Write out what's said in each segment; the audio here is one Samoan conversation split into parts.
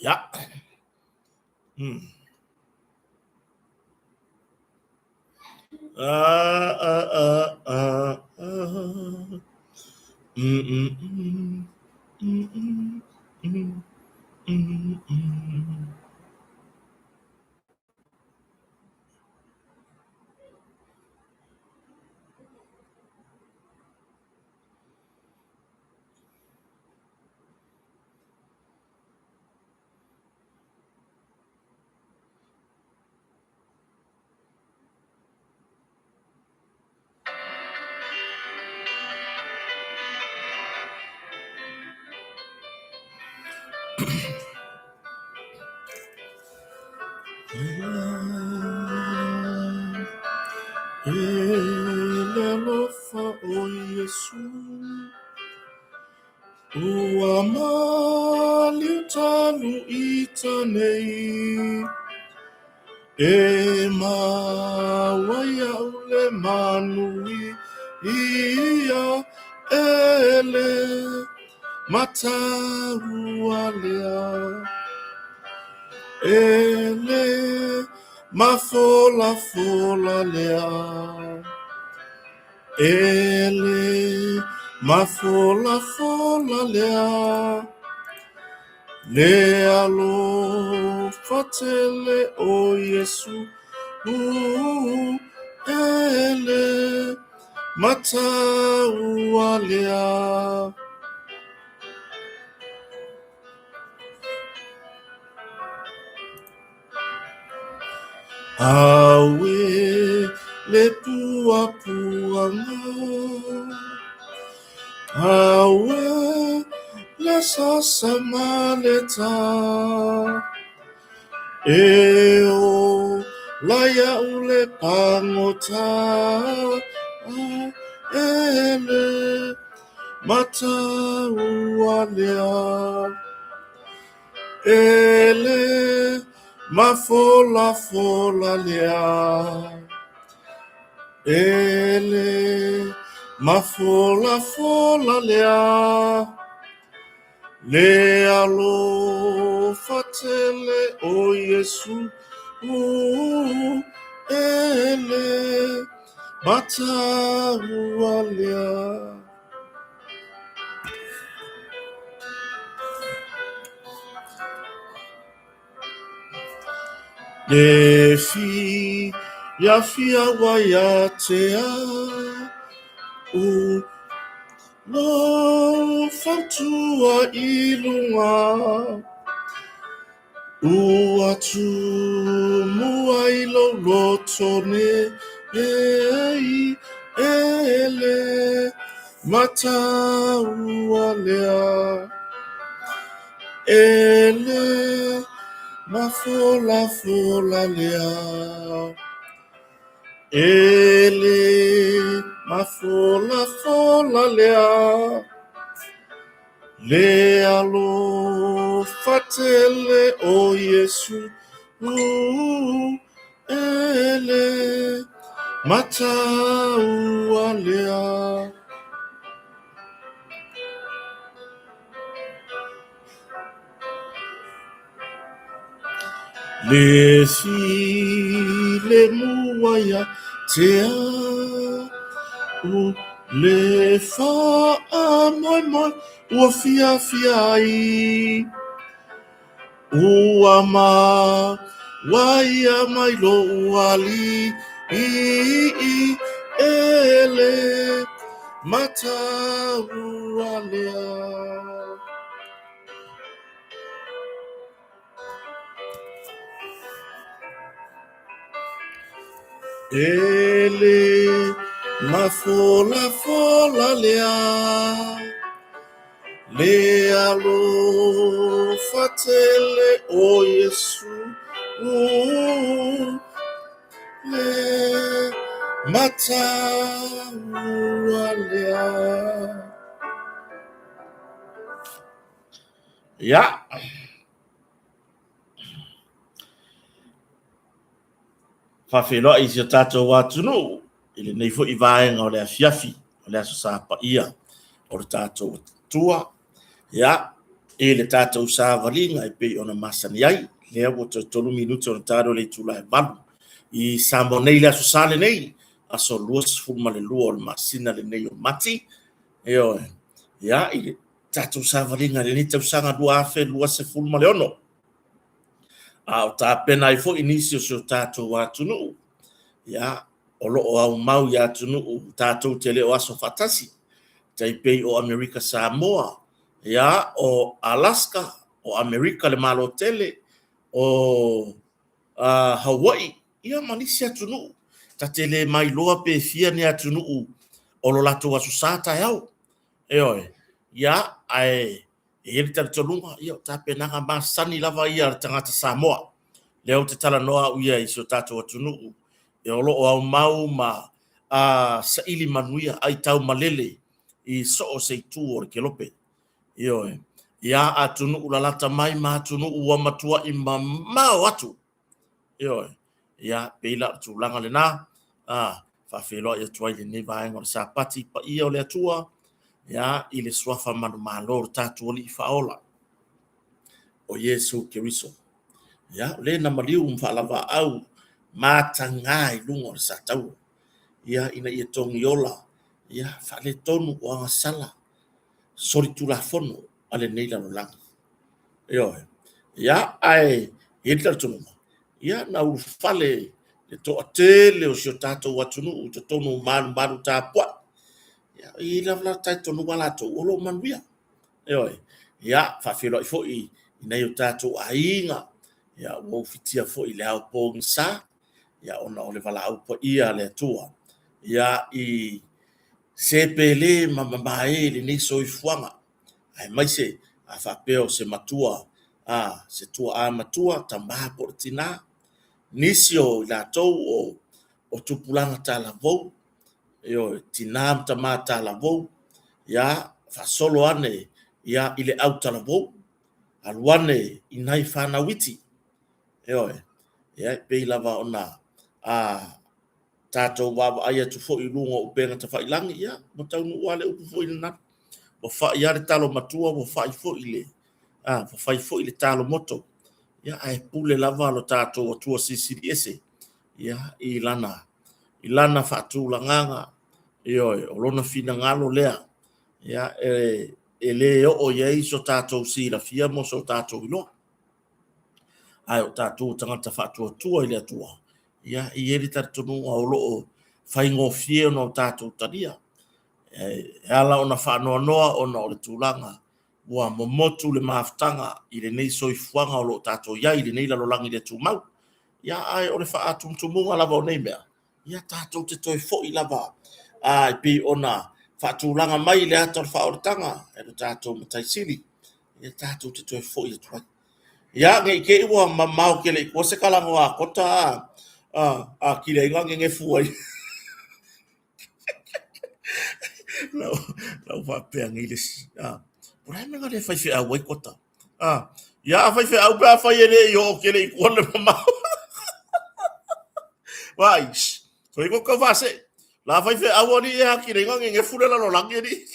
Ia. Hmm. Ah, ah, ah, ah, ah. Mm, mm, mm. Mm, mm, mm, mm, mm. E le alofa o Iesu Ua maliu talu i tanei E maua ia'u le manuia E le mataua lea E le mafolafola lea E le mafolafola lea Le alofa tele o Iesu E le mataua lea. Auē le puapuaga, auē le sasa ma le tā, E ola iaʻu le pagota, E le mataua lea. E le mafolafola lea, E le mafolafola lea, Le alofa tele o Iesu, E le mataua lea. Le fiafia ua ia te au Lou fautua i luga Ua tumu ai lou loto nei E le mataua lea E le mafolafola lea E le mafolafola lea Le alofa tele o Iesu E le mataua lea. Le filemu ua ia te au Le faamoemoe ua fiafia ai Ua maua ia mai lou alii E le mataua lea. E le mafolafola lea, Le alofa tele o Iesu, Le mataua lea. Ia. Faafeiloai i si o tatou atunuu i lenei foi vaega o le afiafi o le Aso Sa Paia o le tatou Atua. Ia, I le tatou savaliga e pei ona masani ai, lea ua toe 3 minute ona ta lea o le itula e 8 i Samoa nei i le Aso Sa lenei, aso 22 o le masina lenei o Mati. Ioe, ia, i le tatou savaliga i lenei tausaga 2026. A o tapena ai foi nisi o si o tatou atunuu, ia, o lo o aumau i atunuu tatou te le o aso faatasi, tai pei o Amerika Samoa, ia, o Alaska, o Amerika le Malo Tele, o Hawaii, ia ma nisi atunuu. Ta te le mailoa pe fia ni atunuu o lo latou Aso Sa taeao. Ioe, ia, ae e i ai le talitonuga, ia o tapenaga masani lava ia a le tagata Samoa. Lea ou te talanoa au ia i si o tatou atunuu, o lo o aumau ma saili manuia, aitau malele i so o se itu o le kelope. Ioe, ia atunuu lalata mai ma atunuu ua matuai mamao atu. Ioe, ia pei la o le tulaga lena, faafeiloai atu ai lenei vaega o le Sapati paia o le Atua, ia, i le suafa manumalo o le tatou Alii Faaola, o Iesu Keriso. Ia, o le na maliu ma faalavaau mataga i luga o le sataua, ia, ina ia togiola, ia, faaletonu o agasala solitulafono a lenei lalolagi. Ioe. Ia, ae i ai le talitonuga, ia, na ulufale le toatele o si o tatou atunuu i totonu o malumalu tapuai. Ia, e i ai lava le talitonuga latou o lo o manuia. Ioe. Ia, faafeiloai foi i nai o tatou aiga, ia, ua ufitia foi i le ao pogisa, ia, ona o le valaau paia a le Atua, ia, i se pele ma mamae i lenei soifuaga, aemaise a faapea o se matua, a, se tuaa matua, tama po o le tina, nisi o i latou o tupulaga talavou, ioe, tina ma tama talavou, ia, faasolo ane, ia, i le autalavou, alu ane i nai fanau iti, ioe, ia, e pei lava ona a tatou vaavaai atu foi i luga o upega tafailagi, ia, ua taunuu lava le upu foi lena, ua fai lava le talo matua, ua fai foi le, a, ua fai foi le talo moto, ia, ae pule lava lo tatou Atua Silisili Ese, ia, i lana, i lana faatulagaga, ioe, o lona finagalo lea, ia, e le oo i ai so tatou silafia mo so tatou iloa. Ae o tatou o tagata faatuatua i le Atua, ia, e i ai le talitonuga o lo o faigofie ona o tatou talia. E ala ona faanoanoa ona o le tulaga ua momotu le mafutaga i lenei soifuaga o lo o tatou i ai i lenei lalolagi le tumau. Ia, ae o le faatumutumuga lava o nei mea, ia tatou te toe foi lava e pei ona faatulaga mai le ata o le faaolataga e lo tatou Matai Sili, ia tatou te toe foi atu ai. Ia, ne i te i ua mamao tele i tua se talanoa a Kota a kili ai na nenefu ai. Lau faapea nei le isi, o le a le mea na le faifeau ai Kota? Ia, a faifeau pe afai e le i oo tele i tua le mamao. Vaai, soia ko tau faasee. La faifeau alii e atili ai na nenefu le lalolagi alii.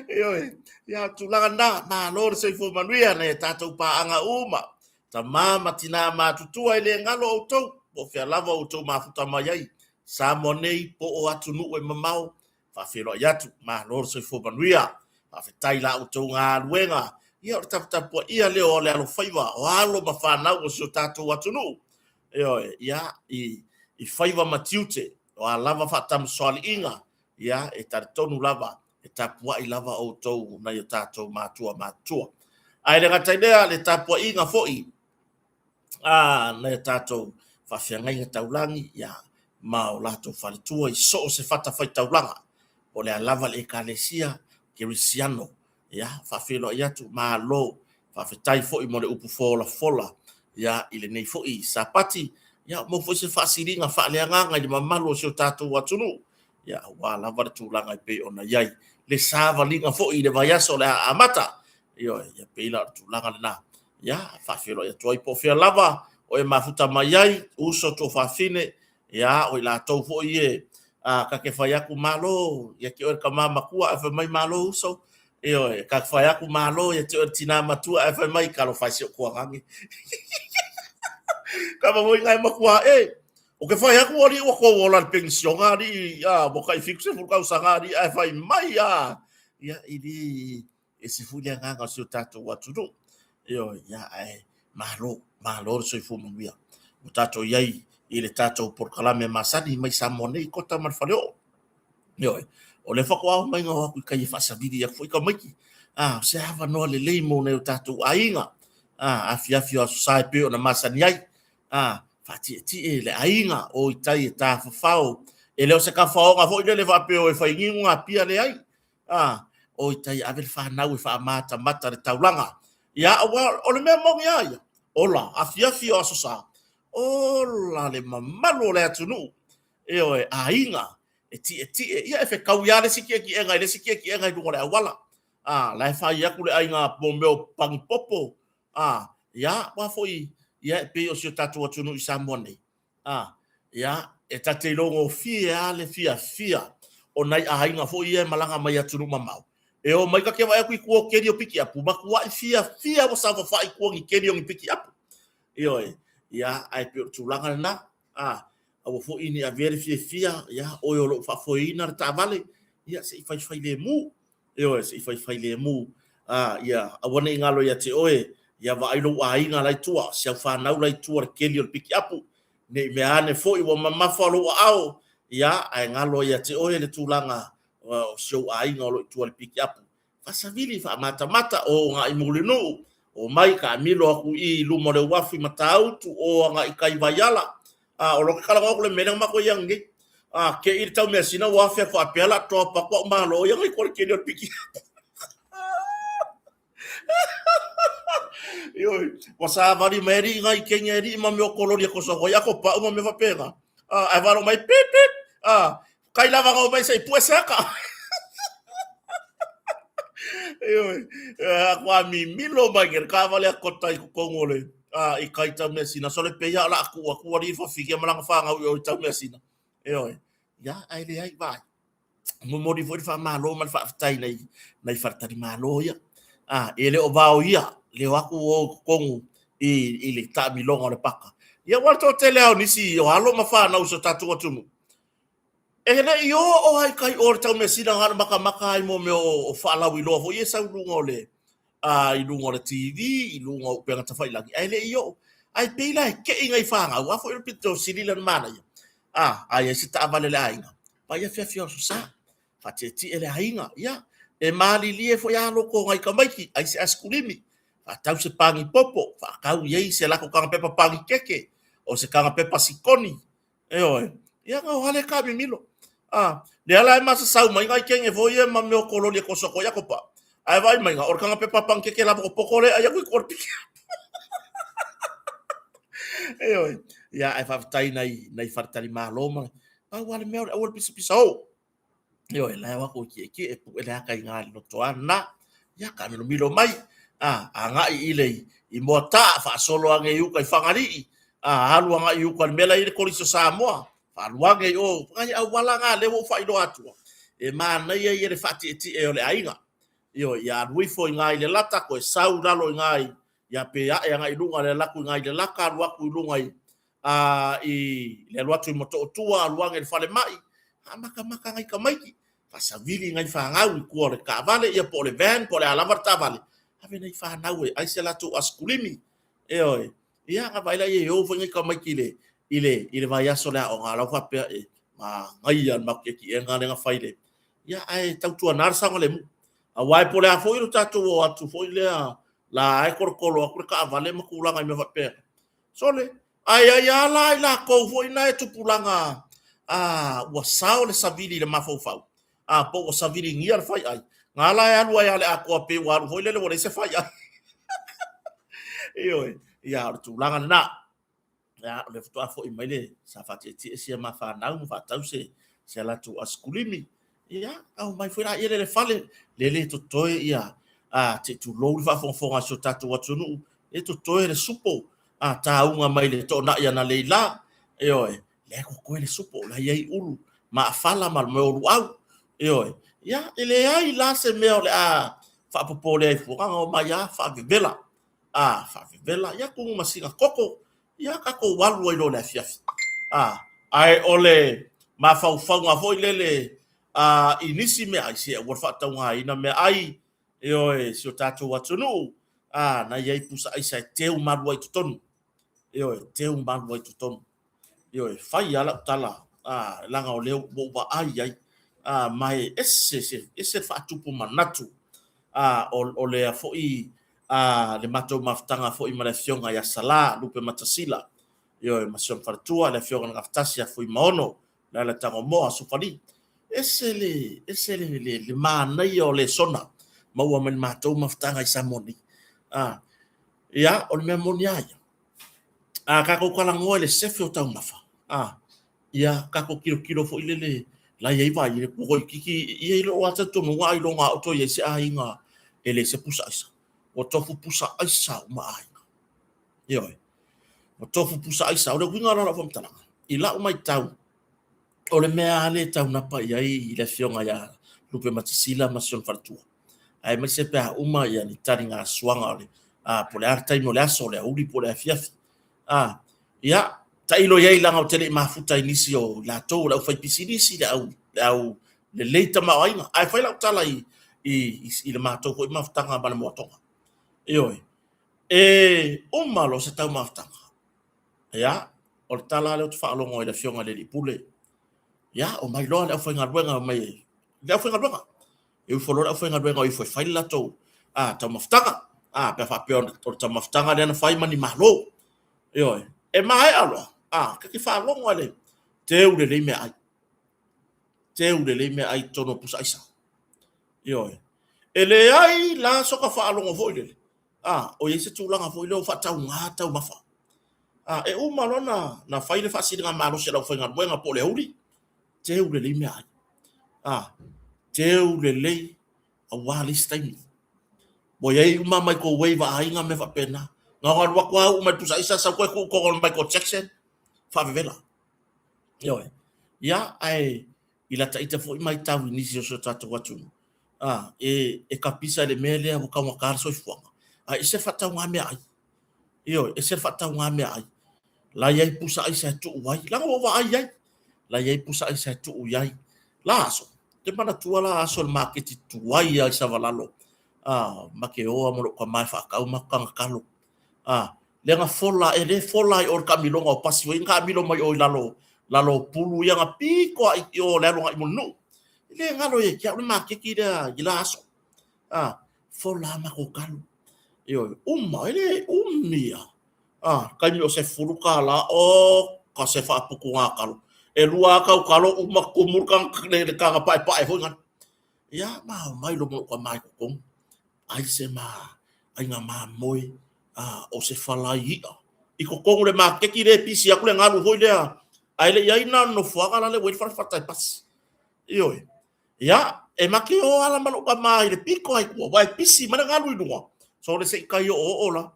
Ioe, ia tulaga na, malo le soifua manuia nai a tatou paaga uma. Tama ma tina matutua e le galo outou, po o fea lava outou mafuta mai ai, Samoa nei po o atunuu e mamao, faafeiloai atu, malo le soifua manuia. Faafetai la outou galuega, ia o le taputapuaia lea o le alofaiva o alo ma fanau o si o tatou atunuu. Ioe, ia, i faiva ma tiute, o a lava faatamasoaliiga, ia, e talitonu lava, e tapuai lava outou nai o tatou matua matutua. Ae le gata i lea, le tapuaiga foi a nai o tatou faafeagaiga taulagi, ia, ma o latou faletua i so o se fatafaitaulaga, po o le a lava le Ekalesia Kerisiano. Ia, faafeiloai atu, malo, faafetai foi mo le upu folafola, ia, i lenei foi Sapati, ia, maua foi se faasiliga faaleagaga i le mamalu o si o tatou atunuu, ia, aua lava le tulaga e pei ona i ai le savaliga foi i le vaiaso o le a amata. Ioe, ia pei la o le tulaga lena. Ia, faafeiloai atu ai po o fea lava o e mafuta mai ai, uso tuafafine, ia, o i latou foi e ta te fai atu malo, ia te oe le tama matua, ae fai mai malo uso. Ioe, ka whai aku malo ia te oe tina matua ae whai mai kalo whai si o kuagage. Ka ma moi ngai makua e. O ke whai aku ali ua kou ola le pensionga ali a mo kai fiku se fulu sanga ali ae whai mai a. Ia ili e se fuli agaga o si o tatou atunuu. Ioe, ia ae malo, malo le soifua manuia. Ua tatou i ai i le tatou polokalame masani mai Samoa nei i Kota ma le Faleoo. Ioe, o lea faatoa oo mai o atu i kai e faasavili atu foi tamaiti. A, o se avanoa lelei mo nai o tatou aiga. A, afiafi o Aso Sa e pei ona masani ai. A, faatietie le aiga o i tai e tafafao. E le o se tafaoga foi lele faapea o e fai niu napia, leai. A, o i tai ave le fanau e faamatamata le taulaga. Ia, aua o le mea moni lava ia, ola, afiafi o Aso Sa, ola le mamalu o le atunuu. Ioe, aiga e tietie, ia e fetaui lava le isi tietiega i le isi tietiega i luga o le auala. A, la e fai atu le aiga mo mea o pagipopo, a, ia, aua foi, ia e pei o si o tatou atunuu i Samoa nei, a, ia, e ta te iloa gofie lava le fiafia o nai aiga foi ia e malaga mai atunuu mamao. E o mai ta te vaai atu i tua o keli o pikiapu, matuai fiafia ua saofafai i tua ni keli o ni pikiapu. Ioe, ia, ae pei o le tulaga lena. A, aua foi ne i avea le fiafia, ia, oe o lo o faafoeina le taavale, ia, se i faifailemu. Ioe, se i faifailemu. A, ia, aua ne i galo ia te oe, ia vaai lou aiga la i tua, si au fanau la i tua le keli o le pikiapu, ne i mea ane foi ua mamafa lou aao, ia, ae galo ia te oe le tulaga o si ou aiga o lo o i tua i le pikiapu. Faasavili, faamatamata, o agai i Mulinuu, omai taamilo atu i i luma o le uafu i Matautu, o agai i tai i Vaiala. A, o lo te talanoa atu le mea lea na matou i ai nei. A, te i le tau measina ua afe atu faapea la toa paku au malo ia ngai koa le keli o le piki. Ioe, ua savali mai alii ngai kenge alii ma mea o kololi e koso atu ai ako pau ma mea faapena. A, ae valo mai pip pip. A, Kai lava ngau mai sei pue seka. Ioe, aku a mimilo mai ke ka vale a kota i kokongo le a i kai tau mea sina sole pe ia la aku aku ali fa fige malanga fa ngau i tau mea sina. Ioe, ia ai le ai vai. Momoli foi le faamalo ma le faafetai nai nai faletalimalo ia. A e le o vao ia, le o aku o totonu i le taamiloga o le paka. Ia ua le toatele lava o nisi o alo ma fanau o si o tatou atunuu. E le i oo lava i tai o le taumeasina na o le matamata ai mo mea o faalauiloa foi ia e sau i luga o le i luga o le TV, i luga o upega tafailagi, ae le i oo. Ae pei la e kei nai fanau, a foi o le pito sili lea ona manaia. A, a i ai se taavale a le aiga, pai afiafi o Aso Sa, faatietie le aiga, ia, e malilie foi lava loto o nai tamaiti, ai se aisikulimi, faatau se pani popo, faatau i ai se latou tagapepa panikeke, o se tagapepa sikoni, Ioe. Ia na o hale ka mimilo. A, lea la e masasau mai nai kenge foi ia ma mea o kololi e koso atu ai ako pa. Ae vaai mai nga, o le kanga pepa pankeke la pokopoko le ai aku i kua le piki. Ioe. Ia, ae faafetai nai, nai faletali malo ma, pau lava le mea o le aua le pisapisa ou. Ioe, la e o atu e kiekie e pue le aka i ngā le loto a na. Ia, ka milomilo mai, a, agai i le, i Moataa, faasolo ane i uka i Fagalii, a, alu agai i uka i le mea la e i ai le Kolisi o Samoa, faalu ane i o, nai auala na lea ua ou faailoa atua, e manaia ia le faatietie o le aiga. Ioe, ia alu ifo i ngā i Lelata, toe sau i lalo i ngā i, ia pe ae agai i luga le alu atu i ngā i Lelata, alu atu i luga i, a i le alu atu i Motootua, alu ane i le falemai, faamatamata nai tamaiti, faasavili nai fanau i tua o le taavale, ia po o le van po o le a lava le taavale, ave nai fanau e ai se latou asikulimi, ioe. Ia, ona vaai lea e o foi nai tamaiti i le, i le, i le vaiaso o le aoga, la ua faapea e manaia le matou tietiega lea na fai le, ia, ae tautuana le saogalemu. Aua e po o le a foi lo tatou o atu foi lea, la e tolotolo atu le taavale ma tulaga i mea faapena. Sole, ae ai lava la i latou foi na e tupulaga a ua sao le savili i le mafaufau, a po ua saviligia le faiai, na la e alu ai lava le atoa pei ua alu foi lele ua leai se faiai. Ioe, ia o le tulaga lena. Ia, o lea faatoa foi mai le sa faatietie sia ma fanau ma faatau se se latou asikulimi. Ia, aumai foi laia le fale, le le totoe ia a te tulou le faafogafoga a si o tatou atunuu, e totoe le supo a tauga mai le toonai ana Leila, ioe, lea e totoe le supo, la e i ai ulu maafala ma mea o luau, ioe. Ia, e leai la se mea o le a Faapopole ai fua, o mai a faavevela. A, faavevela, ia tumu ma sina koko, ia tatou alu ai loa i le afiafi. A, ae o le mafaufauga foi lele a, i nisi meaai, se aua le faataugaina meaai, ioe, si o tatou atunuu, a, na i ai pusa aisa e teu malu ai i totonu. Ioe, teu malu ai i totonu. Ioe, fai lava lau tala, a, leaga o lea ua ou vaai i ai, a, ma e ese, ese, ese le faatupu manatu, a, o lea foi, a, le matou mafutaga foi ma le Afioga ia Sala Lupematasila, ioe, ma si ona faletua, le Afioga i le Gafatasi ia Fuimaono, Lala Tagomoa, Sufali. Ese le, ese le, le, le manaia o lesona maua mai le matou mafutaga i Samoa nei. A, ia, o le mea moni lava ia, a tatou talanoa i le sefe o taumafa, a, ia tatou tilotilo foi lele la i ai vai le toaitiiti ia i lou lava talitonuga ailoga a o toe i ai se aiga e leai se pusa aisa. Ua tofu pusa aisa uma aiga. Ioe. Ua tofu pusa aisa. O le uiga la o lau faamatalaga, i lau matau, o le mea lava lea e taunapa i ai le Afioga ia Lupematasila ma si ona faletua, aemaise pe a uma ni taligasua o le, a, po o le a le taimi o le aso, o le aoauli po o le afiafi. A, ia, tailo i ai leaga ou te le i mafuta i nisi o i latou o le aufaipisinisi, le au, le au lelei tamaoaiga. Ae fai lau tala i, i, i le matou foi mafutaga ma le moatoga. Ioe. E uma loa se taumafataga, ia, o le tala lea ou te faalogo ai i le Afioga i le Alii Pule, ia, omai loa le aufaigaluega omai e, le aufaigaluega. E ufo loa le aufaigaluega o ifo e fai le latou a, taumafataga, a, pe a faapea o le taumafataga lea na fai ma ni malo. Ioe, e maea loa, a, ta te faalogo lava i le teu lelei meaai, teu lelei meaai i totonu o pusa aisa. Ioe. E leai la soka faalogo foi lele, a, o i ai se tulaga foi lea o faatauga taumafa. A, e uma loa na, na fai le faasiligamalosi a le aufaigaluega po o le auli, teu lelei meaai. A, teu lelei aua le isi taimi. Ua i ai uma microwave a aiga mea faapena. Na ona alu atu lava uu mai le pusa aisa sau toe tuu i totonu o le Michael Jackson, faavevela. Ioe. Ia, ae i lata ita foi matau i nisi o si o tatou atunuu, a, e, e kapisa i le mea lea ua taugata le soifuaga, ae ese le faatauga meaai. Ioe, ese le faatauga meaai. La i ai pusa aisa e tuu ai, leaga ua ou vaai i ai, la i ai pusa aisa e tuu i ai. La aso, te manatua la aso i le maketi tuai lava i Savalalo, a, ma te oa ma lou tama e faatau matou taga talo. A, lea na fola, e le fola ai o le taamiloga o pasi foi na taamilo mai o i lalo, lalo o pulu ia na pito ai i o le alu agai i Mulinuu. E le galo ia te au le maketi lea i la aso. A, fola a matou talo. Ioe, uma, e le umi lava. A, taimi o $10, oka se faaputuga talo. E lua lava tau talo uma tumu le le taga paepae foi lea. Ia, ma omai loa ma lou tama i totonu. Ai se ma aiga mamoe, a, o se falai i'a. I totonu o le maketi lea e pisi atu le galu foi lea, ae le i ai na o le nofoaga la lea ua i ai le fale fatai pasi. Ioe. Ia, e ma te o ala ma lou tama i le pito ai tua, aua e pisi mai le galu i luga, sole se i tai oooo la.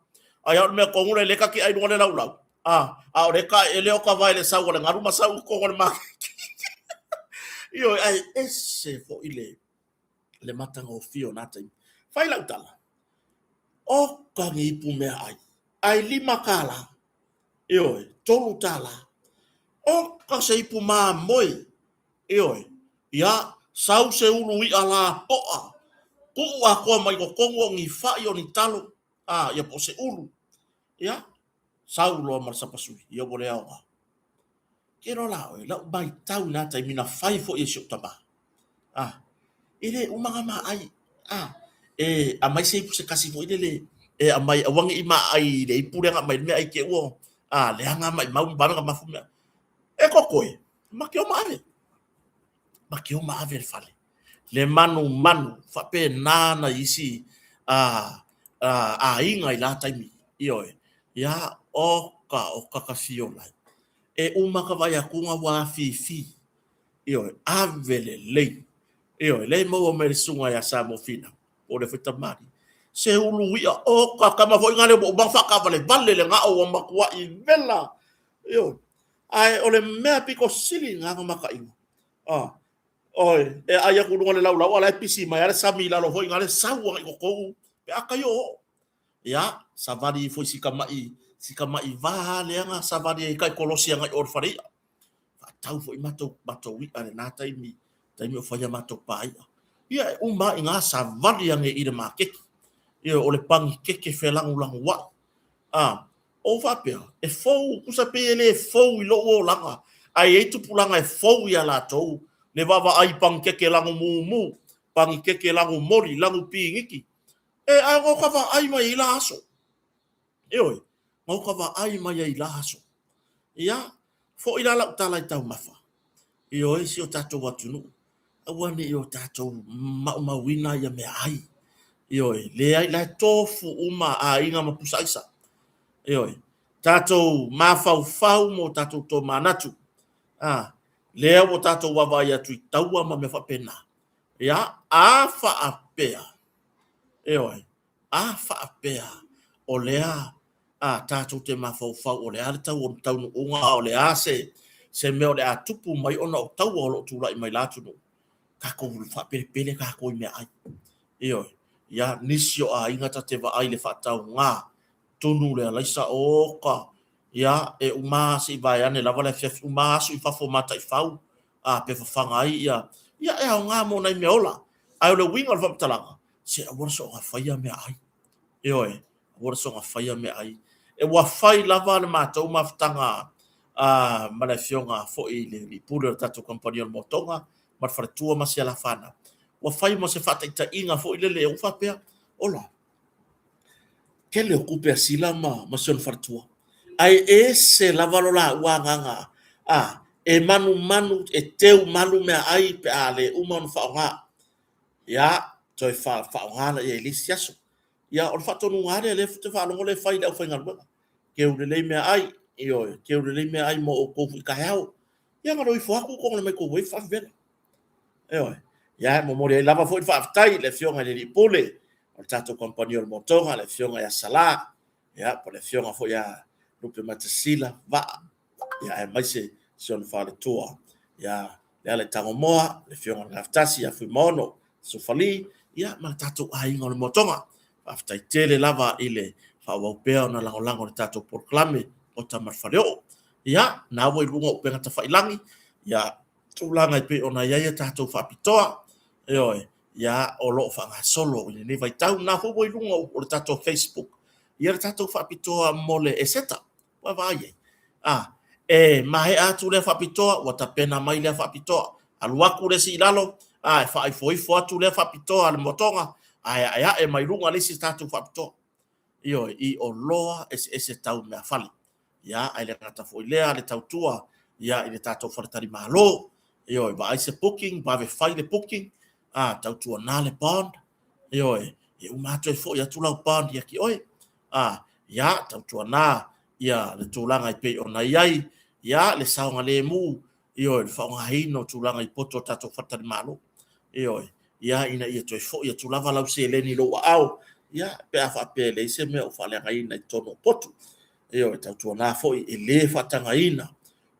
Ae a o le mea tonu lea, lea ta te ai i luga o le laulau, a, a o lea e taeele o ka vae i le sau a le galu ma sau i totonu o le maketi. Ioe, ae ese foi le, le matagofie o na taimi. Fai lau tala, oka ni ipu meaai, ai $5, ioe, $3, oka se ipu mamoe, ioe, ia, sau se ulu i'a lapo'a, tuu atoa mai totonu o ni fa'i o ni talo, a, ia po o se ulu, ia, sau loa ma le sapasui, ia ua le aoga. Ke loa la oe, lau matau i na taimi na fai foi e si ou tama. Ah, e le uma na maai. Ah, e aumai se ipu se kasi foi lele, e aumai aua ne i maai i le ipu lea na aumai le meaai te ua, ah, leaga maimau ma vave ona mafu mea. E kokoe, ma te oma ave. Ma te oma ave i le fale. Le manumanu, faapena na isi a, a, aiga i la taimi. Ioe, ia, oka, o kakafiola. E uma ka vaai atu ua afifi. Ioe, ave lelei. Ioe, lea e maua mai le susuga ia Samoa Finau, po o le foi tamalii. Se ulu i'a, o ka tama foi ngale ua uma faakaavalevale le gao ua matuai vela. Ioe, ae o le mea pito sili i ngā makaʻiga. Oi, e ai aku luga le laulau, ala e pisi mai ale sami lalo foi ngale sau ai ko pe aka yo. Ia, savali foi si kama'i, si kama'i va le anga savali e kai kolosi anga i o le ia. Whaatau foi matou, matou i'a le nā taimi, taimi o whaia matou pā i'a. Ia, e uma i ngā savali ange i le makeki. Ia, o le pangi keke whelangu langu wai. Ah, o faapea, e fou, kusa pei e le fou i lou olaga, ae i ai tupulaga e fou iā latou, le vaavaai i pagikeke lago mumu, pagikeke lago moli, lago pigiki. E, ae na o ka vaai mai ai i la aso. Ioe, na o ka vaai mai ai i la aso. Ia, foʻi la lau tala i taumafa. Ioe, si o tatou atunuu, aua ne i o tatou maumauina ia meaai. Ioe, leai, la e tofu uma aiga ma pusa aisa. Ioe, tatou mafaufau mo tatou tomanatu. A, lea ua tatou vaavaai atu i taua ma mea faapena. Ia, a faapea, ioe, a faapea o lea a tatou te mafaufau o le a le tau o le taunuuga a o le a se se mea o le a tupu mai ona o taua o lo o tulai mai la atunuu, tatou faapelepele tatou i meaai. Ioe, ia nisi o aiga ta te vaai i le faatauga tunu le alaisa oka, ia e uma se i vaeane lava le afiafi, uma aso i fafo o mataifau, a pe fafaga ai ia, ia e aoga mo nai mea ola. Ae o le uiga o le faamatalaga, se aua le soona faia meaai. Ioe, aua le soona faia meaai. E ua fai lava le matou mafutaga a ma le afioga foi i le alii pule o le tatou kamupani o le Motoga ma le faletua ma si ala fanau. Ua fai mo se faataitaiga foi lele ua faapea, ola, tele o tupe a Sila ma, ma si ona faletua. Ae ese lava lo laua agaga, a, e manumanu, e teu malu meaai pe a le uma ona faaaoga. Ia, toe faaaoga laia i le isi aso. Ia, o le faatonuga lava lea, lea ou te faalogo lea e fai i le aufaigaluega. Keu lelei meaai, ioe, keu lelei meaai mo outou foi taeao. Ia, na o le o ifo atu togo mai tou e faavela. Ioe. Ia, e momoli ai lava foi le faafetai i le Afioga i le Alii Pule o le tatou kamupani o le Motoga, le Afioga ia Salā, ia, po o le Afioga foi ia Lupematasila Vaa, ia, aemaise si ona faletua, ia Lealaitagomoa, le Afioga i le Gafatasi ia Fuimaono Sofali, ia, ma le tatou aiga o le Motoga. Faafetai tele lava i le faaauau pea ona lagolago i le tatou polokalame o Tama a le Faleoo. Ia, na ua i luga o upega tafailagi, ia, tulaga e pei ona i ai a tatou faapitoa, ioe, ia, o lo o faagasolo i lenei vaitau. Na foi ua i luga o le tatou Facebook, ia le tatou faapitoa mo le Eseta. Ua vaai ai. A, e maea atu lea faapitoa, ua tapena mai lea faapitoa. Alu atu le isi i lalo, a, e faaifoifo atu lea faapitoa a le motoga, ae aeae mai luga le isi tatou faapitoa. Ioe, i oloa eseese tau meafale. Ia, ae le gata foi lea le tautua ia i le tatou faletalimalo. Ioe, vaai se booking, vave fai le booking, a, tautuana le bond. Ioe, e uma atu e foi atu lau bond ia ki oe. A, ia, tautuana ia le tulaga e pei ona i ai, ia, le saogalemu, ioe, le faaaogaina o tulaga i poto o tatou faletalimalo. Ioe, ia, ina ia toe foi atu lava lau seleni i lou aao, ia, pe a faapea e leai se mea o faaleagaina i totonu o potu. Ioe, tautuana foi e le faatagaina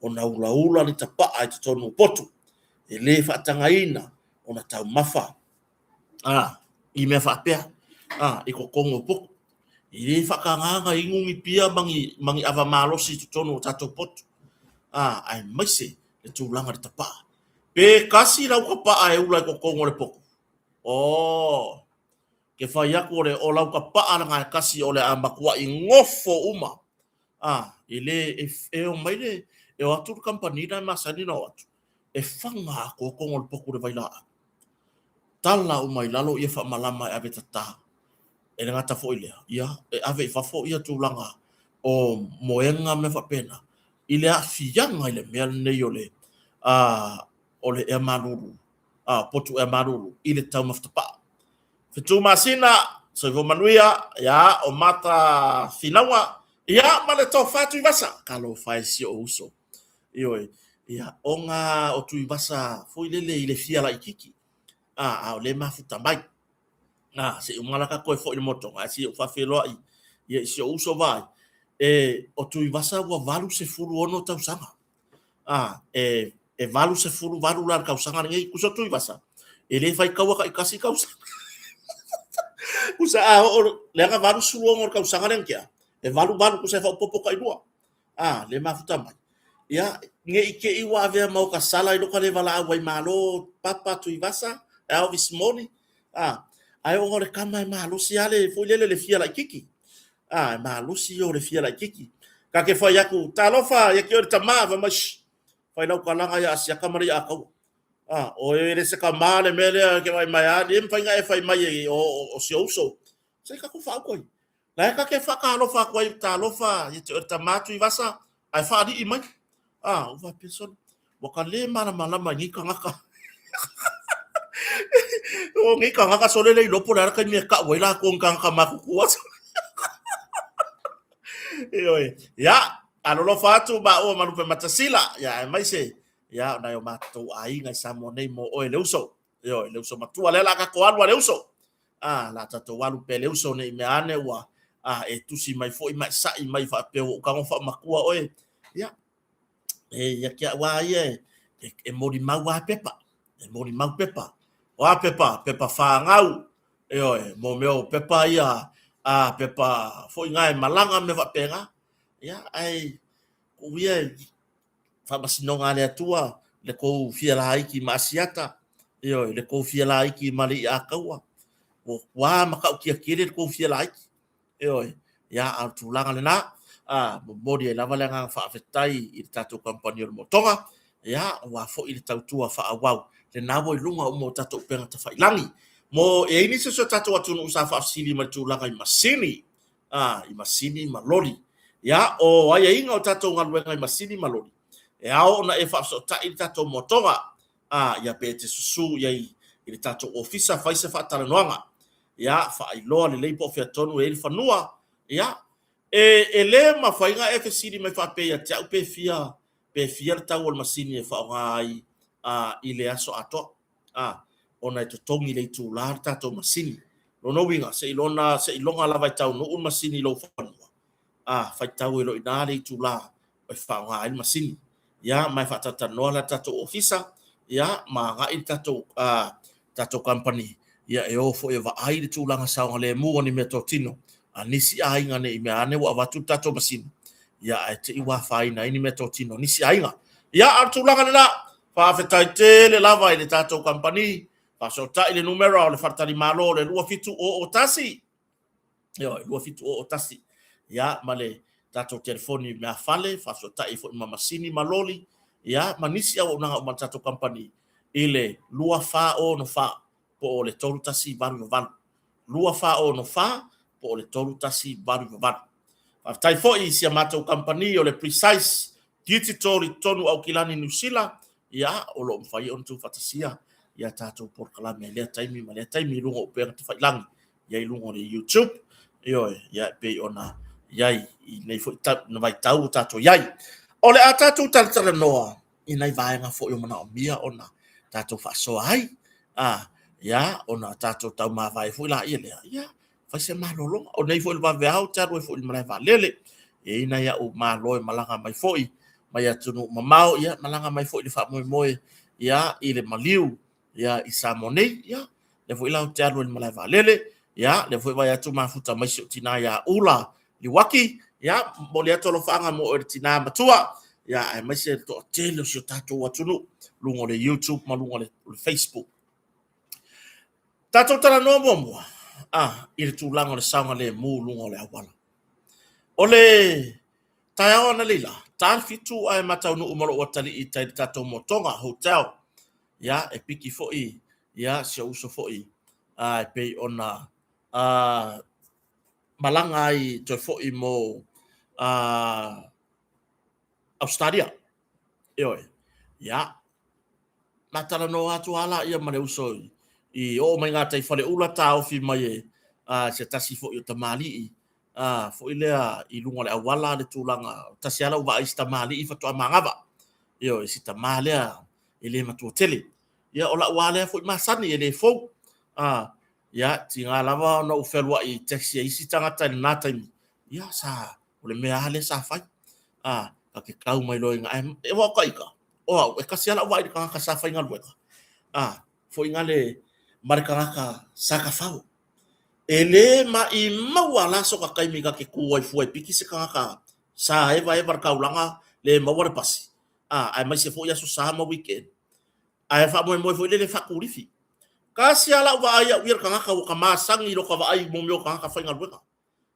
ona ulaula ni tapaa i totonu o potu. E le faatagaina ona taumafa a, i mea faapea, a, i totonu o potu. E le faatagaga inu ni pia ma ni, ma ni ava malosi i totonu o tatou potu. A, aemaise le tulaga i le tapaa. Pe tasi lau tapaa e ula i totonu o le potu, oh, ke fai atu o le o lau tapaa lena e tasi o le a matuai nofo uma. A, e le, e, e o mai le, e o atu le kamupani lena e masani ona o atu, e faga atoa totonu o le potu i le vailaau. Tala uma i lalo ia faamalama e ave tata. E le gata foi i lea, ia, e ave i fafo ia tulaga o moega ma mea faapena, i le aafiaga i le mea lenei o le, a, o le ea malulu, a, potu ea malulu i le taumafa tapaa. Fetu masina, soifua manuia, ia, o mata finauga, ia, ma le tofa Tuivasa, talofa e si ou uso. Ioe, ia, o ngā o Tuivasa foi lele i le fia laititi, a, a o le mafuta mai. A, se i uma la ka toe foi i le motoga, ae se i ou faafeiloai ia i si ou uso vaai, e, o Tuivasa ua 86 tausaga. A, e, E 88 la le tausaga lenei, tusa o Tuivasa, e le faitaua taitasi tausaga. Tusa a oo, leaga 86 o le tausaga lea na tea, e 88 tusa e faaopoopo tailua. A, le mafuta mai. Ia, ne i te i ua avea ma o ta sala i lota le valaau ai malo Papa Tuivasa, Elvis Moni, a, ae ona o le tama e malosi lava le, foi lele le fia laitiiti. A, e malosi ia o le fia laitiiti. Ta te fai atu, talofa, ia te oe le tama, fai mai, shh, fai lau talaga ia Asiata ma le Iaataua. A, o e le se tama le mea lea ke vaai mai a, le mafai na e fai mai e o si ou uso. Se i tatou faauta ai. La e ta te faatalofa atu ai, talofa ia te oe le tama Tuivasa, ae faalii mai. A, ua faapea sole, ua ka le malamalama i nei tagata. O nei tagata sole le iloa po o le a le taimi e tau ai latou ni tagata matutua. Ioe. Ia, alolofa atu maua ma Lupematasila, ia aemaise ia o nai o matou aiga i Samoa nei mo oe le uso. Ioe, le uso matua lea la tatou alu a le uso. A, la tatou alu pea le uso ne i mea ane ua a, e tusi mai foi ma e sa'i mai faapea ua ou tago faamatua oe. Ia, e ia te au a ia e, e, e molimau a pepa. E molimau pepa. O a pepa? Pepa whāngau. Ioe, mo mea o pepa ia, a pepa foi ngā e malaga me faapena. Ia, ai, ku ia e faamasinoga a le Atua, le kou fia laiti ma Asiata, ioe, le kou fia laiti ma le Iataua, ua ua matautia tele le kou fia laiti, ioe, ia, a o le tulaga lena, a, momoli ai lava le agaga faafetai i le tatou kamupani o le Motoga, ia, aua foi le tautua faaauau, lena ua i luga uma o tatou upega tafailagi. Mo, e i ai nisi o si o tatou atunuu sa faafesili mai i le tulaga i masini, a, i masini ma loli. Ia, o aiaiga o tatou galuega i masini ma loli, e ao ona e faafesootai le tatou motoga, a, ia pe e te susu i ai i le tatou ofisa fai se faatalanoaga. Ia, faailoa lelei po o fea tonu e i ai le fanua. Ia, e, e le mafai ona e fesili mai faapea ia te au pe fia, pe fia le tau o le masini e faaaoga ai a, i le aso atoa. A, ona e totogi i le itulā le tatou masini. Lona uiga, seiloga, seiloga lava e taunuu le masini i lou fanua, a, faitau ai loa i ina le itulā e faaaoga ai le masini. Ia, ma e faatalatalanoa la le tatou ofisa, ia, ma agai le tatou, a, tatou kamupani, ia, e o foi e vaai le tulaga saogalemu o ni meatotino a nisi aiga ne i mea ane ua avatu le tatou masini, ia, ae te i ua afaina ai ni meatotino a nisi aiga. Ia, a o le tulaga lena, Faafetai tele lava i le tatou kamupani, faafesootai le numera o le faletalimalo o le 2701, ioe, 2701, ia, ma le tatou telefoni meafale, faafesootai foi ma masini ma loli, ia, ma nisi auaunaga uma a le tatou kamupani i le 2464 po o le 3188. 2464 po o le 3188. Faafetai foi i si a matou kamupani o le Precise Digital i totonu o Aukilani, Niu Sila, ia, o lo o mafai ona tuufaatasia ia tatou polokalame i lea taimi ma lea taimi i luga o upega tafailagi, ia i luga o le YouTube, ioe, ia e pei ona i ai i nei foi na vaitau o tatou i ai. O le a tatou talatalanoa i nai vaega foi o manaomia ona tatou faasoa ai, a, ia, ona tatou taumavae foi laia lea, ia, fai se malologa. O nei foi le vaveao ou te alu ai foi i le malae vaalele. E i ai nai au malo e malaga mai foi mai atunuu mamao, ia malaga mai foi i le faamoemoe ia i le maliu ia i Samoa nei. Ia, lea foi la ou te alu ai i le malae vaalele. Ia, lea foi vaai atu mafuta mai si ou tina ia Ula Liuaki. Ia, momoli atu alofaaga mo oe le tina matua. Ia, aemaise le toatele o si o tatou atunuu, luga o le YouTube ma luga o le Facebook. Tatou talanoa muamua a, i le tulaga o le saogalemu luga o le auala. O le taeao analeila, ta le 7 ae mataunuu ma lou atalii i tai i le tatou motoga, hotel. Ia, e piki foi ia si ou uso foi a, e pei ona a, malaga ai toe foi mo a, Ausetalia. Ioe. Ia, na talanoa atu lava laia ma le uso i oo mai gatai Faleula taofi mai e a, se tasi foi o tamalii a, foi lea i luga o le auala le tulaga, tasi lava lau vaai i si tamalii faatoa manava. Ioe, si tamā lea e le matua tele. Ia, o lau lava lea foi masani e le fou. A, ia, tiga lava ona ou fealuai i taxi a isi tagata i lena taimi, ia, sa, o le mea lava lea sa fai. A, ta te tau mai loa i ina, ae, aua o ta ita, O au, e kasi lava lau vaai i le tagata sa faigaluega, a, foi na le ma le tagata sa tafao. E le maimau la so ka taimi ta te tu ai fua e piki se tagata sa evaeva le taulaga le maua le pasi, a, aemaise foi aso sa ma weekend. Ae faamoemoe foi lele faatulifi. Kasi lava lau vaai au ia le tagata ua ka masani i lota vaai i mea o tagata faigaluega.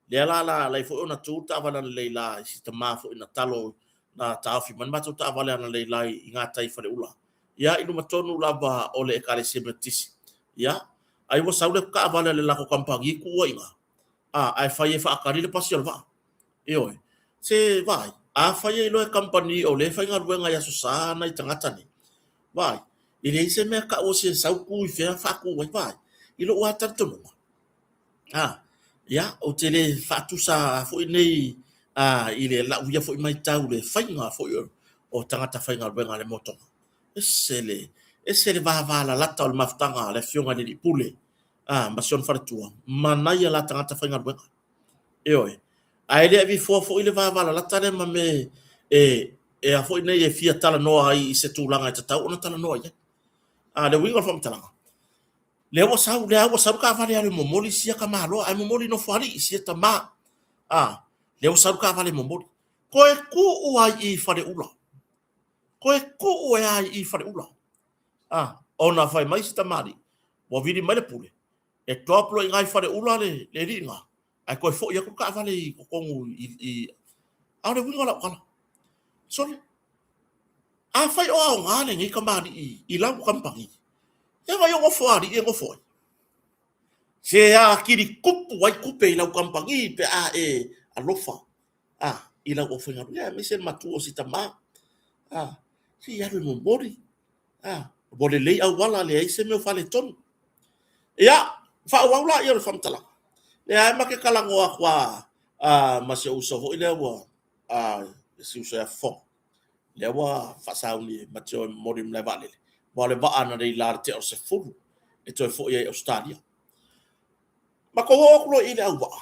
Lea la la alai foi ona tu le taavale analeila i si tama foi na talo na taofi mai le matou taavale analeila i gatai i Faleula. Ia i luma tonu lava o le Ekalesia Metotisi. Ia, ai ua sau le taavale a le latou kamupani tuua i ina, a, ae fai e faatali le pasi o le vaa. Ioe. Se vaai, afai e iloa e kamupani o lea e faigaluega i Aso Sa nai tagata nei, vaai, e leai se mea e tau o se sau tu i fea faatu ai, vaai, i lou lava talitonuga, a, ia, ou te le faatusa foi nei a, i le lau ia foi matau i le faiga foi o tagata faigaluega a le motoga. Ese le, ese le vavalalata o le mafutaga a le Afioga i le Alii Pule, a, ma si ona faletua, ma nai a la tagata faigaluega. Ioe. Ae le avifoa foi le vavalalata lea ma mea e, e a foi nei e fia talanoa ai i se tulaga e tatau ona talanoa i ai. A, le uiga o le faamatalaga, lea ua sau, lea ua sau le taavale alu e momoli sia tamaloa, ae momoli i Nofoalii sia tama. A, lea ua sau le taavale e momoli. Toe tuu ai i Faleula. Toe tuu e ai i Faleula. A, ona fai mai si tamalii, ua vili mai le pule, e drop loa i ina i Faleula le alii lena, ae toe foi atu le taavale i totonu i... A o le uiga o lau tala, sole, afai o aoga lenei tamalii i lau kamupani, ia vaai o Nofoalii e nofo ai. Se atili tupu ai tupe i lau kamupani pe a e alofa a, i lau aufaigaluega, aemaise le matua o si tama. A, se i alu e momoli. A, ua lelei auala, leai se mea o faaletonu. Ia, faaauau laia o le faamatalaga. Lea lava ma te talanoa atu a, ma si ou uso foi lea ua, a, si uso ia Fofoga, lea ua faasauni ma te o e momoli i le malae vaalele, aua o le vaa analeila i le tea o le 10 e toe foi ai i Ausetalia. Matou oo atu loa i le auvaa,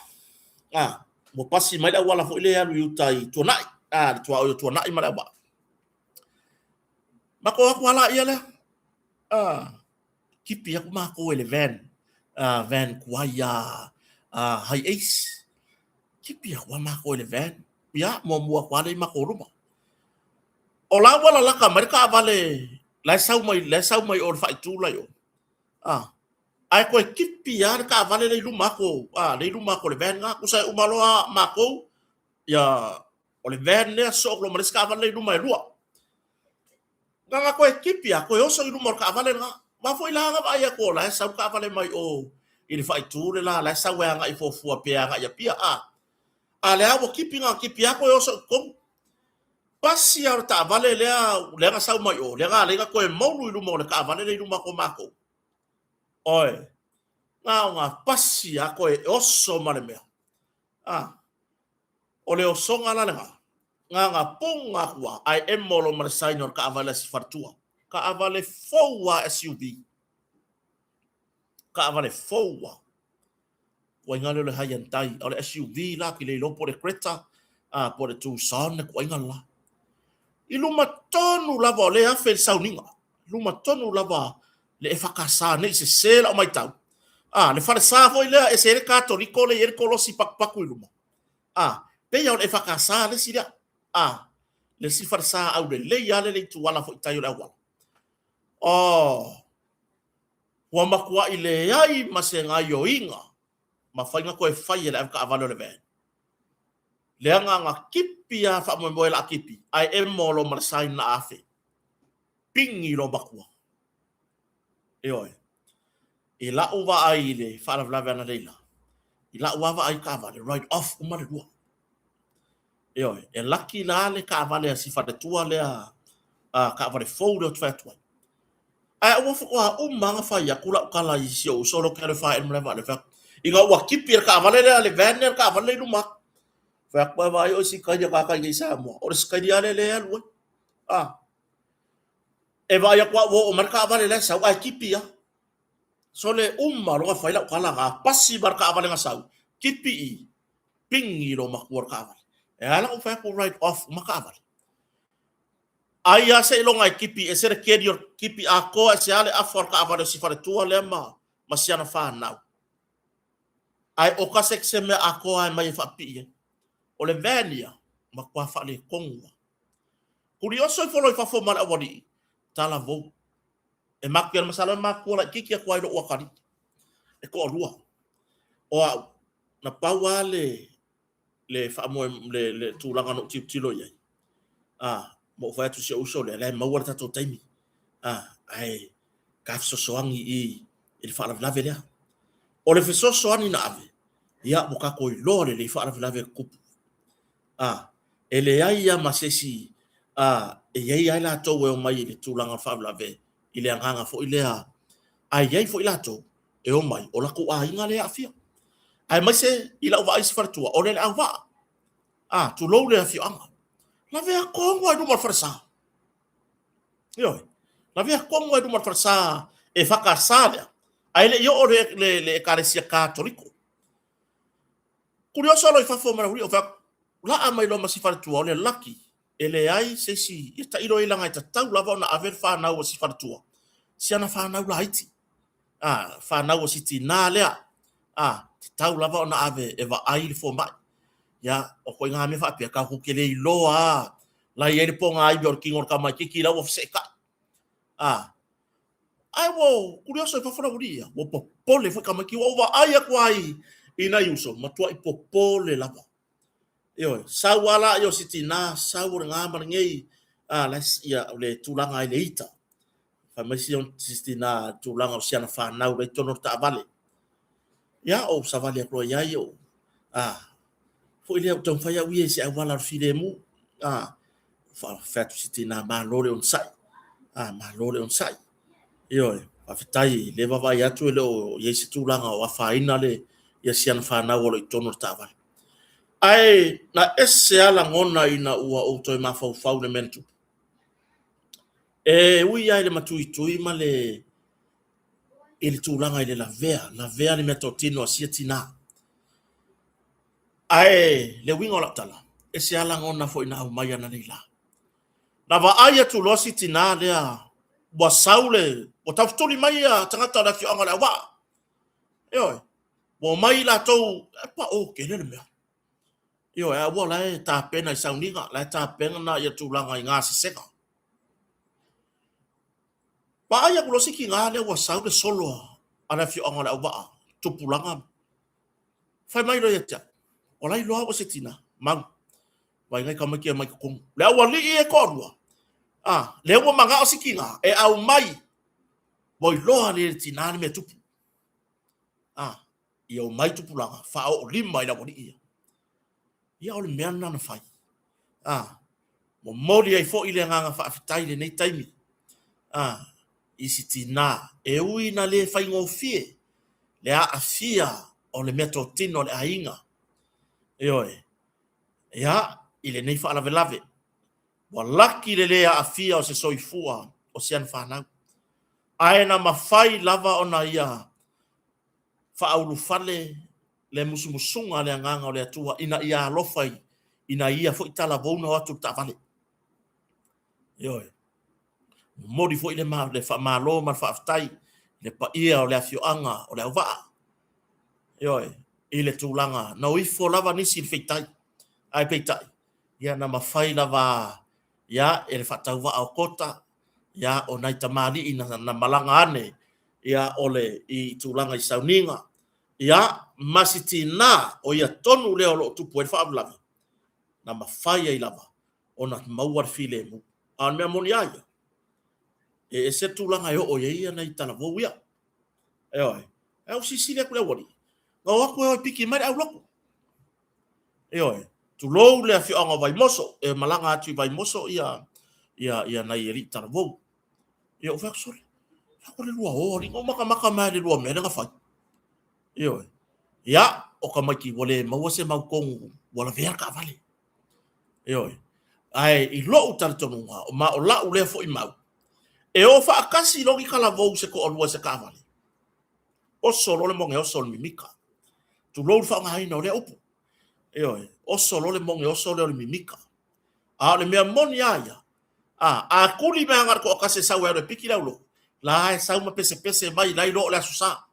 a, ua pasi mai le auala foi lea e alu i uta i Tuanai, a, le tuaoi o Tuanai ma Leauvaa. Matou o atu lava laia lea, a, tipi atu matou e le van, a, van tuai a, a Hiace. Tipi atu lava matou e le van, ia, muamua atu lava lea i matou luma. O la ua lalata mai le taavale la e sau mai, la e sau mai o le faaitu la i o. A, ae toe tipi lava le taavale lea i luma atu, a, lea i luma atu o le van lena. Tusa e uma loa matou, ia, o le van lea soo loa ma le isi taavale lea i luma e lua. Na ona toe tipi lava, toe oso i luma o le taavale lena. Aua foi la na vaai atu o la e sau le taavale mai o i le faaitu le la, la e sau e agai fuafua pe agai i Apia, a. A lea ua tipi na ona tipi lava toe oso i totonu. Pasi lava o le taavale lea, lea na sau mai o, lea na ala ai ona toe moulu i luma o le taavale lea i luma atu o matou. Oi, na ona pasi lava toe oso ma le mea. A, o le osoga la lena, na ona puga atu lava, ae emo loa ma le sign o le taavale a si faletua. Taavale fou lava SUV. Taavale fou lava. Ituaiga lea o le Hyundai, o le SUV la, ou te le iloa po o le Creta, a, po o le Tucson le ituaiga le la. I luma tonu lava o lea e afe le sauniga, i luma tonu lava le EFKS ne i sese lau matau. A, le falesa foi lea e ese ai le Katoliko lea e i ai le kolosi patupatu i luma. A, pei lava o le EFKS le isi lea. A, le isi falesa aulelei lava lea e i Tuala foi i tai o le auala. Oh, ua matuai leai ma se gaioiga mafai ona toe fai e le avetaavale o le van. Leaga na tipi lava faamoemoe o le a tipi, ae emo loa ma le sign na afe. Pigi loa matua. Ioe. I lau vaai i le faalavelave analeila, i lau lava vaai i taavale, write off uma le lua. Ioe, e laki la le taavale a si faletua lea, a taavale fou lea ou te fai atu ai. Ae ua faatoa uma lava ona fai atu lau tala i si ou uso lea ou te alu e faaee i le malae vaalele, fai atu, ina ua tipi e le taavale lea, le van lea le taavale lea i luma atu. Fai atu, vaai oe i sikaili a tagata i inei i Samoa, o le sikaili lava lea lea e alu ai. A, e vaai atu lava ua oo mai le taavale la e sau ae tipi lava. Sole uma loa fai lau tala na pasi ma le taavale na sau, tipi i, pigi lou matua o le taavale. E ala ona ou fai atu write off uma taavale. Ai lava seiloga e tipi ese le keli o le tipi atoa ese lava le afa o le taavale o si faletua lea ma ma si ana fanau. Ae oka se se mea atoa e mai e faapipii ai. O le van ia, matua faaletonu lava. Kulioso ifo loa i fafo ma le aualii, talavou. E matou te masalo e matua laitiiti atu lava i lou atalii e toalua. O au, na pau lava le le faamoe le, le tulaga na ou tilotilo i ai, a, ma ou fai atu i si ou uso lea, la e maua le tatou taimi, a, ae ta fesoasoani i i le faalavelave lea. O le fesoasoani na ave, ia ua tatou iloa lelei faalavelave e tutupu. A, e leai lava ma se isi a, e i ai lava i latou e omai i le tulaga o le faalavelave i le agaga foi lea, ae i ai foi latou e omai o latou aiga lea e aafia. Aemaise i lau vaai i si faletua, o le Leauvaa, a, tulou le afioaga, lavea tonu lava i luma o le falesa. Ioe, lavea tonu lava i luma o le falesa EFKS lea, ae le i oo le, le, le Ekalesia Katoliko. Kurioso loa i fafo ma le aualii, ou fai atu, laa mai loa ma si faletua, o le laki, e leai se isi, ia tailo i ai leaga e tatau lava ona ave le fanau a si faletua, si ana fanau laiti, a, fanau a si tinā lea, a, tatau lava ona ave e vaai le fomai. Ia, o ituaiga mea faapea, tatou te le iloa lava, la e i ai le pogaivi o le tino o le tamaitiiti la ua feseetai. A, ae ua kurioso i fafo le aualii ia, ua popole foi tamaiti, ua ou vaai atu lava i nai uso, matuai popole lava. Ioe, sau lava la ia o si tinā, sau o lena ma lenei, a, la ia, o le tulaga ai le ita. Fai mai si, si tinā, tulaga o si ana fanau la i totonu o le taavale. Ia, ou savali atu loa i ai, ou, a, foi lea, ou taumafai au ia i se auala o le filemu. A, fai atu si tinā, malo le onosai. A, malo le onosai. Ioe, faafetai, lea e vaavaai atu e le o i ai se tulaga o afaina le, ia si ana fanau o lo o i totonu o le taavale. Ae na ese lava lagona ina ua ou toe mafaufau i le mea na tupu. E ui lava i le matuitui ma le i le tulaga i le lavea, lavea le meatotino a sia tinā. Ae le uiga o lau tala, ese lava lagona foi na aumai analeila. Na vaai atu loa si tinā lea ua sau le, ua taufetuli mai ia tagata o le afioaga o Leauvaa. Ioe, ua omai i latou, e pao tele le mea. Ioe, ae ua la e tapena i sauniga, la e tapena ia tulaga i gasesega. Vaai atu loa si tinā lea ua sau le solo a le afioaga o Leauvaa, tupulaga. Fai mai loa ia te au, o la e iloa au o se tinā, mau. Vaai nai tamaiti e omai i totonu. Le aualii e toalua, a, lea ua manao si tinā e aumai, ua iloa lea e le tinā le mea e tupu. A, ia omai tupulaga, faaoo lima i le aualii ia. Ia o le mea lena na fai. A, momoli ai foi le agaga faafetai i lenei taimi. A, i si tinā, e ui ina le faigofie le aafia o le meatotino a le aiga. Ioe. Ia, i lenei faalavelave, ua laki le lē aafia o se soifua o si ana fanau. Ae na mafai lava ona ia faaulufale le musumusuga a le Agaga o le Atua ina ia alofa i nai ia foi talavou na o atu i le taavale. Ioe. Momoli foi le, le faamalo ma le faafetai i le paia o le afioaga o Leauvaa. Ioe, i le tulaga na o ifo lava nisi i le feitai, ae peitai, ia na mafai lava ia e le faatauvaa o Kota, ia o nai tamalii na, na malaga ane ia o le i tulaga i sauniga, ia ma si tinā o ia tonu lea o lo o tupu ai le faalavelave, na mafai ai lava ona maua le filemu. A o le mea moni lava ia, e ese le tulaga e oo i ai nai talavou ia. Ioe. Ae ou silasila atu i le aualii, na o atu e o e piki mai le aulotu. Ioe. Tulou le afioaga o Vaimoso, e malaga atu i Vaimoso ia, ia, ia nai alii talavou. Ia ou fai atu, sole, lako le lua o alii, na ou matamata mai lava i le lua mea lea na fai. Ioe. Ia, o tamaiti ua le maua se mautonu, ua lavea le taavale. Ioe. Ae i lou talitonuga, ma o lau lea foi mau, e o faatasi loa ni talavou se toalua i se taavale, oso loa le moge oso o le mimika. Tulou le faaaogaina o lea upu. Ioe, oso loa le moge oso lea o le mimika. A o le mea moni lava ia, A, a kuli mea aga le toatasi e sau e alu e piki le aulotu, la e sau ma pesepese mai la iloa o le Aso Sa.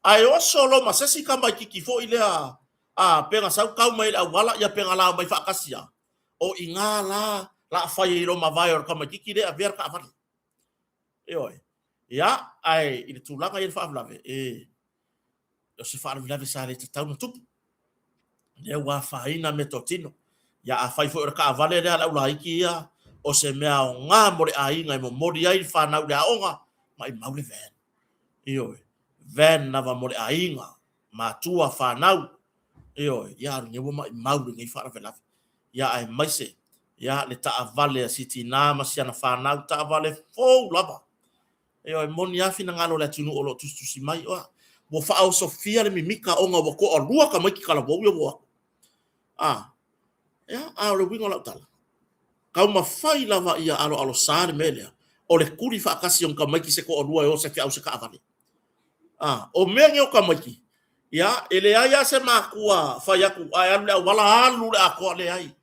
Ae oso loa ma se isi tamaititi foi lea, a, pe na sau tau mai i le auala, ia pe na lao mai faatasi lava, o i ina la la fai ai loa mavae o le tamaititi lea e avea le taavale. Ioe. Ia, ae i le tulaga ia i le faalavelave, e, o se faalavelave sa le tatau ona tupu. Lea ua afaina meatotino. Ia afai foi o le taavale lea a le aulaiti ia, o se mea aoga mo le aiga e momoli ai le fanau i le aoga, maimau le van. Ioe, van lava mo le aiga, matua, fanau. Ioe, ia a o lenei ua maimau lenei faalavelave. Ia aemaise, ia le taavale a si tina ma si ana fanau, taavale fou lava. Ioe, e moni lava finagalo o le atunuu o lo o tusitusi mai, oa, ua faaosofia le mimita ona ua toalua tamaiti talavou ia ua o atu. A, ia, a o le uiga o lau tala, taumafai lava ia aloalosa le mea lea, o le tuli faatasi o ni tamaiti se toalua e o se feau se taavale. A, o mea nei o tamaiti, ia, e leai lava se matua fai atu, a e alu i le auala, alu i le atoa, leai.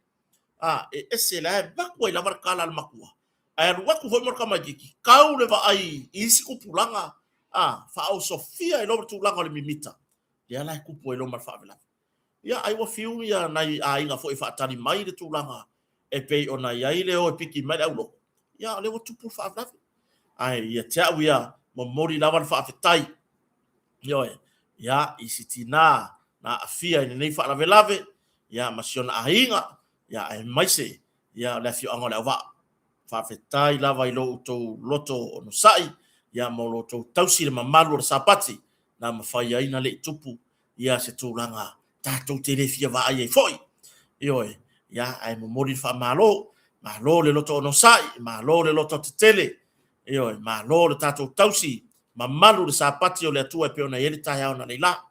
A, e ese, la e avatu ai lava le tala a le matua, ae alu atu foi ma le tamaititi, tau le vaai i isi tupulaga, a, faaosofia ai loa le tulaga o le mimita, lea la e tupu ai loa ma le faalavelave. Ia, ai ua fiu ia nai aiga foi e faatali mai le tulaga e pei ona i ai le o e piki mai le aulotu, ia, o lea ua tupu le faalavelave. Ae ia te au ia, momoli lava le faafetai, ioe, ia, i si tina na aafia i lenei faalavelave, ia, ma si ona aiga, ia, aemaise, ia, o le afioaga o Leauvaa. Faafetai lava i lo outou loto onosai, ia, ma lo outou tausi i le mamalu o le Sapati, na mafai ai na le i tupu, ia, se tulaga tatou te le fia vaai ai foi. Ioe, ia, ae momoli le faamalo, malo le loto onosai, malo le loto tetele, ioe, malo le tatou tausi mamalu le Sapati o le Atua e pei ona i ai le taeao analeila.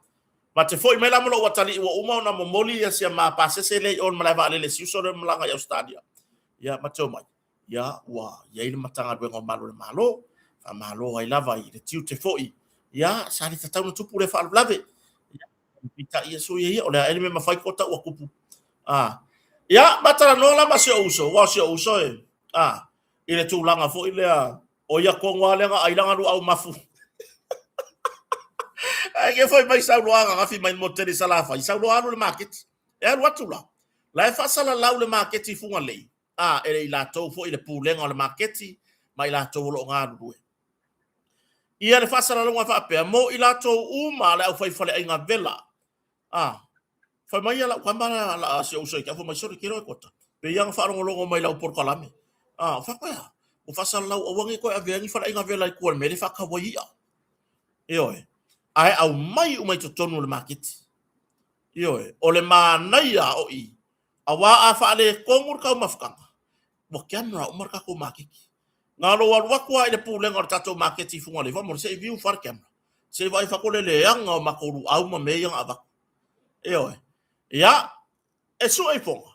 Ma te foi mai la ma lou atalii ua uma ona momoli ia sia ma pasese lea i o i le malae vaalele si uso lea malaga i Ausetalia. Ia ma te omai, ia ua i ai le Matagaluega o Malu o le Malo, faamalo ai lava i le tiute foi, ia sa le tatau ona tupu lea faalavelave. Ia, peitai ia sui ia, o le a ea le mea e mafai ko tau ua tupu. Ah, ia, ma talanoa la ma si ou uso, aua o si ou uso e, ah, i le tulaga foi lea, O ia tonu lava lea na ai lana luau mafu. Ae ke foi mai sau loa ananafi mai le motu tele i Salafai, sau loa alu i le maketi. E alu atu la, la e faasalalau le maketi i Fugalei, a, e i latou foi le pulega o le maketi ma i latou o lo o galulue. Ia le faasalalauga e faapea, mo i latou uma le aufaifaleaiga vela, A, fai mai ia lau tama la si ou uso ia te au, fai mai, sole, te iloa e Kota, pei lava ona faalogologo mai i lau polokalame. A, fai atu e a? Ua faasalalau aua ne i toe avea ni faleaiga vela i tua i le mea lea e faatau ai i'a. Ioe. Ae aumai uma i totonu o le maketi. Ioe. O le manaia o i, aua a faaletonu le taumafataga, ua camera uma le tatou maketi. Na o lou alu atu lava i le pulega o le tatou maketi i Fugalei, faamolemole se i view fa le camera. Se i vaai fako le leaga o matou luau ma mea ia na avatu. Ioe. Ia, e sue ifoga.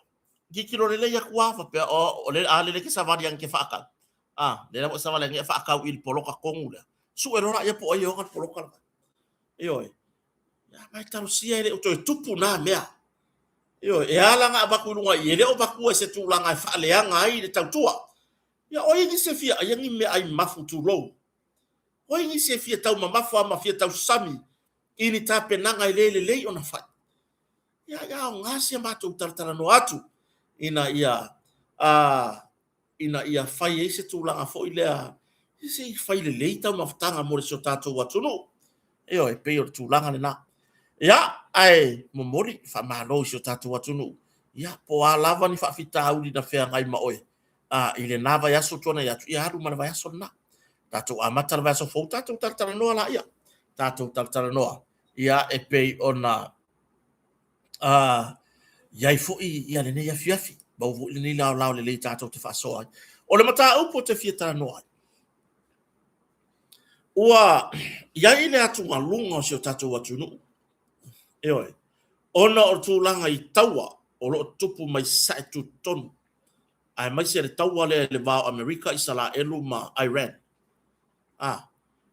Tilotilo lelei atu lava faapea, o, o le, a lele e te savali ane e te faatau. A, lea lava e savali ane e faatau i le poloka tonu lea. Sue loa laia po o ai e ona le poloka lena. Ioe. Ia, ma e talosia e le o toe tupu na mea. Ioe, e ala ona avatu i luga i i, e le o avatua i se tulaga e faaleaga ai le tautua. Ia, o ai nisi e fia aia ni meaai mafu tulou? O ai nisi e fia taumamafa ma fia tausami i ni tapenaga e le lelei ona fai? Ia, ia aoga si a matou talatalanoa atu ina ia, a, ina ia fai ai se tulaga foi lea, se i fai lelei taumafataga mo si o tatou atunuu. Ioe, e pei o le tulaga lena. Ia, ae momoli faamalo i si o tatou atunuu. Ia, po o a lava ni faafitauli na feagai ma oe, a, i lena vaiaso tuanai atu, ia alu ma le vaiaso lena. Tatou amata le vaiaso fou, tatou talatalanoa laia. Tatou talatalanoa, ia, e pei ona a, i ai foi ia lenei afiafi, maua foi lenei laolao lelei tatou te faasoa ai. O le mataupu ou te fia talanoa ai, ua i ai le atugaluga o si o tatou atunuu, ioe, ona o le tulaga i taua o lo o tutupu mai sae tutotonu, aemaise le taua lea i le va o Amerika, Isalaelu ma Iran. A,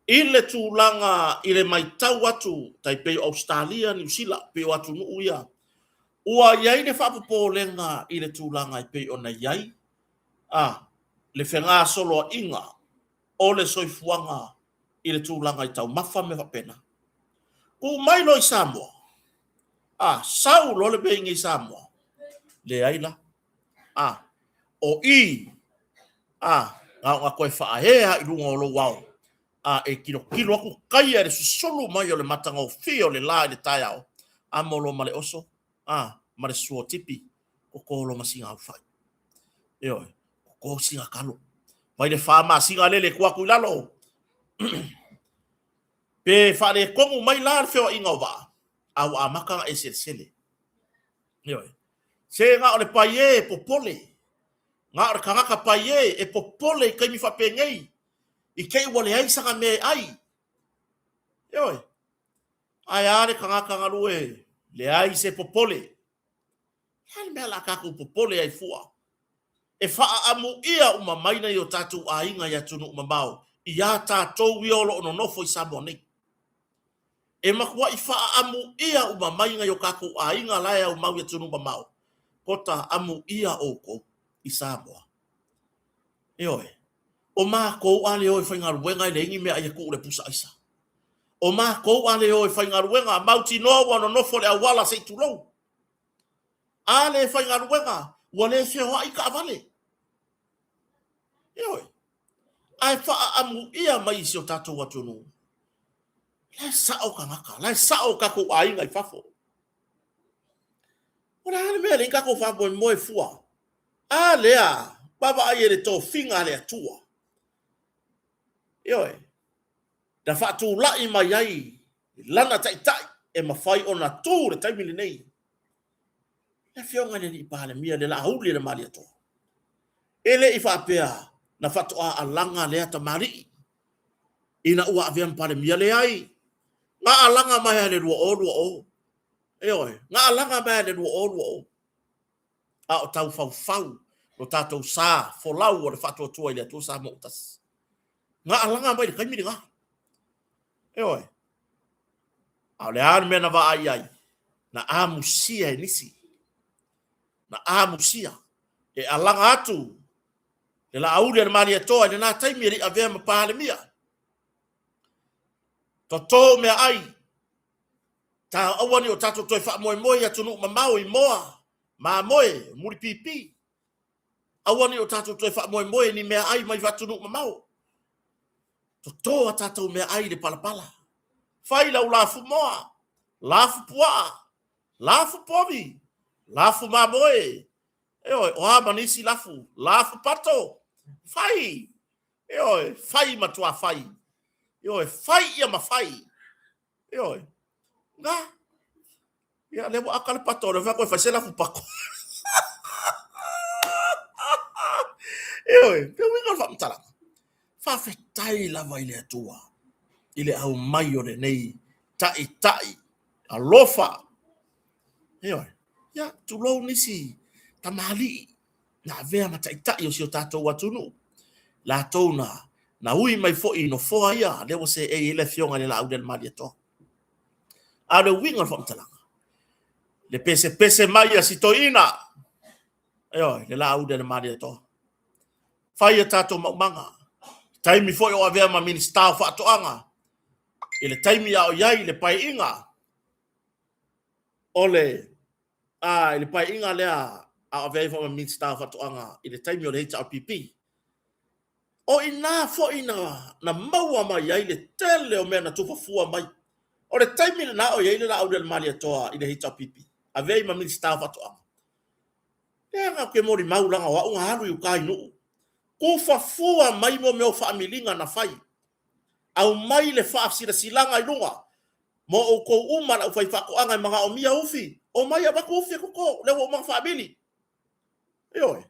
i le tulaga i le matau atu tai pei o Ausetalia, Niu Sila, pei o atunuu ia, ua i ai le faapopolega i le tulaga e pei ona i ai, a. le fegasoloaiga o le soifuaga i le tulaga i taumafa ma mea faapena. Tuu mai loa i Samoa, a, sau loa le mea i inei i Samoa, leai la. A, o i, a, na ona toe faaea i luga o lou ao, a e tilotilo atu taia i le susulu mai o le matagofie o le la i le taeao, amo loa ma le oso, a, ma le suotipi, toto loa ma sina aufai. Ioe, toto sina talo. Mai le fa masina lele tua atu i lalo. Pe faaletonu mai la le feoaiga o vaa, a ua amata ona e selesele. Ioe. Se na o le paie e popole, na o le tagata paie e popole i taimi faapenei, i te i ua leai sana mea e ai. Ioe. Ae a le tagata galue, leai se popole. Le a le mea o le a tatou popole ai fua? E faaamuia uma mai nai o tatou aiga i atunuu mamao iā tatou ia o lo o nonofo i Samoa nei. E matuai faaamuia uma mai nai o tatou aiga la e aumau i atunuu mamao, kota amuia outou i Samoa. Ioe. O matou a le o e faigaluega e leai ni meaai e tuu i le pusa aisa. O matou a le o e faigaluega, mautinoa ua nonofo i le auala se i tulou. A le faigaluega, ua le feoai taavale. Ioe. Ae faaamuia mai i si o tatou atunuu. La e sao tagata, la e sao o tatou aiga i fafo. O le a le mea e leai ni tatou faamoemoe fua? A lea, vaavaai i le tofiga a le Atua. Ioe, na faatulai mai ai Lana Taitai e mafai ona tu i le taimi lenei. Le Afioga i le Alii Palemia, le Laauli a le Malietoa. E le i faapea na faatoa alaga lea tamalii ina ua avea ma Palemia. Leai, na alaga mai lava i le 2020. Ioe, na alaga mai lava i le 2020. A o taufaufau lo tatou sa folau o le faatuatua i le Atua Samoa ua tasi. Na alaga mai i le taimi lena. Ioe. A o le a le mea na vaai ai? Na amusia e nisi. Na amusia e alaga atu le Laauli a le Malietoa i lena taimi e le i avea ma Palemia. Toto meaai, ta aua ne i o tatou toe faamoemoe i atunuu mamao i moa, mamoe, mulipipi. Aua ne i o tatou toe faamoemoe i ni meaai mai atunuu mamao. Toto a tatou meaai i le palapala. Fai lau lafu moa, lafu puaa, lafu povi, lafu mamoe, ioe, o a ma nisi lafu, lafu pato, fai, ioe, fai matua fai, ioe, fai ia ma fai, ioe, na, ia, lea ua aka le pato, lea ua fai se lafu pato. Ioe, le uiga o le faamatalaga, faafetai lava i le Atua i le aumai o lenei taitai alofa. Ioe, ia, tulou nisi tamalii na avea ma taitai o si o tatou atunuu, latou na na ui mai foi i nofoa ia, lea ua seei ai le Afioga i le Laaulialemalietoa. A o le uiga o le faamatalaga, le pesepese mai a si toeaina, ioe, le Laaulialemalietoa, fai a tatou maumaga, taimi foi o avea ma Minisita o Faatoaga, i le taimi a o i ai le Paeaiga o le a i le Paeaiga lea a o avea ai foi ma Minisita o Faatoaga i le taimi o le HRPP, o i ina foi na, na maua mai ai le tele o mea na tufafua mai. O le taimi lena o i ai le Laaulialemalietoa i le HRPP, avea ai ma Minisita o Faatoaga. Leaga ou te molimau leaga o au na alu i uta i Nuu. Tufafua mai mo mea o faamiliga na fai. Aumai le faasilasilaga i luga mo outou uma le aufaifaatoaga e manaomia ufi, omai avatu ufi e toto, lea ua uma ona faamili. Ioe.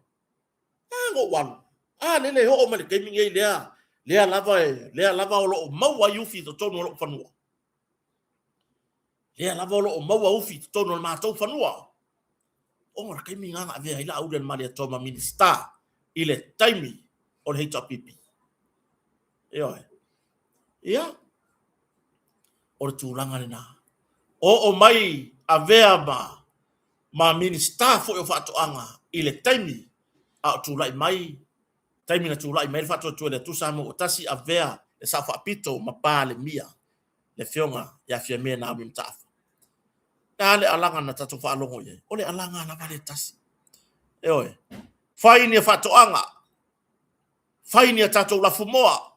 A na ou alu, a lele e oo mai le taimi nei lea, lea lava e, lea lava o lo o maua ai ufi i totonu o lou fanua. Lea lava o lo o maua ufi i totonu o le matou fanua. Ona o le taimi lena na avea ai Laaulialemalietoa ma Minisita i le taimi o le HRPP. Ioe. Ia, o le tulaga lena. Oo mai avea ma, ma Minisita foi o Faatoaga i le taimi a o tulai mai Taimi na tulai mai le faatuatua i le Atua Samoa ua tasi avea le Sao Faapito ma Palemia le Afioga ia Fiame Naomi Mataafa. Le a le alaga na tatou faalogo i ai? O le alaga lava le tasi. Ioe. Fai ni faatoaga, fai ni a tatou lafumoa,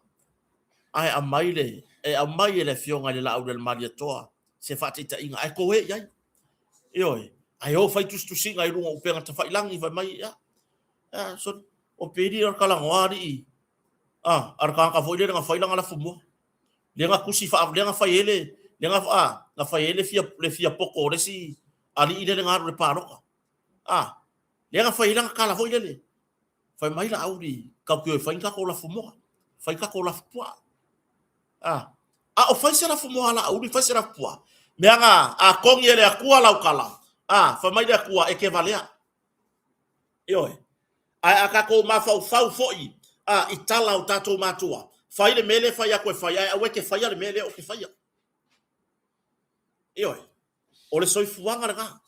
ae aumai le, e aumai e le Afioga i le Laaulialemalietoa se faataitaiga ae koe i ai. Ioe. Ae o fai tusitusiga i luga o upega tafailagi fai mai, ia, ia, sorry, o peli o le kalagoa alii, a, a le tagata foi lele na fai lana lafumoa. Lea na tusi faa, lea na fai ai le, lea na, a, na fai ai le fia, le fia poto o le isi alii lele na alu i le palota. A, lea na fai ai lana tala foi lele. Fai mai Laauli, tatou te o e fai ni tatou lafumoa, fai tatou lafupuaa. A, a o fai se lafumoa a Laauli, fai se lafupuaa. Mea na, a togi e le Atua lau tala, a, fai mai le Atua, e te valea. Ioe. Ae a tatou mafaufau foi a, i tala o tatou matua, fai le mea lea e fai atu e fai, ae aua e te faia le mea lea ou te faia. Ioe. O le soifuaga lena.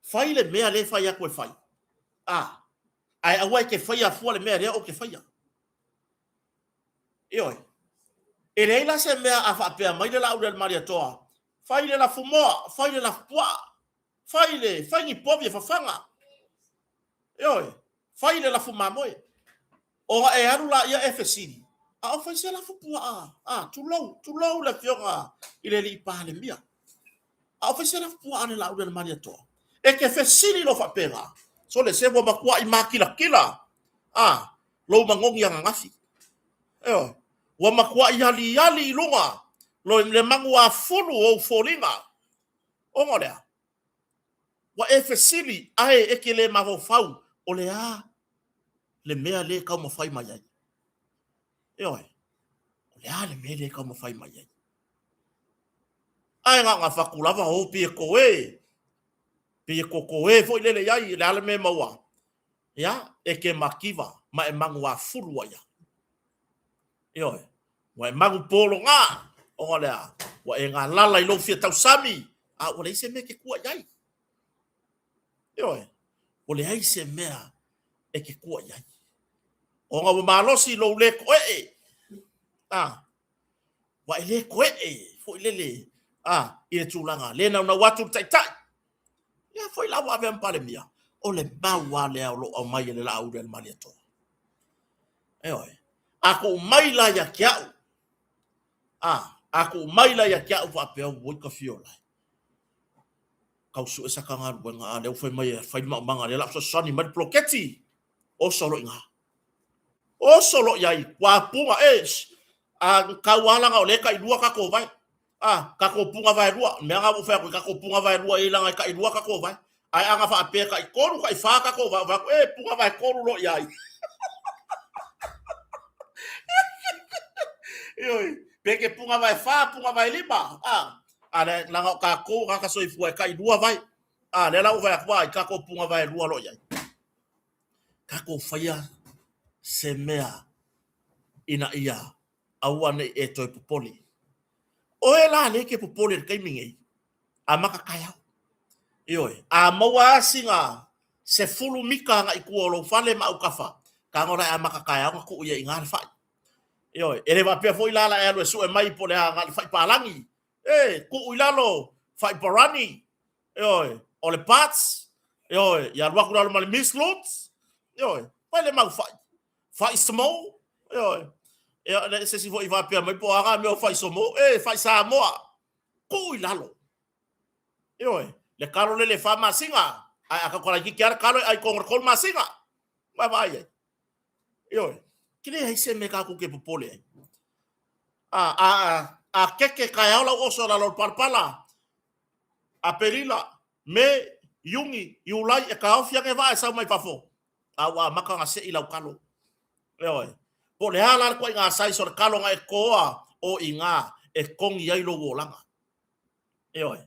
Fai le mea lea e fai atu e fai, a, ae aua e te faia fua le mea lea ou te faia. Ioe. E leai la se mea a faapea mai le Laaulialemalietoa, fai le lafumoa, fai le lafupuaa, fai le, fai ni povi e fafaga. Ioe, fai le lafu mamoe. Ona e alu laia e fesili, a o fai se lafu puaa, a, tulou, tulou le afioga i le alii Palemia. A o fai se lafu puaa a le Laaulialemalietoa. E te fesili loa faapena, sole se ua matuai makilatila, a, lou manogi ananafi. Ioe, ua matuai aliali i luga le manuafulu o ou foliga. Ona o le a? Ua e fesili ae e te le mafaufau o le a le mea lea e taumafai mai ai. Ioe, o le a le mea lea e taumafai mai ai. Ae na ona avatu lava o pei e koe, pei e kokoe foi lele i ai, le a le mea e maua. Ia, e te mativa ma e manuafulu ai lava. Ioe, ua e magu pologa, ona o le a? Ua e galala i lou fia tausami, a ua leai se mea e te tua i ai. Ioe, ua leai se mea e te tua i ai. Ona ua malosi lou le koee, a, ua e le koee foi lele, a, i le tulaga le naunau atu le taitai. Ia foi la ua avea ma Palemia, o le mau lava lea o lo o aumai e le Laaulialemalietoa. Ioe. A tuu mai la ia te au, a, a tuu mai la ia te au faapea, oi ka fiola e. Tau sue sa ta galuega, a lea ua fai mai e fai le maumaga, lea o le a fesoasoani mai le poloketi. Oso loa i ina. Oso loa i ai, ua punga, e, a tau lava leaga o lea e tailua tatou vae. A, tatou punga vaelua, le mea lena ua ou fai atu ai, tatou punga vaelua i ai leaga e tailua tatou vae. Ae a na faapea e taitolu, taifa tatou vae, ou fai atu, e, punga vaetolu loa i ai. Ioe, pe ke punga vaefa, punga vaelima, a, a lea, leaga o tatou tagata soifua e tailua vae. A, lea la ua ou fai atu, ai, tatou punga vaelua loa i ai. Tatou faia se mea ina ia aua ne i e toe popole. Oe la lea e te popole i le taimi nei, amata taeao. Ioe, a maua lava sina 10 mita agai i tua o lou fale ma autafa, tago la e amata taeao ona tuu i ai i ina le fai. Ioe, e le faapea foi la la e alu e sue mai po o le a na o le fai palagi. E, tuu i lalo fai parani, ioe, o le parts, ioe, ia alu atu i lalo ma le misloads, ioe, fai le mau fai. Fai small, ioe. Ia, le se isi foi faapea mai po o a na mea o fai small, e, fai Samoa, tuu i lalo. Ioe, le kalo lele e fa masina, ae a tau laitiiti lava le kalo e ai tonu i le tolu masina. Ua vaai ai. Ioe, ke leai se mea tatou te popole ai. A, a, a, a keke taeao lau oso i lalo o le palapala, Aperila, Me, Iuni, Iulai, e taofi ane vaa e sau mai fafo, a ua amata ona sei lau kalo. Ioe. Po o le a la le ituaiga size o le kalo na e totoa, o i ina e togi ai lou olaga. Ioe.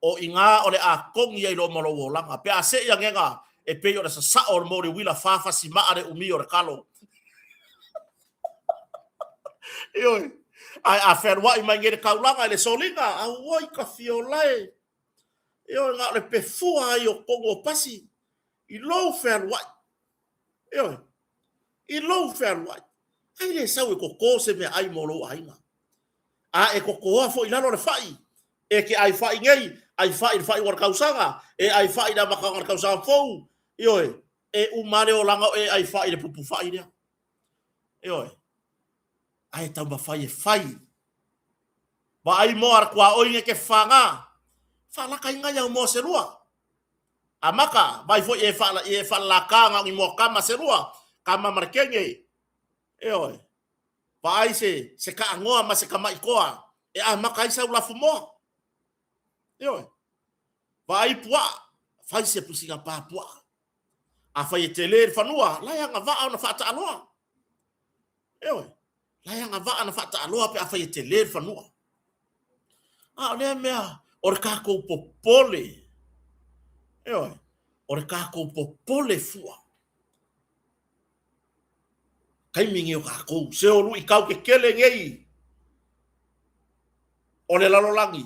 O i ina o le a togi ai loa ma lou olaga. Pe a sei anega e pei o le sasao o le moli uila fa fasimaa le umi o le kalo. Ioe. Ae a fealuai mai nei le taulaga i le soliga, auoi ka fiola e. Ioe, na o le pefua ai o tonu o pasi i lou fealuai. Ioe. I lou fealuai, ai le sau e koko se meaai mo lou aiga. A e kokoa foi i lalo le fai, e ke ai fai nei, ai fai i le faaiuga o le tausaga, e ai fai i le amataga o le tausaga fou, ioe, e uma lava le olaga o e ai fai i le pupu fai lea. Ioe. Ae taumafai e fai. Vaai moa a le tuaoi nei ke faga, faalaka ai nai au moa se lua. Amata, vaai foi e faala, e faalalaka na o ni moa kama se lua, kama ma le kene. Ioe. Vaai se, se kaanoa ma se kamaʻitoa e amata ai sau lafumoa. Ioe. Vaai puaa, fai se pusiga pa puaa. Afai e tele le fanua, la e agavaa ona faataaloa. Ioe. La e agavaa ona faataaloa pe afai e tele le fanua. A o lea mea, o le tatou popole. Ioe. O le tatou popole fua. Taimi nei o tatou, se o luitau tetele nei o le lalolagi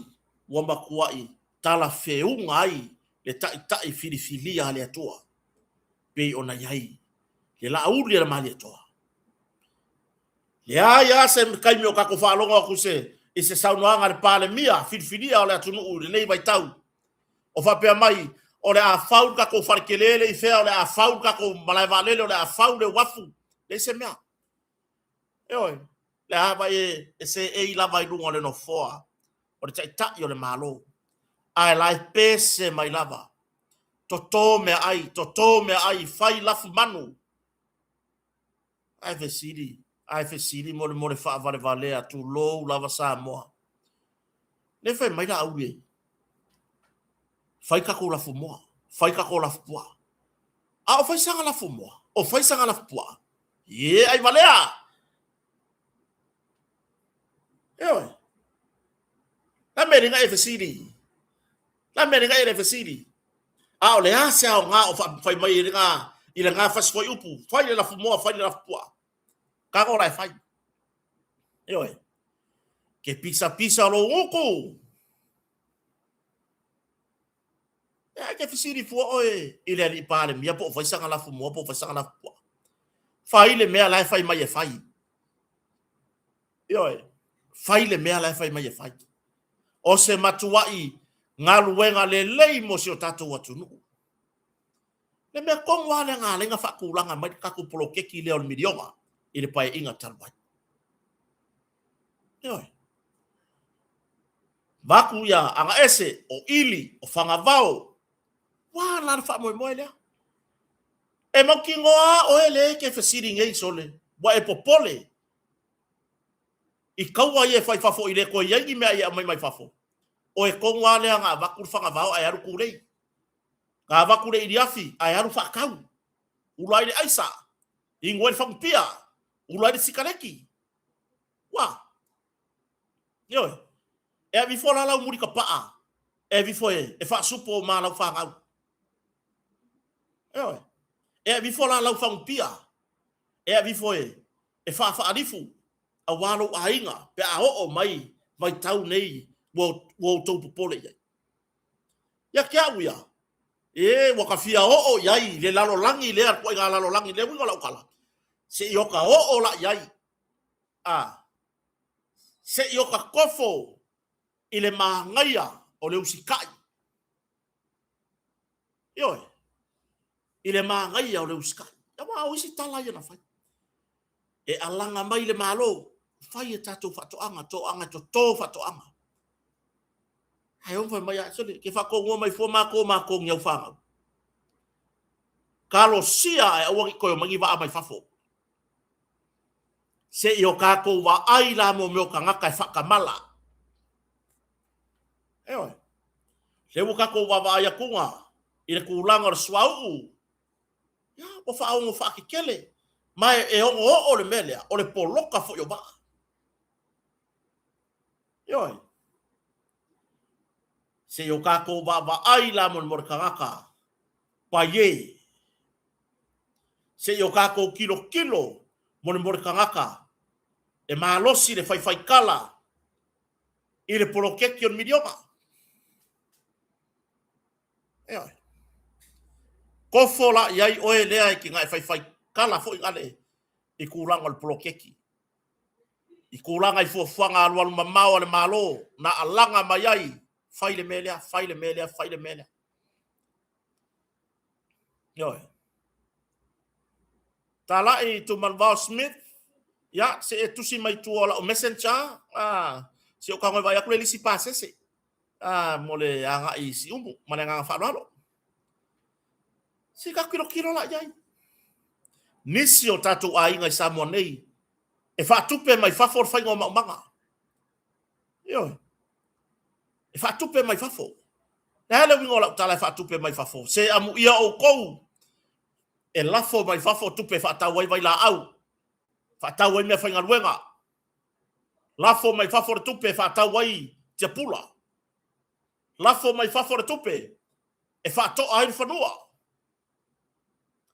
ua matuai talafeuga ai le taitai filifilia a le Atua, pei ona i ai le Laauli a le Malietoa. Leai lava se taimi o tatou faalogo atu se, i se saunoaga a le Palemia filifilia o le atunuu i lenei vaitau, o faapea mai, o le a fau le tatou fale tele lea i fea, o le a fau le tatou malae vaalele, o le a fau le uafu, leai se mea. Ioe, le a vai e seei lava i luga o le nofoa o le Taitai o le Malo, ae la e pese mai lava, toto meaai, toto meaai, fai lafu manu. Ae fesili, ae fesili molemole faavalevalea, tulou lava Samoa. Le fai mai Laauli e fai tatou lafumoa, fai tatou lafupuaa. A o fai saga lafumoa, o fai saga lafupuaa. Ie, ai valea! Ioe. La mea lenga e fesili. La mea lenga e le fesili. A o le a se aoga o fai mai i lena, i lena fasi fuaiupu, fai le lafumoa, fai le lafupuaa. Kago la e fai. Ioe. Ke pisapisa o lou gutu. E ai ke fesili fua oe i le alii Palemia po o fai saga lafumoa po o fai saga lafupuaa. Fai le mea la e fai mai e fai. Ioe, fai le mea la e fai mai e fai. O se matuai galuega lelei mo si o tatou atunuu. Le mea tonu lava lea na ala ai ona faatulaga mai le tatou poloketi lea o le miliona i le Paeaiga talu ai. Ioe. Vaeatu ia Agaese, o Ili, o Fagavao, ua la le faamoemoe lea. E mautinoa lava oe lea e te fesili nei sole, ua e popole i taua ia e fai fafo i le toe i ai ni mea e aumai mai fafo. Oe tonu lava lea na avatu le Fagavao ae alu tulei. Na avatu le iliafi ae alu faatau. Ula ai le aisa, inu ai le fagupia, ula ai le sikaleki. Ua. Ioe. E ave ifo la lau mulitapaa, e ave ifo e faasupo ma lau fanau. Ioe. E ave ifo la lau fagupia, e ave ifo e faafaalifu aua lou aiga pe a oo mai vaitau nei ua outou popole i ai. Ia te au ia, e ua ta fia oo i ai le lalolagi lea, le ituaiga lalolagi lea uiga o lau tala, se i ota oo la i ai, a, se i ota tofo i le manaia o le usitai. Ioe, i le manaia o le usitai. Aua o isi tala ia na fai. E alaga mai le Malo, fai e tatou faatoaga, toaga e toto faatoaga. Ae ono fai mai, sole, ke faatonuga mai fua matou, matou ni au fanau. Talosia ae aua ne i toe omai ni vaa mai fafo. Se i o tatou vaai la mo mea o tagata e faatamala. Ioe. Lea ua tatou vaavaai atuga i le tulaga o le suauu, ia, ua faaogo faatetele. Ma e ono oo le mea lea, o le poloka foi o vaa. Ioe. Se i o tatou vaavaai la mo le tagata paie. Se i o tatou tilotilo mo le tagata e malosi le faifaitala i le poloketi o le miliona. Ioe. Kofo la i ai oe lea e te na e faifai kala foi gale. i tulaga o le poloketi, i tulaga i fuafuaga alualu mamao a le Malo na alaga mai ai, fai le mea lea, fai le mea lea, fai le mea lea. Ioe. Talai Tumanuvao Smith, ia, se e tusi mai tua o lau messenger, ah, se o tago e vaai atu le lisi pasese, ah, mo le agai i Siumu, ma le agaga faaaloalo. Se i tatou tilotilo la i ai. Nisi o tatou aiga i Samoa nei, e faatupe mai fafo le faiga o maumaga. Ioe. E faatupe mai fafo. Le a le uiga o lau tala e faatupe mai fafo? Se amuia outou e lafo mai fafo tupe e faatau ai vailaau, faatau ai meafaigaluega, lafo mai fafo le tupe e faatau ai tiapula, lafo mai fafo le tupe e faatoa ai le fanua,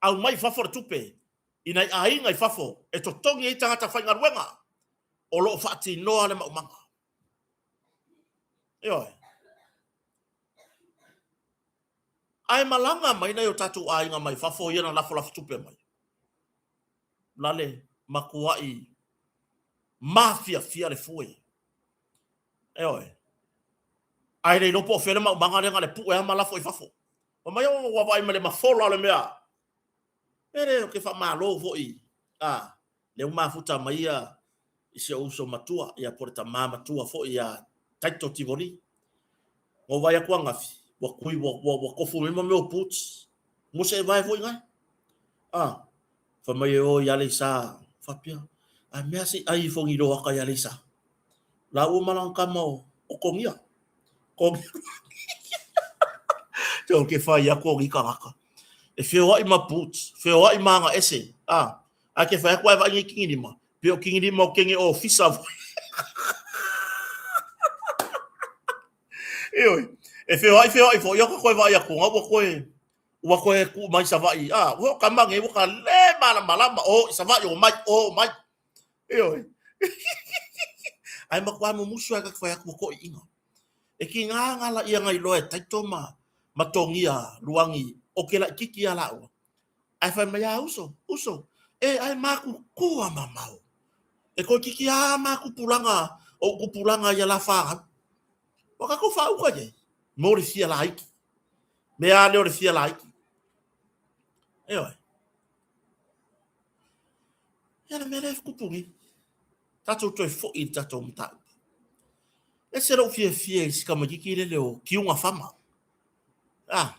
aumai i fafo le tupe i nai aiga i fafo e totogi ai tagata faigaluega o lo o faatinoa le maumaga. Ioe. Ae malaga mai nai o tatou aiga mai fafo ia na lafolafo tupe mai. Lale matuai mafiafia le fue. Ioe. Ae le iloa po o fea le maumaga lea na le pue lava ma lafo i fafo. Fai mai ua vaai mai le mafola o le mea. E le o ke faamalo foi a lea ua mafuta mai ia i si ou uso matua ia po o le tama matua foi ia Taito Tivoli. Na ou vaai atu ananafi ua tui ua ua ua tofu mai ma mea o boots. Mo se vae foi nai. A fai mai e o i Aleisa faapea a mea se i ai ifo ni loaka i Aleisa. La ua ma lana tama o o Togia. Togia. Te o ke whai aku o ni tagata. E feoai ma boots, feoai ma aga ese. A, a ke whai aku ai vai ngi kingilima. Pe o kingilima o kenge ofisa foi. Ioe, e feoai feoai foi o ka koe vai aku, ngā ua koe ua koe ku mai Savaii. A, ua ka mange, ua ka le malamalama, o i Savaii o mai, o mai. Ioe. Ae matua mumusu ai ka whai aku ko inga. E ki ngā ngala ia ngai loa e taito ma, ma tongia luangi o ke lai kiki a laua. Ae whai mai a uso, uso, e ai māku kua mamao. E koe kiki a māku pulanga o uku pulanga ia la whāau. Wa kako whāuka iei, mō le fia laiki. Me a leo le fia laiki. Ioe. Ia le mea lea e kupu nei. Tatou toe foi i le tatou mataupu. Ese lou fiafia i si tamaititi lele o Kiuga Fama. Ah.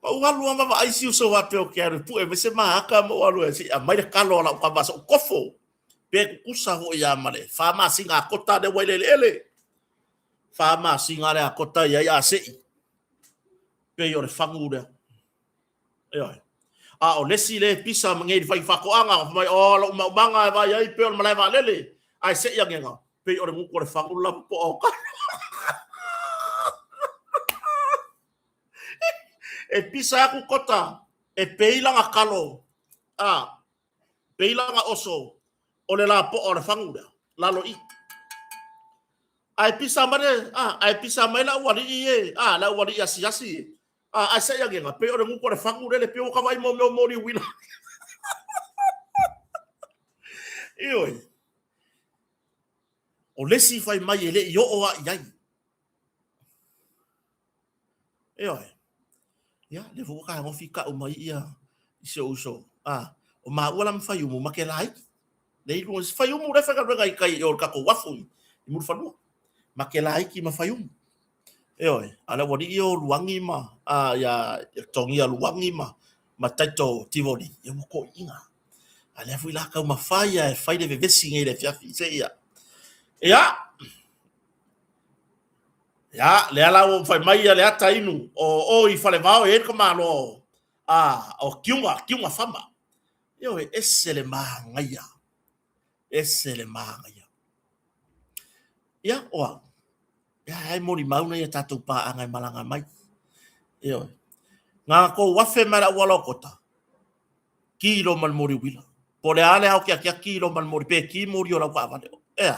Ma ou alu lava vaai si uso faapea ou te alu e pue mai se maaka ma ou alu e se i aumai le kalo a lau tama sa ou kofo. Pe tutusa foi lava ma le fa masina a kota lea ua i le eleele. Fa masina lea a kota i ai a sei. Pei o le fagu lea. Ioe. A o le isi le pisa ma ngei fai faatoaga, fai mai, o lou maumaga e vaai ai pei o le malae vaalele, ae sei agega, pei o le gutu o le fagu lava po o kalo. E pisa aku kota, e pei lana kalo, a, pei lana oso, o le lapoa o le fagu lea, lalo i. Ae pisa mai le, a, ae pisa mai le aualii e, a, le aualii asiasi e, A, ae sei agega, pei o le gutu o le fagu lele, pei ua ka vaai mo mea o moli uila. Ioe. O le isi fai mai e le i oo a i ai. Ioe. Ia, le foi ua tagofi kau mai ia i si ou uso. A, o maua la ma Faiumu ma ke laiki. Le i luga, Faiumu le faigaluega i kai o le tatou uafu i Mulifanua. Ma ke laiki ma Faiumu. Ioe, a le aualii ia o Luangi ma, a, ia, Togia Luangi ma, ma Taito Tivoli, ia ua toeaiina. A lea foi la taumafai lava e fai le vevesi nei i le afiafi, se ia. Ia, ia, lea la ua fai mai ia le ata inu o o i Falevao e i ai le tamaloa a, o Kiuga, Kiuga Fama. Ioe, ese le manaia, ese le manaia. Ia, o au, ia, ai molimau nei a tatou paaga e malaga mai. Ioe. Ngā kou afe mai le auala o Kota, ki lo ma le moli uila. Po le a le ao kia kia ki lo ma le moli, pe ki moli o lau kaavale. Ea,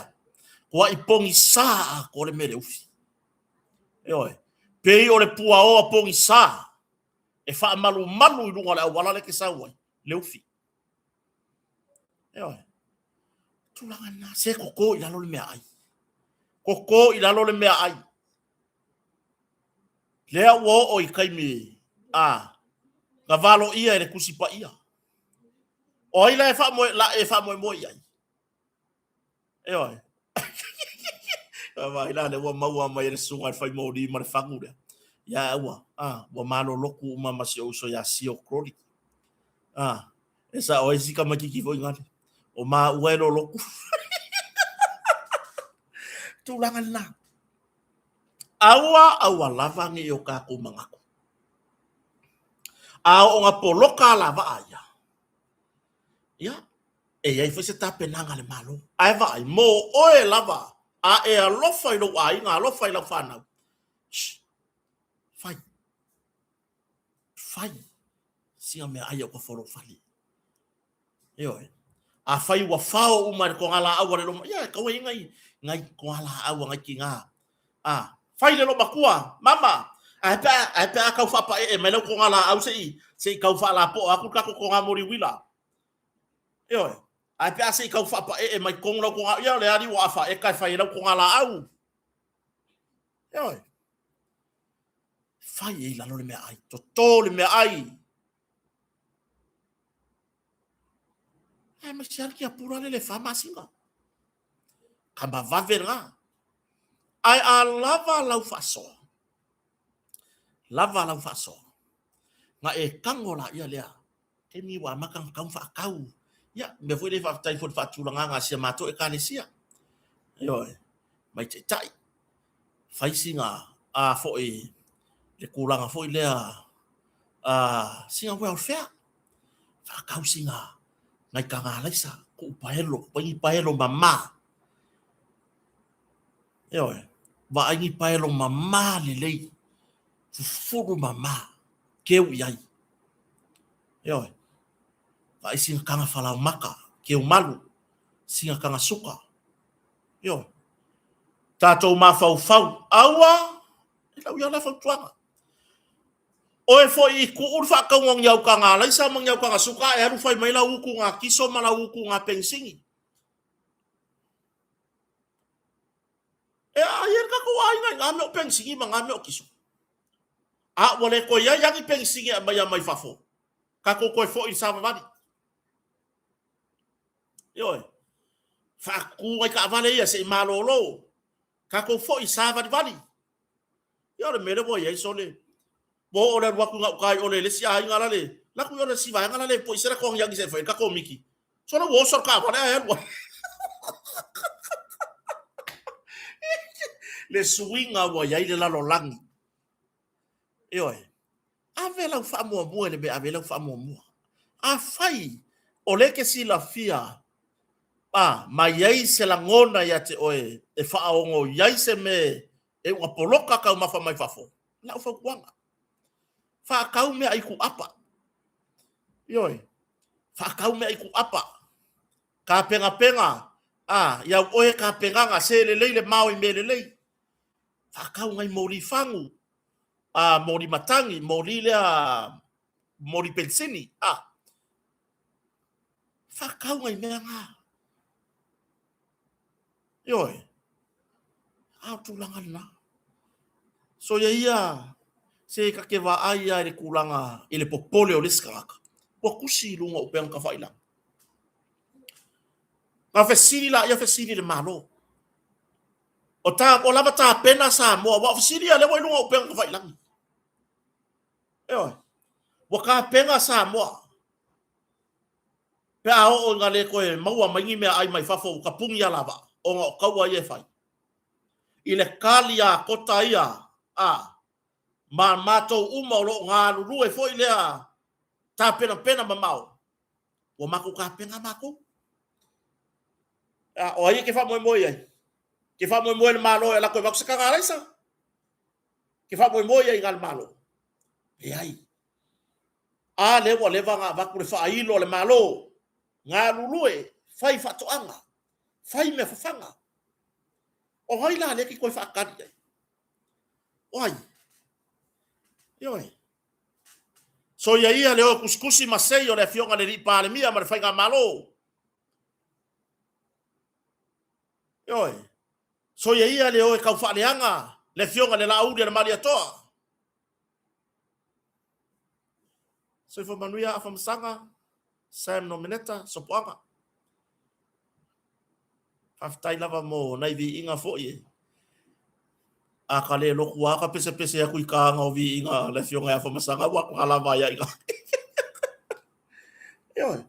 kua i pongi sa a ko le mele ufi. Ioe. Pei o le puaoa pongi sa, e faamalumalu i luga o le auala le ke sau ai, le ufi. Ioe. Tulaga lena, se koko i lalo le meaai. Koko i lalo le meaai. Lea ua oo i taimi a na valoia e le Tusi Paia. O ai la e faamoe, la e faamoemoe i ai? Ioe. Vaai la lea ua maua mai e le susuga i le fai moli ma le fagu lea. Ia aua, a, ua maloloku uma ma si ou uso ia Sio Crowley. A, e sao ai si tamaitiiti foi gale. O maua e loloku. Tulaga lena. Aua, aua lava ne i o tatou manatu. A oo ina poloka alavaa ia, ia, e i ai foi se tapenaga a le Malo. Ae vaai, mo oe lava, a e alofa i lou aiga, alofa i lau fanau, shh, fai, fai sina meaai i autafa o lou fale. Ioe. Afai ua fao uma e le togalaau a le loma, ia e tatau ona i ai nai, nai togalaau a nai tina. A, fai le loomatua, mama, ae pe a, ae pe a tau faapaee mai lau togalaau se i, se i tau faalapoa atu le tatou toga moliuila. Ioe. Ae pe a se i tau faapaee mai totonu lau toga, ia o le alii ua afa eka e fai ai lau togalaau. Ioe. Fai ai i lalo le meaai, toto le meaai. Aemaise lava le tiapula lea i le 4 masina. Tama vave lena. Ae a lava lau faasoa, lava lau faasoa, na e tago laia lea, taimi ua amata ona tau faatau. Ia, mea foi lea faafetai foi i le faatulagaga a si a matou Ekalesia. Ioe, mai taitai, fai sina a foi le tulaga foi lea a sina welfare, faatau sina nai taga alaisa, tuu paelo, pai ni paelo mama. Ioe, vaai ni paelo mama lelei, fufulu mama, keu i ai. Ioe, vaai sina taga falaomata, keu malu, sina taga suka. Ioe, tatou mafaufau, aua, e lau ia lea fautuaga. Oe foi i tuu le faatauga o ni au taga alaisa ma ni au taga suka ae alu fai mai lau utuga kiso ma lau utuga penisini. E aai ai le tatou aiga i na mea o penisini ma na mea o kiso. A ua le toe i ai lava ni penisini e aumaia mai fafo, tatou toe foi i le savavali. Ioe. Faatutu nai taavale ia se i malolo. Tatou foi i savalivali. Ia o le mea lea ua i ai sole. Ua oo le alu atu i gauta i ole i le isi aiga la le, la atu i ole isi vaega la le po'i se latou agiagi se i fai ai le tatou miti. Sole ua oso le taavale ae alu ai. Le suiga ua i ai le lalolagi. Ioe. Ave lau faamuamua i le mea e ave ai lau faamuamua. Afai o lea e te silafia a ma i ai se lagona ia te oe e faaogo i ai se mea e uga poloka taumafa mai fafo, lau fautuaga, faatau meaai kuapa. Ioe, faatau meaai kuapa. Tapenapena, a, iau oe tapenaga, se lelei le mao i mea lelei. Faatau nai moli fagu, a, moli matagi, moli lea, moli penisini, a. Faatau nai mea na. Ioe. A o tulaga lena. So ia ia, se ta te vaai lava i le tulaga i le popole o le isi tagata, ua tusi i luga o upega tafailagi. Na fesili laia fesili i le Malo. O, ta, o lava tapena Samoa, aua o fesili ia lea ua i luga o upega tafailagi. Ioe. Ua tapena Samoa. Pe a oo ina le toe maua mai ni meaai mai fafo ua tapuni alavaa ona o taua ia e fai. I le tali a Kota ia a ma matou uma o lo o galulue foi lea tapenapena mamao, ua matou tapena matou. A o ai e te faamoemoe i ai? Te faamoemoe i le Malo e alu atu e avatu se taga alaisa? Te faamoemoe i ai i le Malo? Leai. A lea ua leva ona avatu le faailo a le Malo, galulue, fai faatoaga, fai mea fafaga. O ai la lea e te toe faatali i ai? O ai? Ioe. Soia ia le o tusitusi ma sei o le Afioga i le Palemia ma le Faigamalo. Ioe. Soia ia le o e tau faaleaga le Afioga i le Laauli a le Malietoa. Soifua manuia Afamasaga, Sam Nomeneta, Sopoaga. Faafetai lava mo nai viiga foi e. A ka le lotu a ka pesepese atu i kāga o viiga le Afioga ia Afamasaga ua atu lava ai ai. Ioe.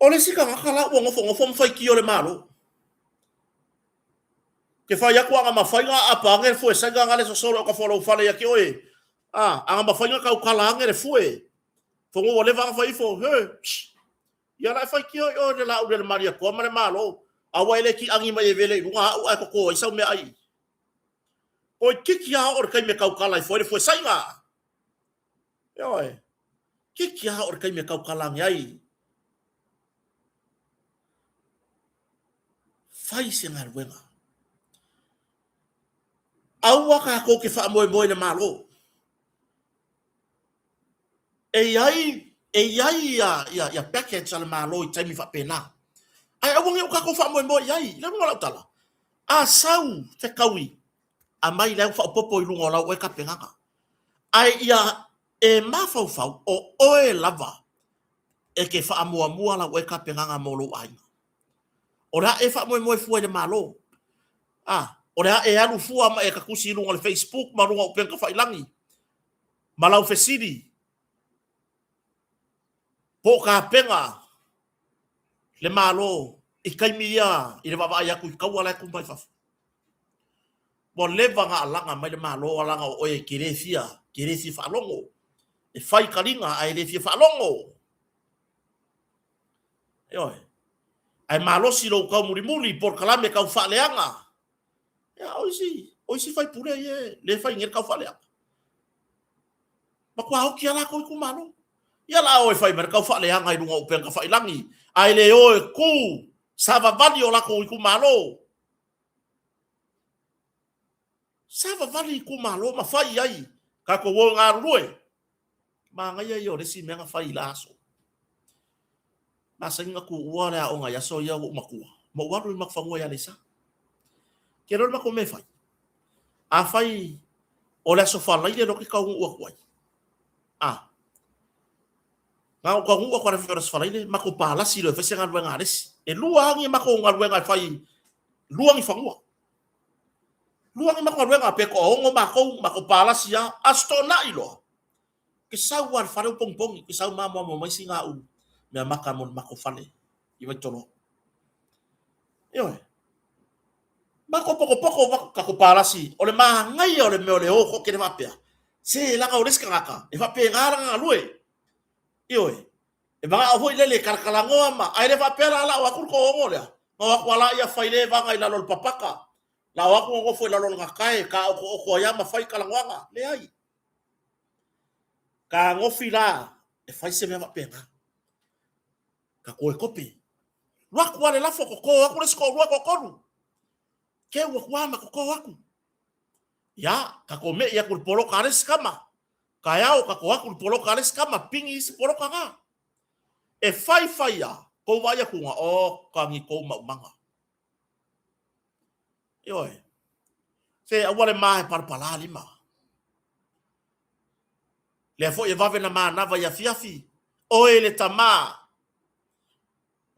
O le isi tagata la ua nofonofo ma faitio le Malo. Ke fai atu ana mafai na aapa ane le fue saina na le sosolo o ka folou fale ia te oe. A, ana mafai na tautala ane le fue. Fono ua leva ana fai ifo, he, psh. Ia la e faitio i oe le lauli a le Malietoa ma le Malo. A ua e le kiʻagi mai e vele i luga a'u ae toto ai sau meaai. Toeitiiti lava oo i le taimi e tautala ifo ai le fue saina. Ioe. Kiki lava oo i le taimi e tautala ane ai. Fai se galuega. Aua tatou te faamoemoe i le Malo. E i ai, e i ai ia, ia, ia package a le Malo i taimi faapena. Ae aua ne i o tatou faamoemoe i ai. Le uiga o lau tala, a sau fetaui, aumai le au faaopoopo i luga o lau oe tapenaga. Ae ia e mafaufau o oe lava e te faamuamua lau oe tapenaga mo lou aiga. O le a e faamoemoe fua i le Malo? A, o le a e alu fua ma e tatusi i luga o le Facebook ma luga o upega tafailagi ma lau fesili po o tapena le Malo i taimi ia i le vaavaai atu i taua la e tu mai fafo. Ua leva na alaga mai le Malo alaga o oe e te le fia, te le fia faalogo. E fai taliga ae le fia faalogo. Ioe. Ae malosi lou taumulimuli i polokalame tau faaleaga. Ia, o isi, o isi faipule ia le fai nei le tau faaleaga. Matua oti lava latou itumalo. Ia la o e fai mai le tau faaleaga i luga o upega tafailagi, ae le o e tu savavali o latou itumalo. Savavali itumalo ma fai ai tatou o e galulue. Manaia ia o le isi mea na fai i la aso. Masani na tuua le aoga i aso ia ua ou matua, ma ou alu i le matou fanua i Aleisa. Ke iloa le matou mea e fai. Afai o le aso Faraile loa ke taunuu atu ai. A. Na ou taunuu atu i le aso Faraile, matou palasi loa e fai se galuega a le isi. E lua lava ni matou galuega e fai, lua ni fanua. Lua ni matou galuega, pe toaono matou, matou palasi lava, Aso Toonai loa. Ke sau lava i le fale ua poniponi, ke sau ma amoamo mai sina au mea maka mo le matou fale i Vaitoloa. Ioe. Matou potopoto tatou palasi, o le manaia o le mea o le o toatele faapea, se leaga o le isi tagata e faapena lana galue. Ioe. E manao foi lele e talatalanoa ma, ae le faapea la lao atu le toaono lea, na o atu lava laia fai le vaga i lalo o le papaka, lao atu nonofo i lalo o le gatae, taotooto ai lava ma fai talanoaga. Leai. Fetagofi la e fai se mea faapena. Ka toe kope. Alu atu lava le lafo, toto atu le isi toalua toatolu. Keu atu lava ma toto atu. Ia, tatou me'i atu i le poloka a le isi tama. Taeao, tatou atu i le poloka a le isi tama, pigi isi poloka na. E fai fai lava, tou vaai atuga, oka ni tou maumaga. Ioe. Se aua le ma e palapala lima. Lea foi e vave na manava i afiafi, oe le tama.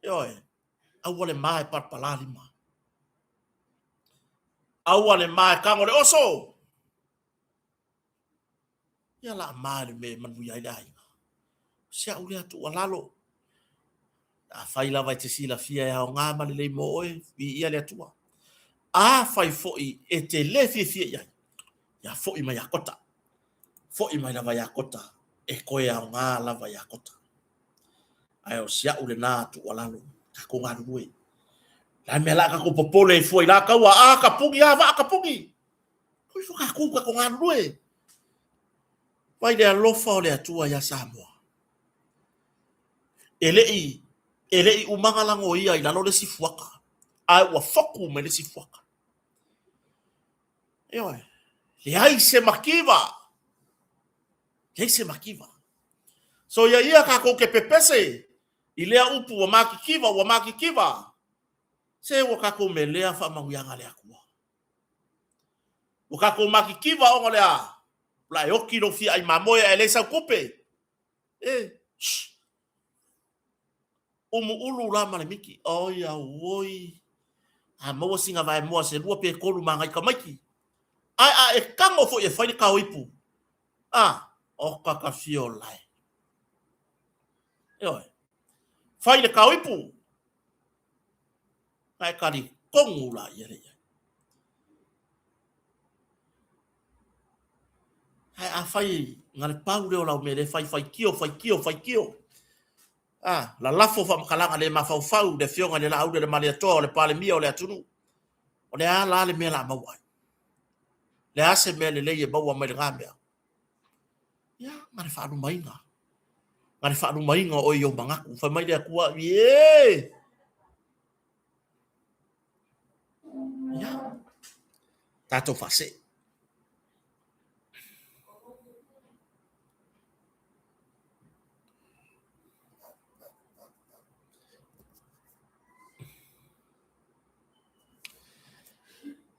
Ioe. Aua le ma e palapala lima. Aua le ma e tago le oso. Ia la ma le mea e manuia ai le aiga. O si au lea tuualalo. Afai lava e te silafia e aoga ma lelei mo oe, viia le Atua. Afai foi e te le fiafia i ai, ia foi mai ia Kota. Foi mai lava ia Kota, e toe aoga lava ia Kota. Ae o si au lena tuualalo, tatou galulue. La mea la tatou popole ai fua i la taua, a ka puni, a vaa ka puni. Ko ifo tatou tatou galulue. Vai le alofa o le Atua ia Samoa. E le i, e le i umaga lagoia i lalo le isi fuaka, ae ua foku mai le isi fuaka. Ioe, leai se mativa, leai se mativa. So ia ia tatou te pepese. I lea upu ua makikiva, ua makikiva, se ua tatou melea faamanuiaga a le Atua. Ua tatou makikiva ona o le a? O le a e oti lou fia ai mamoe ae leai sau tupe. E, shh. Umuulu la ma le miti. Oi auoi. A maua sina vaemoa se lua pe tolu ma nai tamaiti. Ae a e tago foi e fai le tao ipu, a, oka ka fia o lae. Ioe. Fai le tao ipu, na e talitonu la ia le iai. Ae a fai na le pau lea o lau mea lea fai faitio, faitio, faitio. A, lalafo faamatalaga le mafaufau le afioga i le Laauli o le Malietoa o le Palemia o le atunuu. O le a la le mea o le a maua ai? Le a se mea lelei e maua mai lena mea? Ia, na le faalumaina. Na le faalumaina o oe i ou manatu. Fai mai le Atua, ie! Ia, tatou faasee.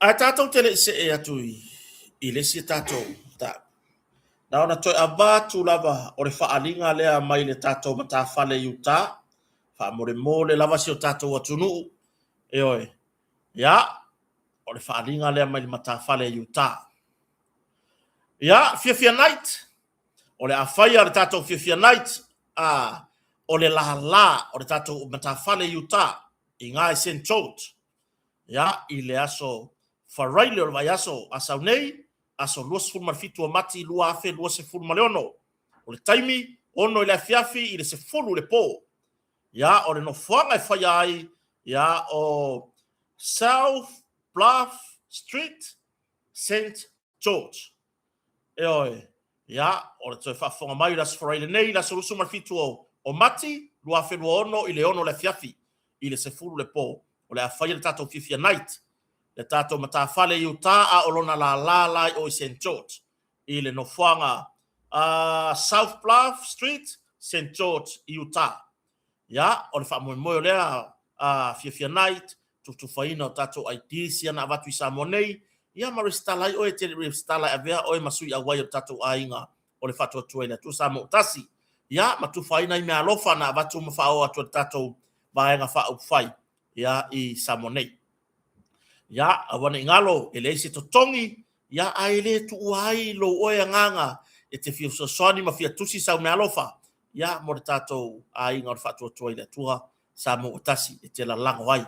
Ae tatou te le i see atu i le isi tatou mataupu, na ona toe avatu lava o le faaaliga lea mai le tatou matafale i uta, faamolemole lava si o tatou atunuu, ioe, ia, o le faaaliga lea mai le matafale i uta. Ia, Fiafia Night, o le a faia le tatou Fiafia Night, a, o le lālā o le tatou matafale i uta, i ina i Saint George, ia, i le aso Faraile o le vaiaso a sau nei, aso 27 o Mati 2026. O le taimi, 6 i le afiafi i le 10 i le po. Ia, o le nofoaga e faia ai, ia, o South Bluff Street, Saint George. Ioe, ia, o le toe faafofoga mai i le Aso Faraile nei, le aso 27 o Mati 2026 i le 6 o le afiafi i le 10 le po. O le a faia le tatou Fiafia Night, le tatou matafale i uta a o lona lālā la i o i Saint George i le nofoaga South Bluff Street, Saint George i uta. Ia, o le faamoemoe o lea Fiafia Night, tutufaina o tatou IDs ia na avatu i Samoa nei, ia ma resitala ai oe, e te le resitala e avea oe ma sui auai o le tatou aiga o le Faatuatua i le Atua Samoa ua Tasi. Ia, ma tufaina ai meaalofa na avatu ma faaoo atu e le tatou Vaega Faaupufai ia i Samoa nei. Ia, aua ne i galo, e leai se totogi, ia ae le tuua ai lou oe agaga e te fia fesoasoani ma fia tusi sau meaalofa, ia mo le tatou aiga o le Faatuatua i le Atua Samoa ua Tasi e te lalago ai.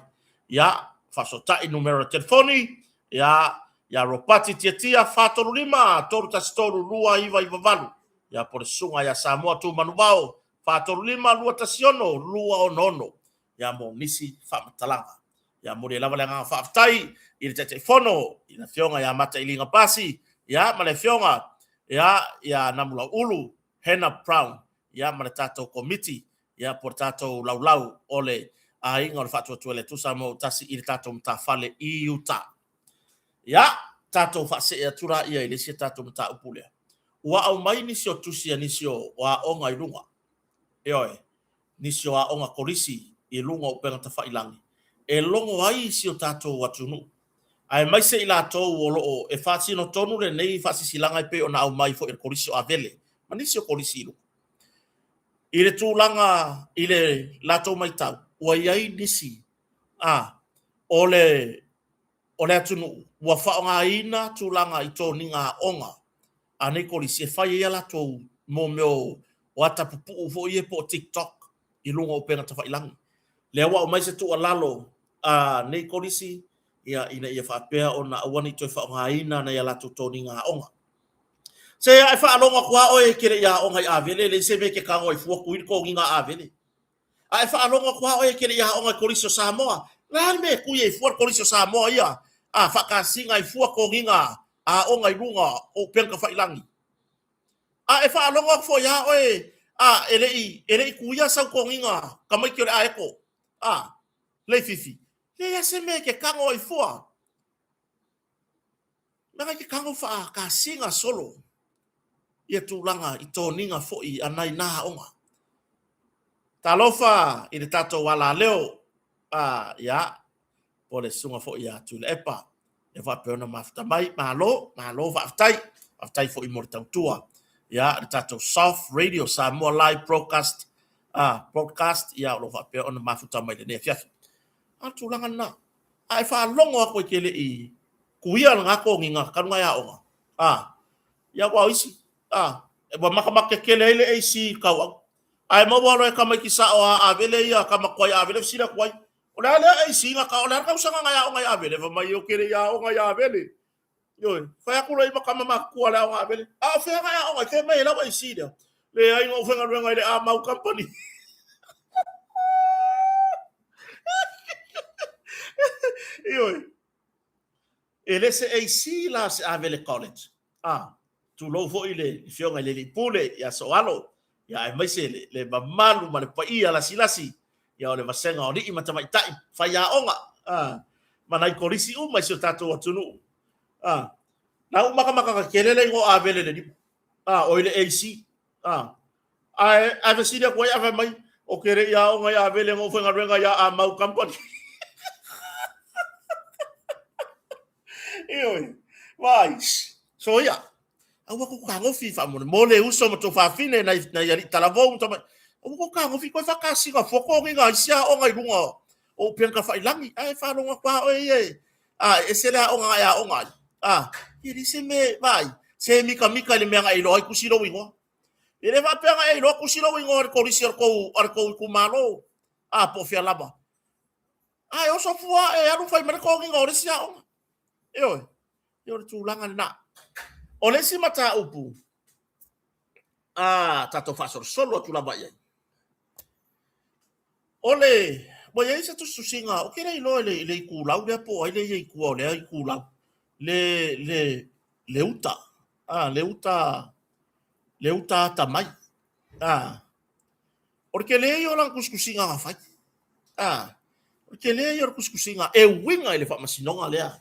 Ia, faasootai numera o telefoni, ia, ia Ropati Tiatia 435 313 2998, ia po o le susuga ia Samoa Tumanuvao 435 216 266, ia mo nisi faamatalaga. Ia momoli ai lava le agaga faafetai i le Taitaifono, i le Afioga ia Matailiga Pasi, ia ma le Afioga ia, ia Namulauulu Hannah Brown, ia ma le tatou Komiti, ia po o le tatou laulau o le Aiga o le Faatuatua i le Atua Samoa ua Tasi i le tatou matafale i Utah. Ia, tatou faasee atu laia i le isi tatou mataupu lea. Ua aumai nisi o tusi a nisi o aoga i luga. Ioe, nisi o aoga kolisi i luga o upega tafailangi e logo ai si o tatou atunuu, aemaise i latou o lo o e faasino tonu lenei faasisilaga e pei ona aumai foi e le Kolisi o Avele ma nisi o kolisi i luga. I le tulaga i le latou matau, ua i ai nisi a o le o le atunuu ua faaaogaina tulaga i toniga aoga a nei kolisi e fai ai a latou mo mea o ata pupuu foi ia po o TikTok i luga o upega tafailagi. Lea ua aumai se tuualalo a nei kolisi ia ina ia faapea ona aua ne i toe faaaogaina nai a latou toniga aoga. Se a e faalogo atu lava oe e te le i aoga i Avele, e leai se mea e te tago ai fua, tui le toniga a Avele. A e faalogo atu lava oe e te le i aoga i Kolisi o Samoa, o le a le mea e tui ai fua le Kolisi o Samoa ia, a faakasina ai fua toniga aoga i luga o upega tafailagi? A e faalogo atu foi lava oe a e le i e le i tuia sau toniga tamaiti o le aeto, a Leififi, leai lava se mea e te tago ai fua. Leaga e te tago faakasina solo ia tulaga i toniga foi a nai na aoga. Talofa i le tatou alaleo, a, ia, po o le susuga foi ia Tuilaepa, e faapea ona mafuta mai, malo, malo faafetai, faafetai foi mo le tautua. Ia, le tatou Soft Radio Samoa Live Broadcast, broadcast, ia, o lo o faapea ona mafuta mai lenei afiafi. A o le tulaga lena, a e faalogo atu e te le i kuia lena toniga talu ona e aoga, a, ia aua o isi, a, ua matamata tetele ai le AC i le tauau. Ae maua loa e tamaiti sao a Avele ia, tama tuai a Avele fesili atu ai, O le a lea AC na ta, o le a le tausaga na e aoga ai Avele? Fai mai, ou te le i aoga i Avele. Ioe, fai atu loa i ma tama matutua a le aoga Avele. A o fea na e aoga ai? Fea mai e lau AC lea? Leai, na ou faigaluega i le Amau Company. Ioe. E le se AC la se Avele College. A, tulou foi le afioga i le Alii Pule ia Sooalo, ia aemaise le, le mamalu ma le paia lasilasi, ia o le vasega o alii ma tamaitai faiaoga, a, ma nai kolisi uma i si o tatou atunuu. A, na ou makamaka tele le igoa Avele le lima, a, oi le AC. A, ae, ae fesili atu ai, ae fai mai, o ke le i aoga i Avele na ou faigaluega ia Amau Company. Ioe, vaai, soia, aua kou kagofi faamolemole uso ma tou fafine nai, nai alii talavou ma tamai, aua kou kagofi koe whakasina fua toniga isi aoga i luga o upega tafailagi, ae faalogo atu lava oe ia e, a, e ese le aoga na e aoga ai, a, e leai se mea, vaai, se mikamika i le mea na e iloa ai tusi lou igoa. E le faapea na e iloa tusi lou igoa i le kolisi a le tou, a le tou itumalo, a, po o fea lava. A e oso fua e alu fai mai le toniga o le isi aoga. Ioe, ia o le tulaga lena. O le isi mataupu a tatou faasolosolo atu lava i ai, o le, ua i ai se tusitusiga, ou te le iloa i le, i le itulau lea po o ai lea e i ai i tua o lea itulau, le, le, le uta, a, le uta, le uta atamai, a, O le tele ia o lana tusitusiga na fai. A, o le tele ia o le tusitusiga e uiga i le faamasinoga lea.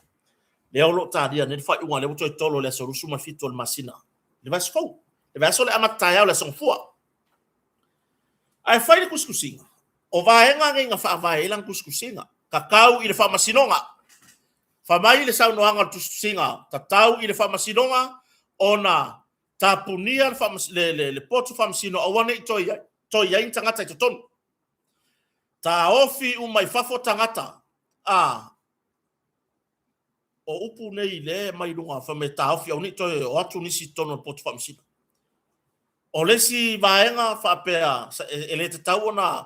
Lea o lo o talia nei le faaiuga lea ua toe tolo i le aso 27 o le masina. Le vaiaso fou. Le vaiaso le amata taeao le aso Gafua. Ae fai le tusitusiga, o vaega nei na faavae ai lana tusitusiga. Tatau i le faamasinoga. Fai mai le saunoaga o le tusitusiga, tatau i le faamasinoga ona tapunia le, le, le potu faamasino aua ne i toe i ai, toe i ai ni tagata i totonu. Taofi uma i fafo tagata, a, o upu nei le mai luga, fai mai taofi aua ne i toe o atu nisi i totonu o le potu faamasino. O le isi vaega faapea e le tatau ona,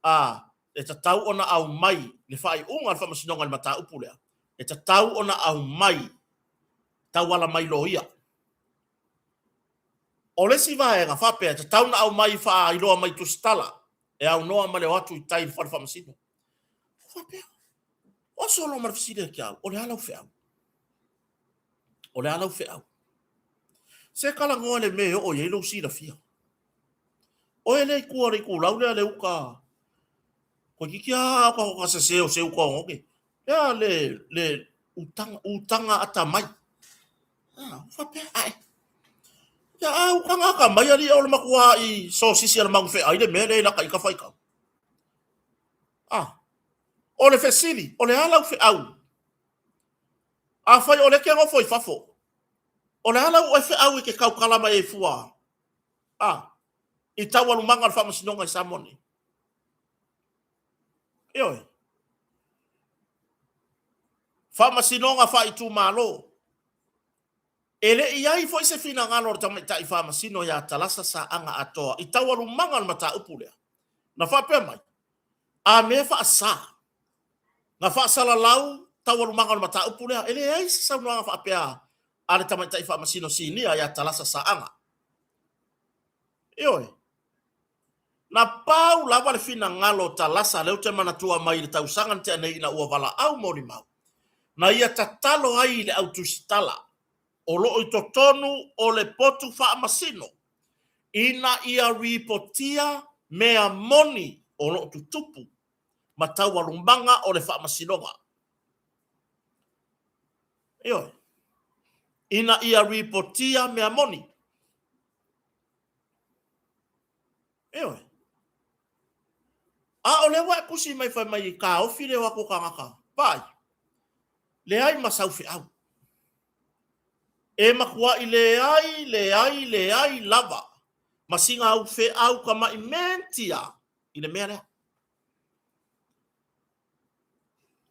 a, e tatau ona aumai le faaiuga a le faamasinoga i le mataupu lea, e tatau ona aumai tauala mai loia. O le isi vaega faapea e tatau ona aumai faailoa mai tusitala e aunoa ma le o atu i tai i le fale faamasino. Ua faapea, oso loa ma le fesili ia te au, o le a lau feau? O le a lau feau? Se talanoa i le mea e oo i ai lou silafia. Oe lea i tua o le itulau lea le uta, toeitiiti lava o ka sese o se uta o oge. Lea le, le utaga, utaga atamai. Ah, faapea, ae. Ia, a utaga atamai alii o le matua i sosisi a le magufeai le mea lea i lata ita faitau. Ah, o le fesili, o le a lau feau? Afai o lea e te nofo i fafo, o le a lau oe feau e te tautala mai ai fua? Ah, i taualumaga o le faamasinoga i Samoa nei. Ioe. Faamasinoga faaitumalo. E le i ai foi se finagalo o le tamaitai faamasino ia Talasa Saaga Atoa i taualumaga o le mataupu lea. Na faapea mai, a mea faasa, na faasalalau taualumaga o le mataupu lea, e leai se saunoaga faapea a le tamaitai faamasino sinia ia Talasa Saaga. Ioe. Na pau lava le finagalo o Talasa lea ou te manatua mai i le tausaga na tea nei ina ua valaau molimau, na ia tatalo ai i le au tusitala o lo o i totonu o le potu faamasino ina ia ripotia mea moni o lo o tutupu ma taualumaga o le faamasinoga. Ioe. Ina ia ripotia mea moni. Ioe. A o lea ua e tusi mai fai mai taofi le o atu o tagata. Vaai, leai ma sau feau. E matuai leai, leai, leai lava ma sina au feau tamai menti lava i le mea lea.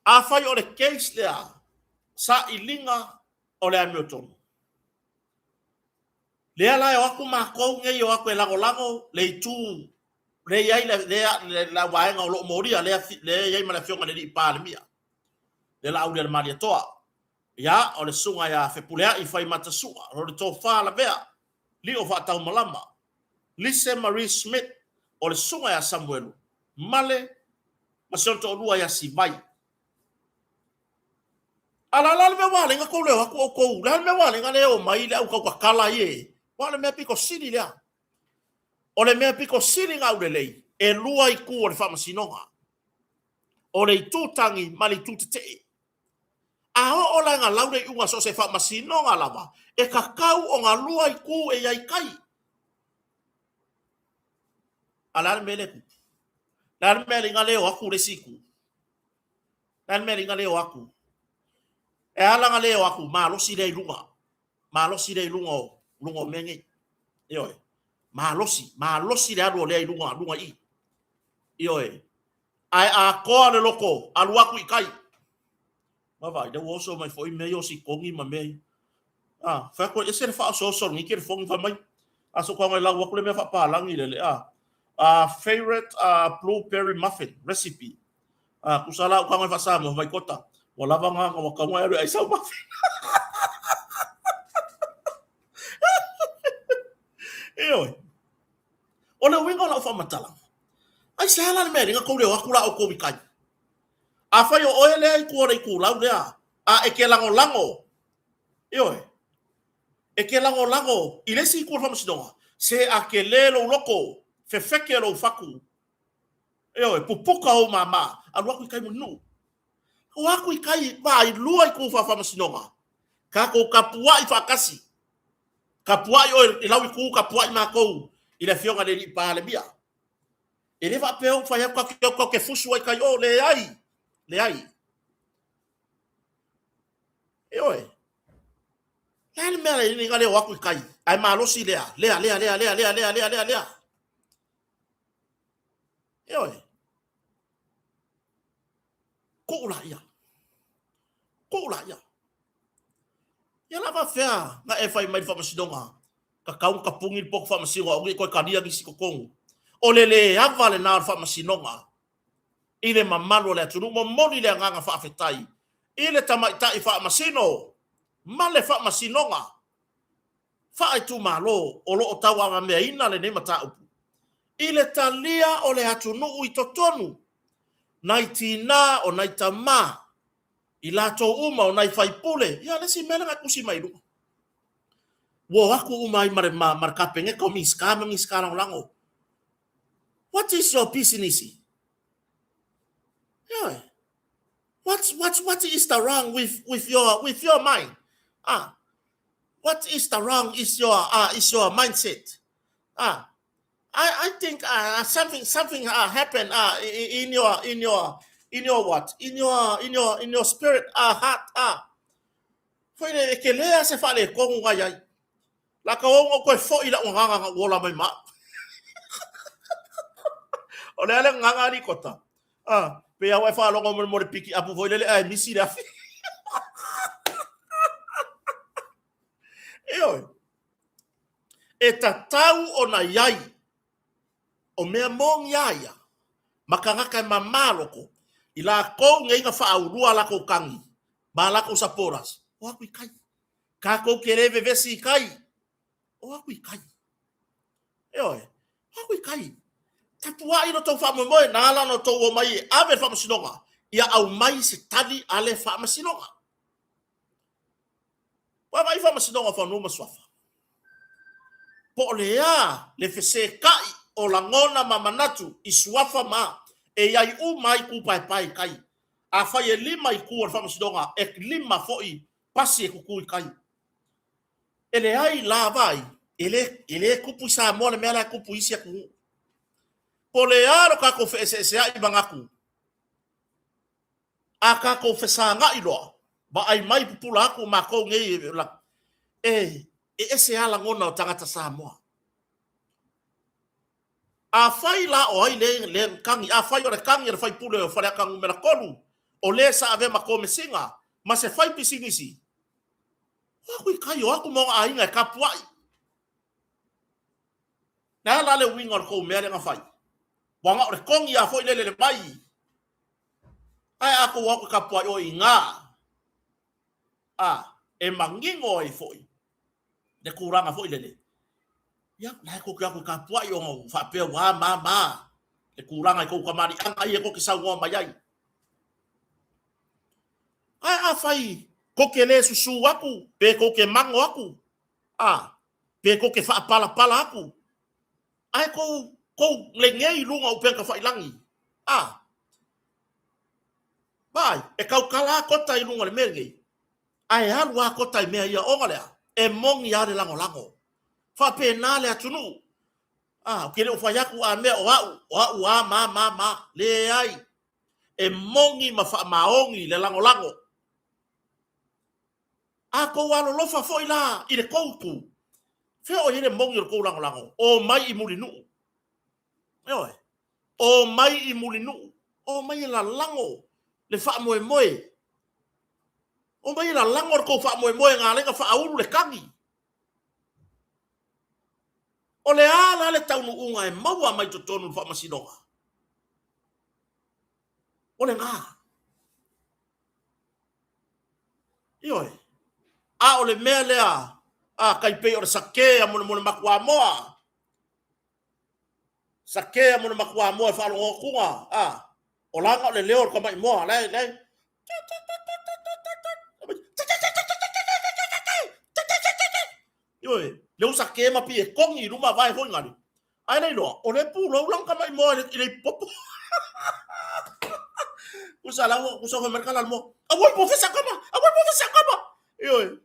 Afai o le case lea, sailiga o le amiotonu. Lea la e o atu matou nei o atu e lagolago le itu lea i ai le, le, le vaega o lo o molia lea, lea e i ai ma le afioga i le alii Palemia, le Laauli a le Malietoa. Ia, o le susuga ia Fepuleai Faimatasua, o le Tofa Lavea, Lio Faataumalama, Lise Marie Smith, o le susuga ia Samuelu, Male ma si ona toalua ia Sivai. A la la le mea ua ala ai ona tou le o atu outou, le a le mea ua ala ai ona le omai le au tautatala ia, aua o le mea pito sili lea. O le mea pito sili ona aulelei, e lua itu o le faamasinoga. O le itu tagi ma le itu tetee. A oo la ina lau le iuga so o se faamasinoga lava, e tatau ona lua itu e i ai i tai. A o le a le mea lea e tupu? O le a le mea e ala ai ona le o atu le isi itu? O le a le mea e ala ai ona le o atu? E ala ona le o atu, malosi lea i luga. Malosi lea i luga o, luga o mea nei. Ioe. Malosi, malosi le alu o lea i luga, luga i i. Ioe. Ae atoa le loto, alu atu i tai. Vaavaai, lea ua oso mai foi mea ia o sikogi ma mea ia. A, fai atu, ese le faaosooso o lenei telefoni, fai mai, a so tago e lau atu le mea faapalagi lele, a, a favorite uh, blueberry muffin recipe. A, tusa la au tago e faasamoa, fai mai, Kota, ua lava na, ua tatau ona e alu e ai sau muffin. Ioe. O le uiga o lau faamatalaga, aisea la le mea e ala ai ona tou le o atu la outou i tai? Afai o oe lea i tua o le itulau lea, a e te lagolago, ioe, e te lagolago i le isi itu o le faamasinoga, se a tele lou loto, fefeke lou fatu, ioe, pupuka ou mama, alu atu i tai Mulinuu. O atu i tai, vailua itu faafaamasinoga, tatou tapuai faatasi. Tapuai oe i lau itu, tapuai matou i le Afioga i le Alii Palemia. E le faapea ua fai atu tatou te fusu ai tai o, leai, leai. Ioe. Le a le mea le ina le o atu i tai, ae malosi lea, lea, lea, lea, lea, lea, lea, lea, lea, lea. Ioe. Tuu laia. Tuu laia. Ia la faafefea na e fai mai i le faamasinoga, tatau ona tapuni le poto faamasino aua ne i toe talia nisi i totonu. O le le ava lena o le faamasinoga i le mamalu o le atunuu. Momoli le agaga faafetai i le tamaitai faamasino ma le faamasinoga faaitumalo o lo o tauavameaina lenei mataupu i le talia o le atunuu i totonu, nai tina o nai tama, i latou uma o nai faipule, ia le isi mea lea na tusi mai i luga. Ua o atu uma ai ma le, ma, ma le Kapeneta o Minisita ma Minisita Lagolago. What is your business? Ioe. What, what, what is the wrong with, with, your, with your mind? Ah, what is the wrong is your, uh, is your mindset? Ah, I, I think uh, something something uh, happened uh, in your in your in your what in your in your in your spirit uh, heart uh. Foi le e ke lea se faaletonu nai ai. La ka o koe foi la agaga na uola mai ma. O le ale agaga ali kota. Ah, pe au e whaalogo mo mo le piki apu foi lele ae misi le afi. E oi. E tatau ona i ai o mea moni a ia ma kagaka e mamā loko i lakou nei na faaulua a lakou kagi ma a lakou supporters, o aku i kai. Kakou ke le vevesi i kai, o aku i kai. Ioe, o aku i kai. Tapuai lo tou faamoemoe, na ala ona outou omai e ave le faamasinoga, ia aumai se tali a le faamasinoga. Ua vaai Faamasinoga o Fanua ma Suafa. Po o le a le fesekaʻi o lagona ma manatu i suafa ma e i ai uma ai kūpaepae i kai. Afai e lima itu o le Faamasinoga, e lima foi pasi e kuku i kai. E leai la vaai, e le, e le kupu i Samoa le mea la e kupu i isi atunuu. Po le a lo kākou feʻeseʻeseaʻi manatu, a kākou fesagaʻi loa, vaai mai pupula aku mākou nei e, e ese a lagona o tagata Samoa. Afai la o ai le, le kagi, afai o le kagi a le faipule o Faleata Numera 3, o le sa avea ma komesina, ma se fai pisinisi, o aku i kai, o aku ma ona aiga e kapuaʻi. Le a la le uiga o le kou mea lea na fai? Ua na o le kogi a foi lele le mai. Ae a kou o aku e kapuaʻi o i ngā. A, e manino ai foi le tulaga foi lele. Ia, la e kou te o atu e kapuaʻi ona ua faapea ua māmā le tulaga i kou kamaliʻaga ia tou te saunoa mai ai. Ae afai tou te lē susū atu, pe tou te mago atu, a, pe tou te faapalapala atu, ae tou, tou lenei i luga o upega tafailagi, a, vaai, e tautala a kota i luga o le mea lenei, ae alu a kota i mea ia, ona lea, e moni a le lagolago. Faapena le atunuu. A, ou te le o fai atu a mea o au, o au a ma ma ma. Leai. E moni ma faamaoni le lagolago. A tou alolofa foi la i le tou itu, fea o i ai le moni o le tou lagolago? Omai i Mulinuu. Ioe. Omai i Mulinuu. Omai e lalago le faamoemoe. Omai e lalago le tou faamoemoe na ala ai ona faaulu le tagi. O le a la le taunuuga e maua mai totonu o le faamasinoga? O lena. Ioe. A o le mea lea, a tai pei o le sake a molemole matuamoa. Sake a molemole matuamoa e faalogo atuga, a o lana o le leo o le tamai moa, la e, la e, Ioe, le u sake ma pi e kongi i luma vae foi ngari. Ae le iloa, o le pulou lana tamai moa i le ipopo. Kusa la ua, kusa foi mai le kala le moa. Aua i pofesa kama, aua i pofesa kama. Ioe,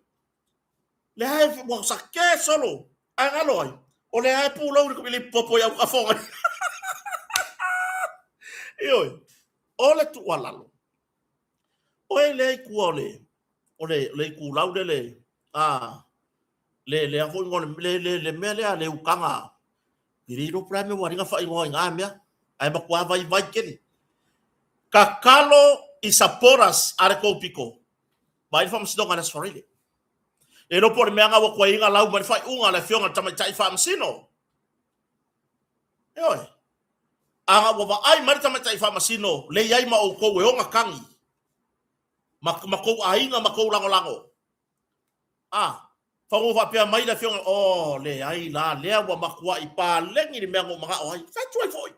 le ae ua sake solo. Ae galo ai, o le ae pulou i le ipopo i au kafonga. Ioe, o le tuualalo. Oe lea i tua o le, o le, le itulau lea le, a, le, le a foi le, le, le, le mea lea, le utaga, i le iloa po o le a le mea ua ala ai ona faaigoa i na mea, ae matua vaivai tele. Tatalo i supporters a le tou pito, vaai le faamasinoga i le Aso Faraile. Le iloa po o le mea na ua tuai ai ona lau mai le faaiuga a le afioga i le tamaitai faamasino. Ioe. A na ua vaai mai le tamaitai faamasino, le i ai ma outou e ona tagi, ma, ma kou aiga ma kou lagolago. A, fau faapea mai le afioga, oh, leai la, lea ua matuai paleni le mea na ou manao ai. Fai atu ai foi.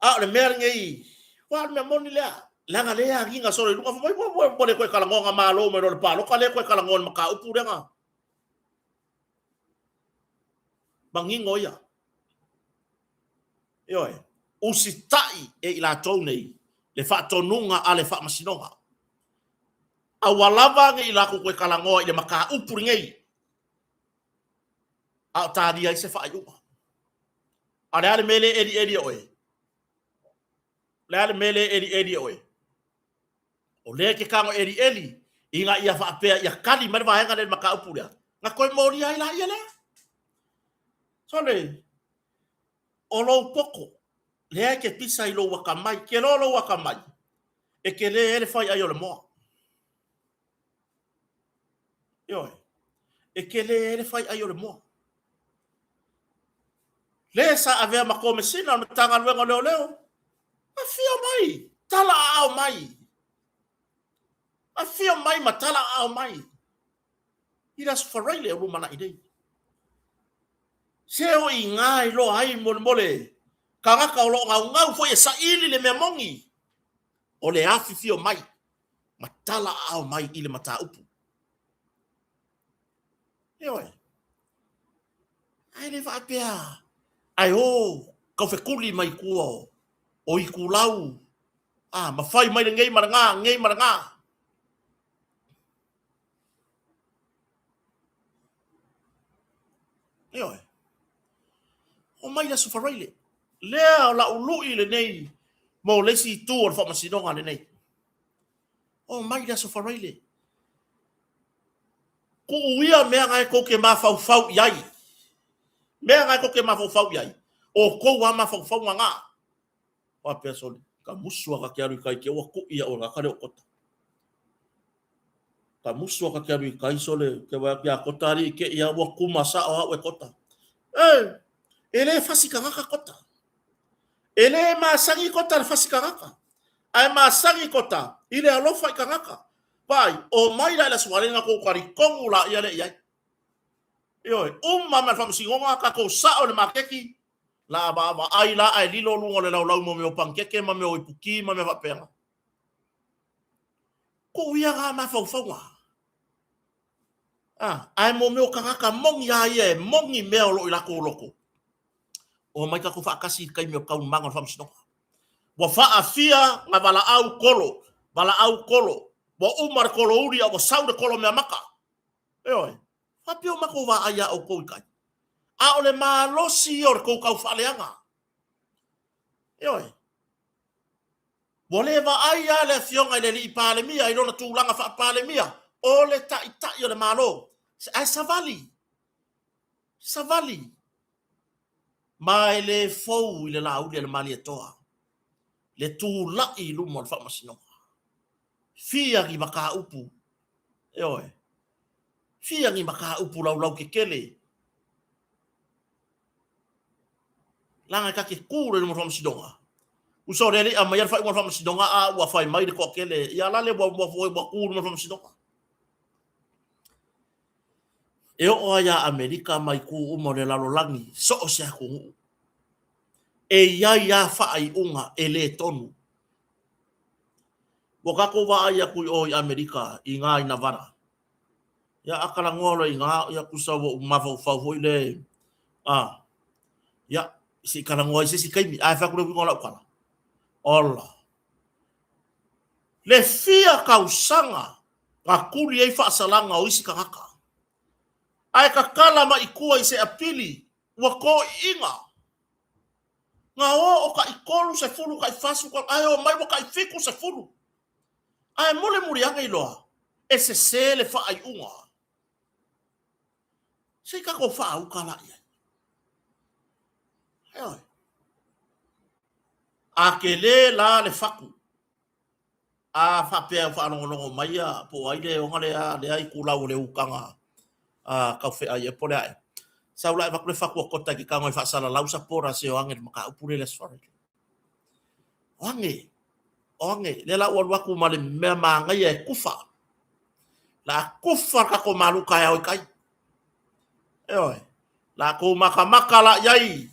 A o le mea lenei, ua o le mea moni lea, leaga lea e agiga solo i luga, fai mai, ua, ua, ua le toe talanoa na malo mai loa i le palota, lea toe talanoa i le mataupu lea na manino ia. Ioe, usitai e i latou nei le faatonuga a le faamasinoga. Aua lava ne i latou toe talanoa i le mataupu lenei, a o talia ai se faaiuga. A o le a le mea lea e elieli e oe? O le a le mea lea e elieli e oe? O lea e te tago elieli ina ia faapea ia tali mai le vaega lea i le mataupu lea, na toe molia ai laia lea. Sole, o lou poto, lea e te pisa i lou atamai, ke loa lou atamai, e tele ai le fai ai o le moa. Ioe, e tele ai le fai ai o le moa. Le sa avea ma Komesina o le Matagaluega o Leoleo, afio mai, tala aao mai. Afio mai ma tala aao mai i le Aso Faraile o lumanai nei. Se o i ina e iloa ai molemole tagata o lo o gaugau foi e saili le mea moni, o le afifio mai ma tala aao mai i le mataupu. Ioe. Ae le faapea, ae o taufetuli mai tua o itulau, a, ma fai mai lenei ma lena, lenei ma lena. Ioe. Omai le Aso Faraile. Lea o lau lui lenei mo le isi itu o le faamasinoga lenei. Omai le Aso Faraile. Tuu ia mea na e tou te mafaufau i ai. Mea na e tou te mafaufau i ai. O tou lava mafaufauga na. Faapea sole, ka musu a ka te alu i kai ke ua kui au e le tagata lea o Kota. Ka musu a ka te alu i kai sole, ke vaai atu ia Kota alii te i a ua kuma sao au e Kota. E, e le fasi tagata Kota. E le masani Kota i le fasi tagata. Ae masani Kota i le alofa i tagata. Vaai, omai la i le Aso Faraile na tou talitonu laia lea i ai. Ioe, uma ma le faamasinoga, tatou sao i le maketi, la vaavaai la ae lilo luga o le laulau mo mea o panikeke ma mea o ipuki ma mea faapena. Tuu ia na mafaufauga. Ah, ae mo mea o tagata moni a ia e moni mea o lo o i latou loto. Omai tatou faatasi i le taimi o taualumaga o le faamasinoga. Ua faafia na valaau kolo, valaau kolo. Ua uma le kolo uli a ua sau le kolo meamata. Ioe, faapea o matou vaai iā outou i tai. A o le malosi ia o le tou taufaaleaga. Ioe. Ua le vaai lava le Afioga i le Alii Palemia i lona tulaga faa-Palemia, o le Taitai o le Malo, ae savali, savali, ma e le fou i le Laauli a le Malietoa le tulai i luma o le Faamasinoga. Fia ni mataupu, ioe, fia ni mataupu laulautetele Leaga e ta te tu loa i luma o le faamasinoga, uso o lea e le i aumaia le faaiuga o le faamasinoga a ua fai mai le toatele, ia la lea ua, ua, ua tu i luma o le faamasinoga. E oo lava ia Amerika ma itu uma o le lalolagi, so o se atunuu, e i ai lava faaiuga e le tonu. Ua tatou vaai atu i o i Amerika i ina i Nevada, Ia, a talanoa loa i ina, ia tusa ua ou mafaufau foi lea, a, ia, se i talanoa ai se isi taimi. Ae fai atu le uiga o lau tala, ola, le fia tausaga na tuli ai faasalaga o isi tagata, ae tatala mai i tua i se apili ua toiina. Na o o tai 30, tai 40, ae omai ua tai 70. Ae mulimuli ane iloa e sese le faaiuga. Se i tatou faauka la i ai. Ioe. A tele la le fatu, a faapea ua faalogologo mai ia po o ai le ona lea lea itulau o le ukaga a taufeai ea po o le a ea. Sau la e avatu le fatu a Kota i ke tago e faasalalau sa pora se o age i le mataupu lea i le Aso Faraile. O age, o age, lea la ua alu atu ma le mea manaia e kufa. La a kufa le tatou malu taeao i tai. Ioe, la tou makamaka la i ai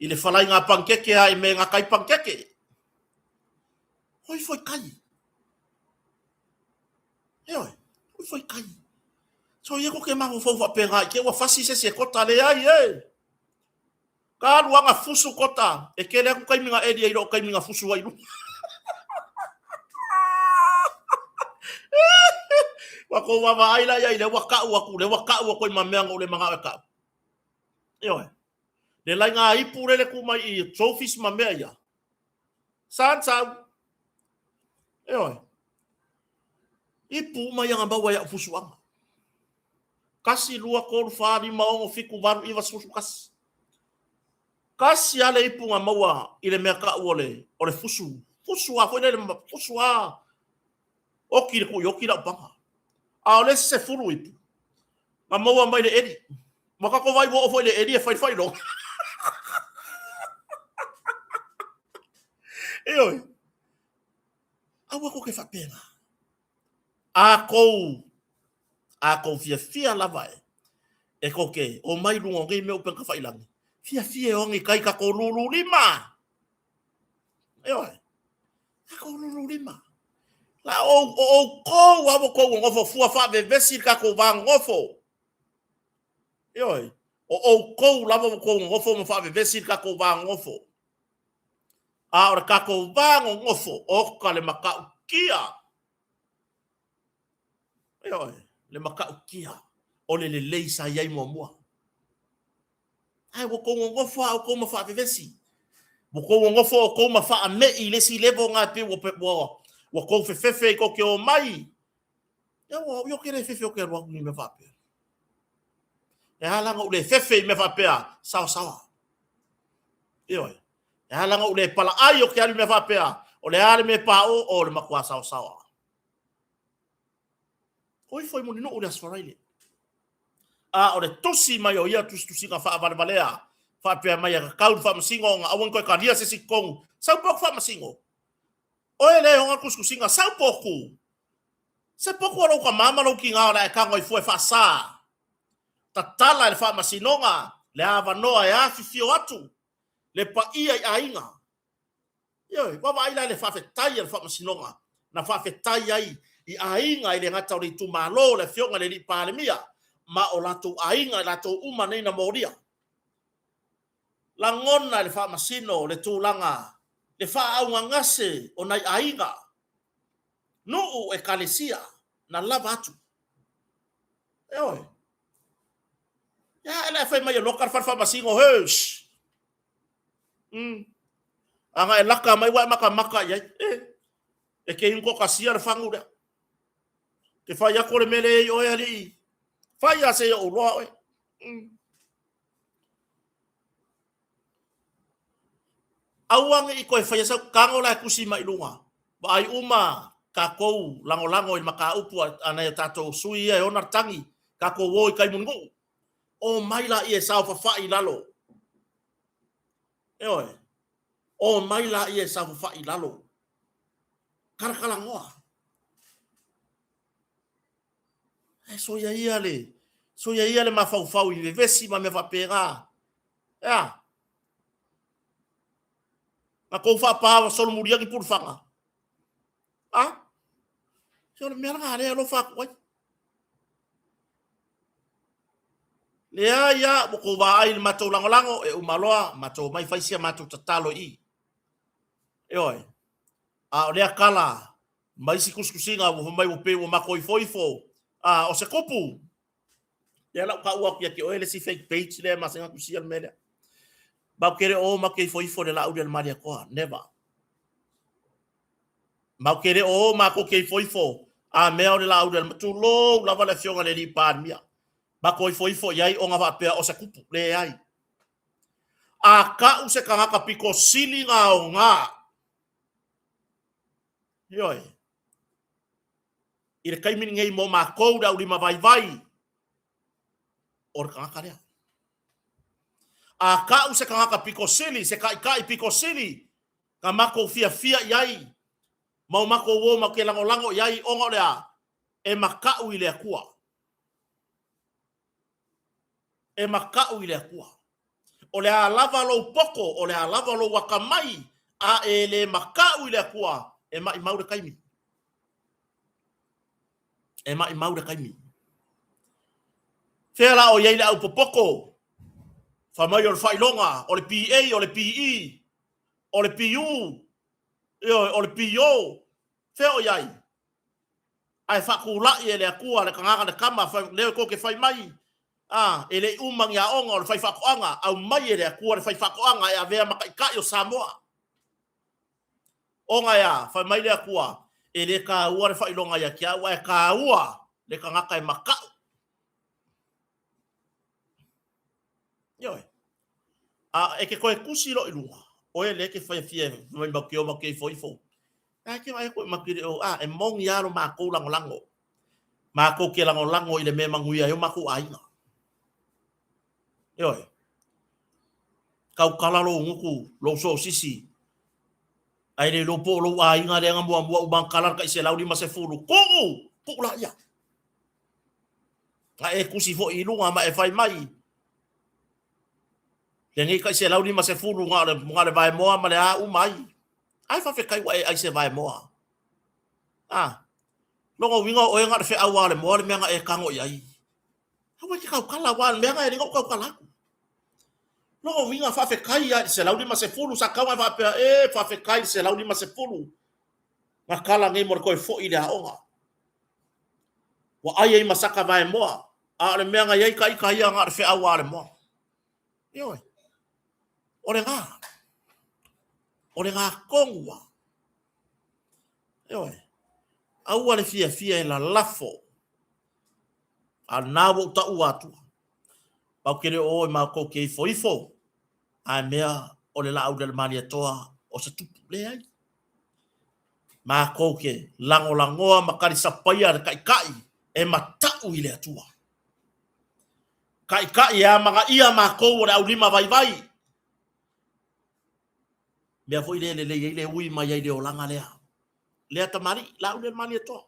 i le falaiga panikeke a i me gata ai panikeke. Hoi foi kai. Ioe, hoi foi kai. So ia ko ke mafaufau faapena i te ua fasi se isi e Kota, leai e. Ka alu aga fusu Kota, e tele atu taimi na eli ai i loo taimi na fusu ai i luga. Ua kou vaavaai la i ai, lea ua kau atu, lea ua kau atu ai ma mea na ou le manao e kau. Ioe. Le laiga ipu lele tu mai i trophies ma mea ia. San sau. Ioe. Ipu uma ia na maua ia fusuaga. 1, 2, 3, 4, 5, 6, 7, 8, 9, 10, 11. Tasi lava le ipu na maua i le mea tau o le, o le fusu. Fusu lava foi lele, fusu lava. Oti le kui oti lau paga. A o le isi 10 ipu, na maua mai le eli. Ua tatou vaai ua oo foi i le eli e fai le faailoga. Ioe. Aua tou te faapena. A kou, a kou fiafia lava e, e tou te omai i luga o nei mea upega tafailagi, fiafia e o age i tai tatou lulu lima. Ioe. Tatou lulu lima. La o, o outou lava ua tou nonofo fua faavevesi i le tatou va nonofo. Ioe. O outou lava ua tou nonofo ma faavevesi i le tatou va nonofo. A o le tatou va nonofo, oka le matautia. Ioe, le matautia o le lelei sa i ai muamua. Ae ua tou nonofo a outou ma faavevesi. Ua tou nonofo outou ma faame'i i le isi level lena e pei ua, ua, ua tou fefefe i tou te omai. Ia ua, ou te le fefe ou te alu atu i ni mea faapea. E ala ona ou le fefe i mea faapea, saosaoa. Ioe. E ala ona ou le palaai ou te alu i mea faapea, o le a le mea e paoo, o le matua saosaoa. O ifo i Mulinuu i le Aso Faraile. A o le tusi mai o ia tusitusiga faavalevalea, faapea mai e tatau i le Faamasino ona aua ne i toe talia se isi totonu. Sau potu Faamasino. Oe lea e ona le tusitusiga, sau potu. Se potu a lou tama ma lou tina o le a e tago ai fua e faasa. Tatala e le Faamasinoga le avanoa e afifio atu le paia i aiga. Ioe, vaavaai la i le faafetai a le Faamasinoga na faafetai ai i aiga e le gata o le itumalo o le Afioga i le Alii Palemia ma o latou aiga, i latou uma nei na molia. Lagona e le Faamasino le tulaga le faaaaugagase o nai aiga, nuu, ekalesia na lava atu. Ioe. Ia, e la e fai mai e loka le fale faamasino, heush! Ana e laka mai ua e matamata i ai. E, e ke inu toatasia le fagu lea. Ke fai atu o le mea lea i oe alii. Fai a se i ou loa oe. Aua ne i toe faia sau tago la e tusi mai i luga. Vaai uma tatou lagolago i le mataupu a nai o tatou sui ia e ona le tagi, tatou o i tai Mulinuu. Omai laia e saofafai i lalo. Ioe. Omai laia e saofafai i lalo. Talatalanoa. Ae soia ia le, soia ia le mafaufau i vevesi ma mea faapena. E a? Na tou faapa solomulia ni pulufaga. A? Se o le mea lena lea e alofa atu ai. Leai a, ua tou vaai i le matou lagolago, e uma loa, matou omai fai si a matou tatalo i i. Ioe. A o lea tala ma isi tusitusiga ua fai mai ua pei ua matou ifoifo, a o se kupu, lea la ua taua atu ia te oe le isi fake page lea e masani ona tusia le mea lea. Matou te le o matou te ifoifo i le Laauli a le Malietoa. Never. Matou te le o o matou te ifoifo a mea o le Laauli a le Tulou lava le Afioga i le Alii Palemia. Matou ifoifo i ai ona faapea o se kupu. Leai. A tau se tagata pito sili ona aoga, ioe, i le taimi lenei mo matou le aulimavaivai, o le tagata lea. A tau se tagata pito sili, se taitai pito sili, na matou fiafia i ai, ma o matou o matou te lagolago i ai, ona o le a? E makaʻu i le Atua. E makaʻu i le Atua. O le a lava lou poto, o le a lava lou atamai, a e le makaʻu i le Atua, e maʻimau le taimi. E maʻimau le taimi. Fea la o i ai le au popoto? Fai mai o le faailoga, o le BA, o le BE, o le BU, ioe, o le BO. Fea o i ai? Ae faatulai e le Atua le tagata le tama, lea tou te fai mai, a, e le i uma ni aoga o le faifaatoaga, aumai e le Atua le faifaatoaga e avea ma taitai o Samoa. Ona e a? Fai mai le Atua, e le taua le faailoga ia te au, ae taua le tagata e makaʻu. Ioe. A e ke toe tusi loa i luga, oe lea e te fai fia mai mau ke o mau ke ifo ifo. A ke vaai atu e matou le o, a e moni lava lo matou lagolago. Matou ke lagolago i le mea e manuia ai o matou aiga. Ioe. Tautala lou gutu, lou soosisi, ae le iloa po o lou aiga lea na muamua uma ona tala le tai 150, tuu, tuu laia. Na e tusi foi i luga ma e fai mai, lenei tai 150 na o le vaemoa ma le a uma ai. Ai faafetai ua e ai se vaemoa. A, lona uiga o oe na o le feau lava o le moa le mea na e tago i ai. Aua e te tautala, aua o le mea lena e le na ou tautala atu. Lona uiga faafetai lava i le 150, sa tatau ona e faapea, e faafetai i le 150 na tala nei mo le toe foi i le aoga. Ua ai ai ma saka vaemoa, a o le mea na i ai ta ita ia na o le feau lava o le moa. Ioe. O le gā. O le gā tonu lava. Ioe. Aua le fiafia e lalafo. A o lena ua ou taua atua. Matou te le o o e matou te ifoifo, a mea o le Laauli a le Malietoa o se tupu. Leai. Matou te lagolagoa ma talisapaia le Taitai e mata'u i le Atua. Taitai e amanaia matou o le aulima vaivai. Mea foi lea e lelei ai le ui mai ai le olaga lea. Lea tamalii, Laauli a le Malietoa.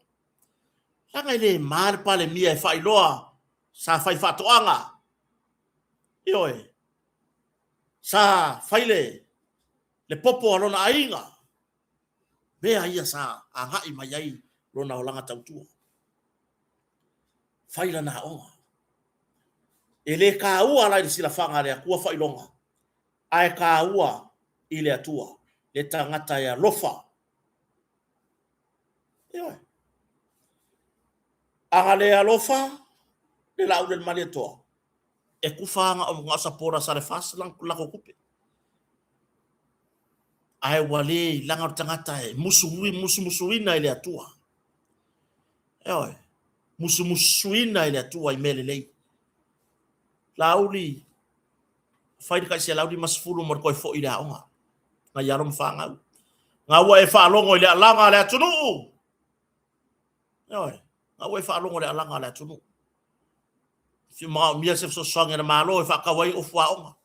Leaga e le ma le Palemia e faailoa sa fai faatoaga. Ioe, sa fai le, le popo a lona aiga. Mea ia sa agai mai ai lona olaga tautua. Fai lana aoga. E le taua la i le silafaga a le Atua faailoga, ae taua i le Atua le tagata e alofa. Ioe. A na le alofa le Laauli a le Malietoa, e kufa na o supporters a le FAST latou tupe. Ae ua le leaga o le tagata e musumusuina e le Atua. Ioe, musumusuina e le Atua i mea lelei. Laauli, fai le tai 150 mo le toe foi i le aoga, nai alo ma fanau. Ga ua e faalogo i le alaga a le atunuu. Ioe, ga ua e faalogo i le alaga a le atunuu. Fia manaomia se fesoasoani a le Malo e faatau ai ofu aoga.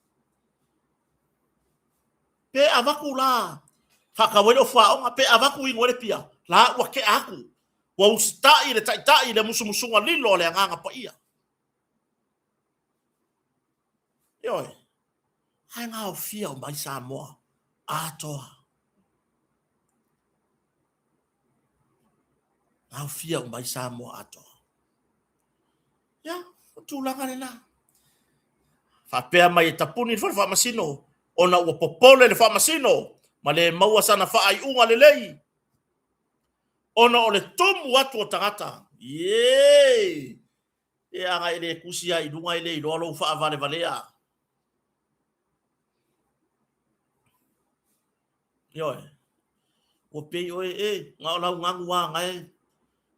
Pe avatu la faatau ai le ofu aoga, pe avatu inu ai le pia, la ua tea atu. Ua usitai le Taitai i le musumusuga lilo a le Agaga Paia. Ioe, ae gaofia uma ai Samoa atoa. Gaofia uma ai Samoa atoa. Ia, o tulaga lena. Faapea mai e tapuni le fale faamasino, ona ua popole le faamasino ma le maua sana faaiuga lelei, ona o le tumu atu o tagata. Iee! E ana e le tusi lava i luga e le iloa lou faavalevalea. Ioe. Ua pei oe, e, na o lau ganu lava na e,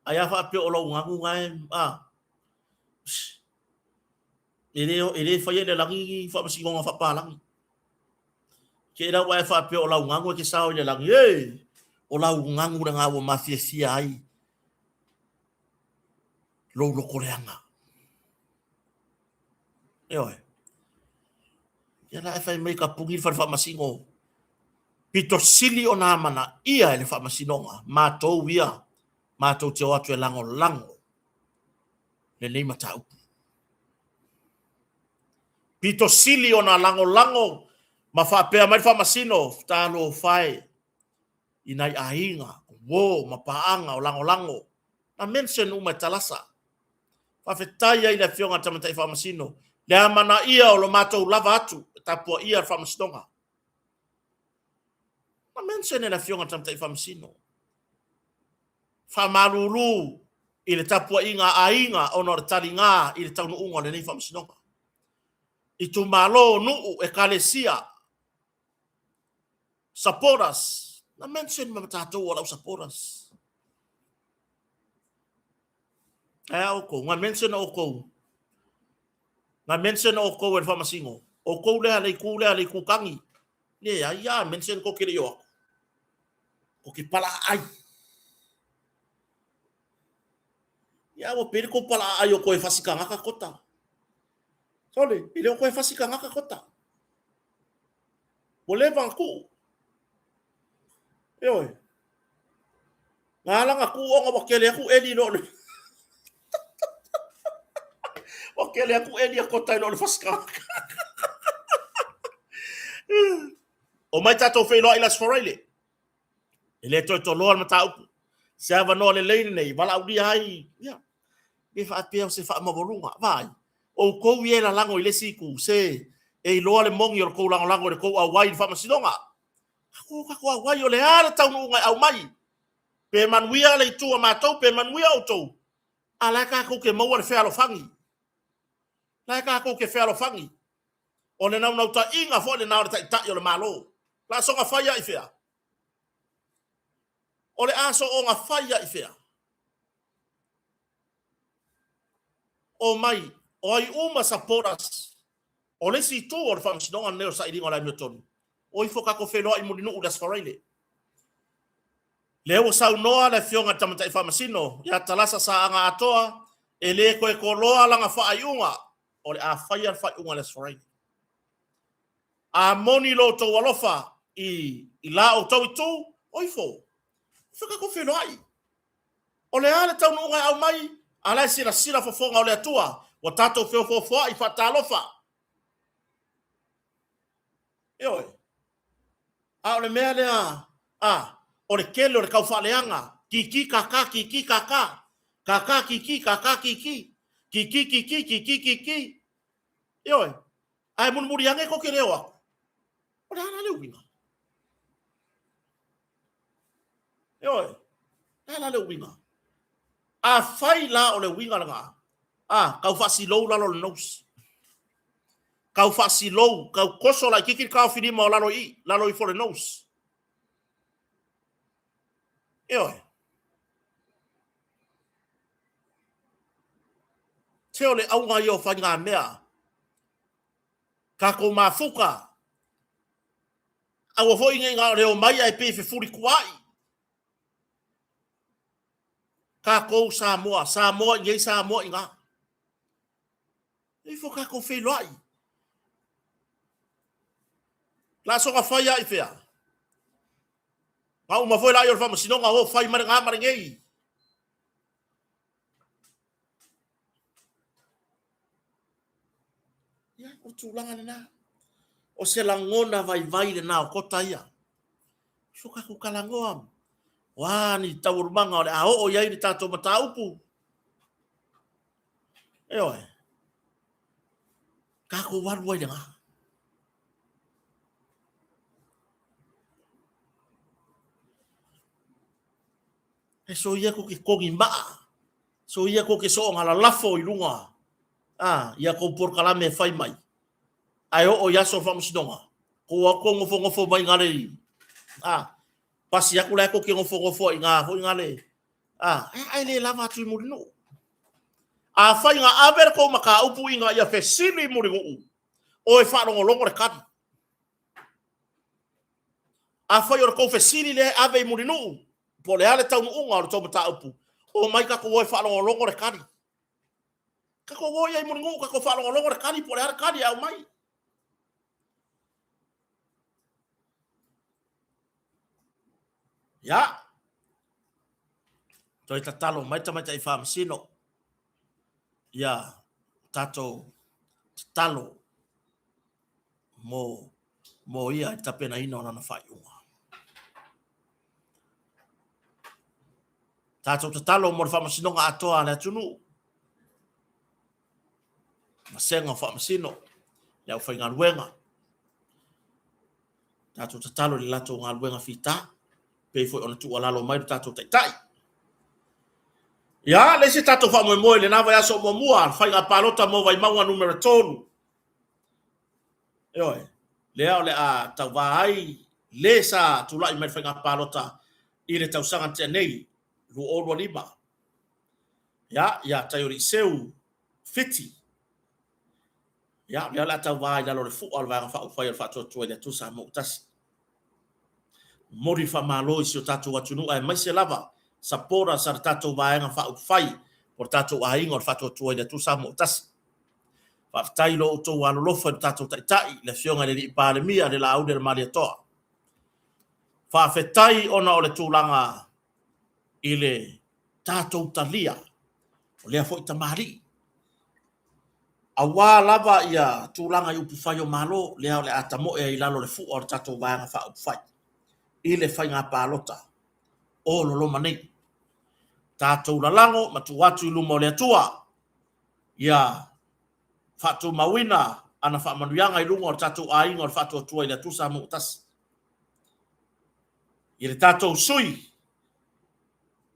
ai a faapea o lau ganu na e, a, e le, e le faia i le lagi ni faamasinoga faapalagi. Ke lau ae faapea o lau ganu e te sao i le lagi, e, o lau ganu lena ua mafiafia ai lou loto leaga. Ioe. Ia la e fai mai ka puni le fale faamasino. Pito sili ona amanaia e le faamasinoga, matou ia, matou te o atu e lagolago lenei mataupu. Pito sili ona lagolago ma faapea mai le faamasino, talofa e i nai aiga, uo ma paaga o lagolago. Na mention uma e Talasa. Faafetai ai i le Afioga i le Tamaitai Faamasino le amanaia o lo matou lava atu e tapuaia le Faamasinoga. Na mention e le Afioga i le Tamaitai Faamasino. Faamalulu i le tapuaiga a aiga ona o le taliga i le taunuuga o lenei Faamasinoga. Itumalo, nuu, ekalesia, supporters, na mention ma tatou o lau supporters. Ae a outou, na mention outou, na mention outou e le faamasino, outou lea le itu lea le itu tagi, leai a mention tou te le i o atu, tou te palaaai. Ia ua pei le tou palaaai o toe fasi tagata kota. Sole, e le o toe fasi tagata kota. Ua leva ona tuu. Ioe. Na ala ona tuu ona ua tele atu eli i lo le Ua tele atu eli a kota i lo le fasi tagata. Omai tatou feiloai i le Aso Faraile. E le toe toloa le mataupu. Se avanoa lelei lenei, valaaulia ai, ia, pe faapea o se faamaualuga. Vaai, outou ia e lalago i le isi itu, se e iloa le moni o le tou lagolago i le tou auai i le faamasinoga. Tatou o tatou auai, o le a le taunuuga e aumai? Pe manuia le itu a matou, pe manuia outou, a la e tatou te maua le fealofani. La e tatou te fealofani. O le naunautaiga foi lena o le Taitai o le Malo. La soga fai ai fea? O le a soonga fai ai fea? Omai, o ai uma supporters o le isi itu o le faamasinoga lenei o le sailiga o le amiotonu, o ifo tatou feiloai i Mulinuu i le Aso Faraile. Lea ua saunoa le Afioga i le Tamaitai Faamasino ia Talasa Saaga Atoa, e le toe toloa lana faaiuga, o le a faia le faaiuga i le Aso Faraile. A moni lo outou alofa i la outou itu, o ifo, ifo tatou feiloai. O le a le taunuuga e aumai? A la e silasila fofoga o le Atua, ua tatou feofoofoai faatalofa. Ioe. A o le mea lea, a, o le tele o le taufaaleaga, kiki kaka, kiki kaka, kaka kiki, kaka kiki, kiki kiki, kiki kiki. Ioe. Ae mulimuli ane tou te le o atu. O le a la le uiga? Ioe. O le a la le uiga? Afai la o le uiga lena, a, tau faasilou lalo o le nose. Tau faasilou, tau toso laitiiti le taofilima o lalo i i, lalo ifo o le nose. Ioe. Se o le auga ia o faigamea. Tatou mafuta. Aua foi ne i na o le omai ae pei e fefulituaai. Tatou Samoa, Samoa i inei, Samoa i ina. E ifo tatou feiloai. Laasoga fai lava i fea? Na uma foi laia o le faamasinoga, o fai ma le ma lenei. Ia, o tulaga lena. O se lagona vaivai lena o kota ia. Ifo tatou talanoa, o a ni taualumaga o le a oo i ai le tatou mataupu. Ioe. Tatou alu ai lena. E soia ko ke kogi maa, soia ko ke soonga lalafo i luga a ia kou polokalame e fai mai. Ae oo i aso o le faamasinoga, kou au kou nofonofo mai gale i, a, pasi atu la e kou ke nofonofo ai i gā foi gale, a, ae le lava atu i Mulinuu. Afai na ave le tou mataupu ina ia fesili i Mulinuu, o e faalogologo le tali. Afai o le tou fesili lea e ave i Mulinuu, po o le a le taunuuga o le tou mataupu, omai tatou o e faalogologo le tali. Tatou o ia i Mulinuu tatou faalogologo le tali po o le a le tali e aumai. Ia, toe tatalo mai tamaitai faamasino, ia tatou tatalo mo, mo ia i le tapenaina o lana faaiuga. Tatou tatalo mo le faamasinoga atoa a le atunuu, vasega o faamasino, le aufaigaluega. Tatou tatalo i le latou galuega fita, pei foi ona tuualalo mai lo tatou Taitai. Ia, le isi tatou faamoemoe i lena vaiaso muamua, le faiga palota mo Vaimauga numera 3. Ioe, lea o le a tauvā ai le sa tulai mai le faiga palota i le tausaga na tea nei, 2025. Ia, ia Taioliiseu Fiti. Ia, lea o le a tauvā i lalo o le fua o le Vaega Faaupufai o le Faatuatua i le Atua Samoa ua Tasi. Momoli le faamalo i si o tatou atunuu aemaise lava supporters a le tatou Vaega Faaupufai o le tatou aiga o le Faatuatua i le Atua Samoa ua Tasi. Faafetai i lo outou alolofa i lo tatou Taitai, le Afioga i le Alii Palemia, le Laauli a le Malietoa. Faafetai ona o le tulaga i le tatou talia o lea foi tamalii. Aua lava ia tulaga i upufai o Malo, lea o le a tamoe ai i lalo o le fua o le tatou Vaega Faaupufai i le faiga palota o loloma nei. Tatou lalago ma tuu atu i luma o le Atua ia faatumauina ana faamanuiaga i luga o le tatou aiga o le Faatuatua i le Atua Samoa ua Tasi. I le tatou sui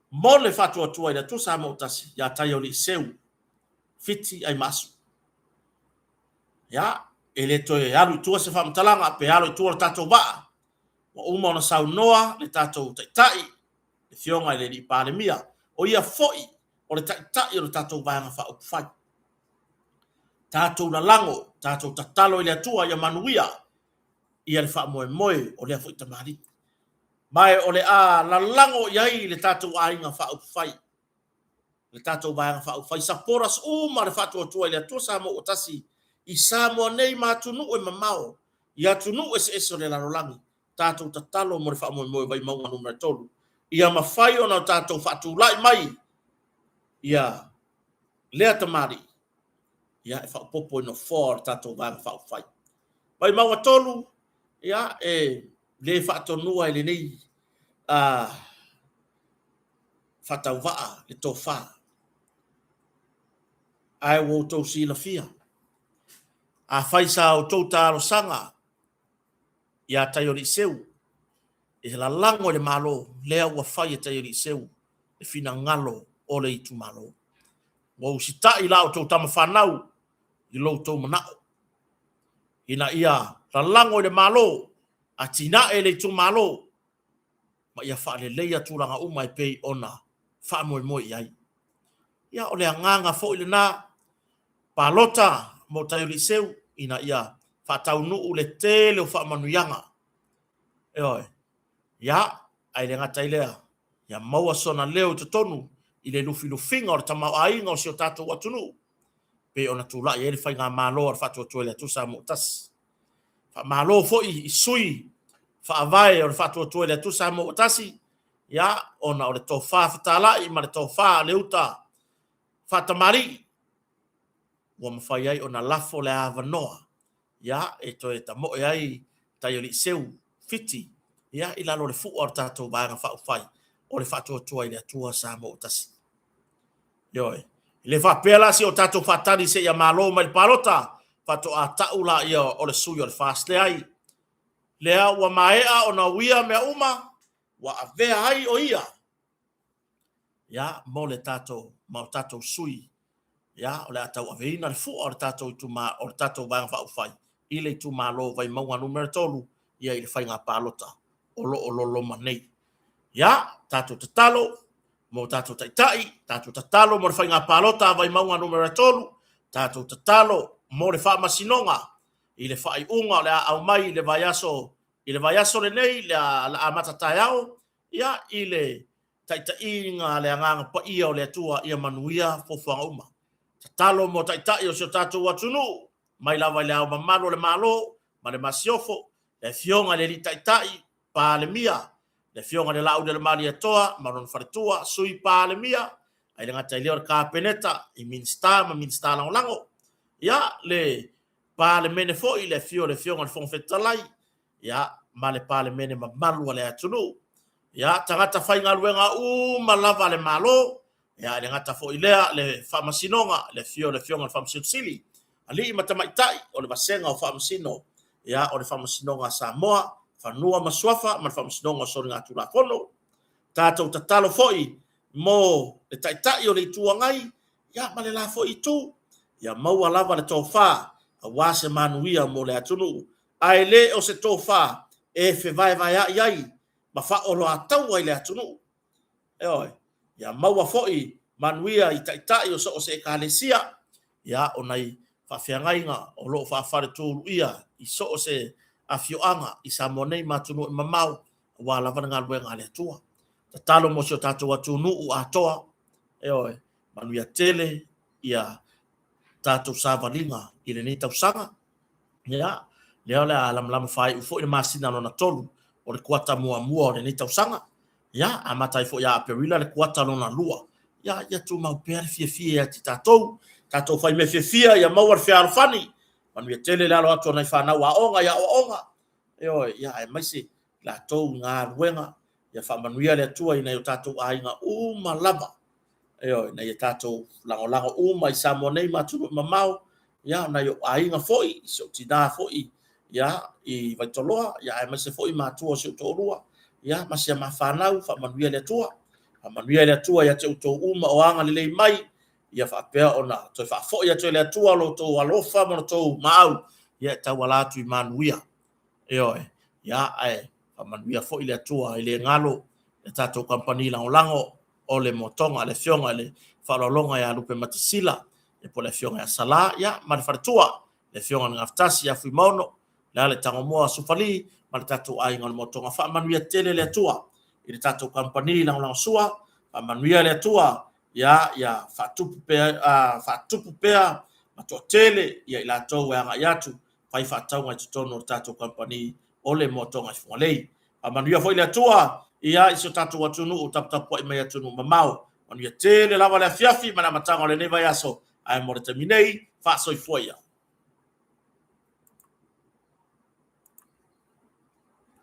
mo le Faatuatua i le Atua Samoa ua Tasi ia Taiauliiseu Fiti Aimaasu. Ia, E le toe alu i tua se faamatalaga pe alo i tua le tatou vaa. Ua uma ona saunoa le tatou Taitai, le Afioga i le Alii Palemia, o ia foi o le Taitai o le tatou Vaega Faaupufai. Tatou lalago, tatou tatalo i le Atua ia manuia ia le faamoemoe o lea foi tamalii. Ma o le a lalago i ai le tatou aiga faaupufai, le tatou Vaega Faaupufai, supporters uma le Faatuatua i le Atua Samoa ua Tasi i Samoa nei ma atunuu e mamao, i atunuu eseese o le lalolagi, tatou tatalo mo le faamoemoe o Vaimauga Nu.3, ia mafai ona tatou faatulai mai ia lea tamalii, ia e faaopoopo i nofoa o le tatou Vaega Faaupufai. Vaimauga 3, ia e le faatonua i lenei faatauvaa le tofa. Ae ua outou silafia, afai sa outou talosaga ia Taioliiseu e lalago i le Malo, lea ua fai e Taioliiseu le finagalo o le itumalo. Ua usitai la outou tama fanau i lo outou manao ina ia lalago i le Malo, atinae le itumalo ma ia faaleleia tulaga uma e pei ona faamoemoe i ai. Ia, o le agaga foi lena, palota mo Taioliiseu ina ia faataunuu le tele o faamanuiaga. Ioe. Ia, ae le gata i lea, ia maua sona leo i totonu i le lufilufiga o le tamaoaiga o si o tatou atunuu, pei ona tulai ai le faigamalo a le Faatuatua i le Atua Samoa ua Tasi. Faamalo foi i sui faavae o le Faatuatua i le Atua Samoa ua Tasi, ia, ona o le tofa fetalai ma le tofa a le uta faatamalii, ua mafai ai ona lafo le avanoa, ia, e toe tamoe ai Taioliiseu Fiti, ia, i lalo o le fua o le tatou Vaega Faaupufai o le Faatuatua i le Atua Samoa ua Tasi. Ioe. E le faapea la se i o tatou faatali seia malo mai le palota faatoa tau laia o le sui o le FAST. Leai. Lea ua maea ona uia mea uma, ua avea ai o ia, ia, mo le tatou, ma o tatou sui, ia, o le a tauaveina le fua o le tatou ituma, o le tatou Vaega Faaupufai i le itumalo Vaimauga Nu.3, ia, i le faiga palota o lo o loloma nei. Ia, tatou tatalo mo tatou taitai, tatou tatalo mo le faiga palota a Vaimauga Nu.3, tatou tatalo mo le faamasinoga i le faaiuga o le a aumai i le vaiaso, i le vaiaso lenei, le a amata taeao, ia, i le taitaiga a le Agaga Paia o le Atua, ia manuia fuafuaga uma. Tatalo mo taitai o si o tatou atunuu, mai lava i le Ao Mamalu o le Malo ma le Masiofo, le Afioga i le Alii Taitai, Palemia, le Afioga i le Laaulialemalietoa ma lona faletua, Sui Palemia, ae le gata i lea o le Kapeneta, i Minisita ma Minisita Lagolago, ia, le Palemene foi, le afio o le Afioga i le Fofoga Fetalai, ia, ma le Palemene mamalu a le atunuu. Ia, tagata faigaluega uma lava a le Malo, ia, e le gata foi i lea, le Faamasinoga, le afio o le Afioga i le Faamasino Sili, alii ma tamaitai o le Vasega o Faamasino, ia, o le Faamasinoga a Samoa, Fanua ma Suafa ma le Faamasinoga o Soligatulafono. Tatou tatalo foi mo le Taitai o le Itu Agai, ia, ma le la foi Itu, ia maua lava le tofa aua se manuia mo le atunuu, ae le o se tofa e fevaevaea'i ai ma faaoloataua i le atunuu. Ioe, ia maua foi manuia i taitai o so o se ekalesia, ia, o nai faafeagaiga o lo o faafaletuluia i so o se afioaga i Samoa nei ma atunuu e mamao, aua lava le galuega a le Atua. Tatalo mo si o tatou atunuu atoa, ioe, manuia tele ia tatou savaliga i lenei tausaga. Ia, lea o le a lamalama faaiu foi le masina lona 3 o le kuata muamua o lenei tausaga. Ia, amata ai foi ia Aperila le kuata lona 2. Ia, ia tumau pea le fiafia ia te tatou. Tatou fai mea fiafia, ia maua le fealofani. Manuia tele le alo atu o nai fanau aoga i aoaoga. Ioe, ia, aemaise latou i galuega. Ia faamanuia le Atua i nai o tatou aiga uma lava. Ioe, ina ia tatou lagolago uma i Samoa nei ma atunuu mamao, ia, nai ou aiga foi, si ou tina foi, ia, i Vaitoloa, ia, aemaise foi matua o si ou toalua, ia, ma si a ma fanau, faamanuia le Atua. Faamanuia le Atua ia te outou uma o agalelei mai, ia faapea ona toe faafoi atu e le Atua lo outou alofa ma lo outou maau. ia e tauala atu i manuia. Ioe, ia ae faamanuia foi le Atua i le galo le tatou kamupani lagolago o le Motoga, le Afioga i le Faaaloaloga ia Lupematasila, ia po o le Afioga ia Sala, ia ma le faletua, le Afioga i le Gafatasi ia Fuimaono, le ale Tagomoa Sufali ma le tatou aiga o le Motoga. Faamanuia tele le Atua i le tatou kamupani lagolagosua, faamanuia le Atua ia ia faatupu pea, faatupu pea ma toatele ia i latou e agai atu fai faatauga i totonu o le tatou kamupani o le Motoga i Fugalei. Faamanuia foi le Atua ia i si o tatou atunuu taputapuai mai atunuu mamao. Manuia tele lava le afiafi ma le amataga o lenei vaiaso, ae mo le taimi nei, faasoifua ia.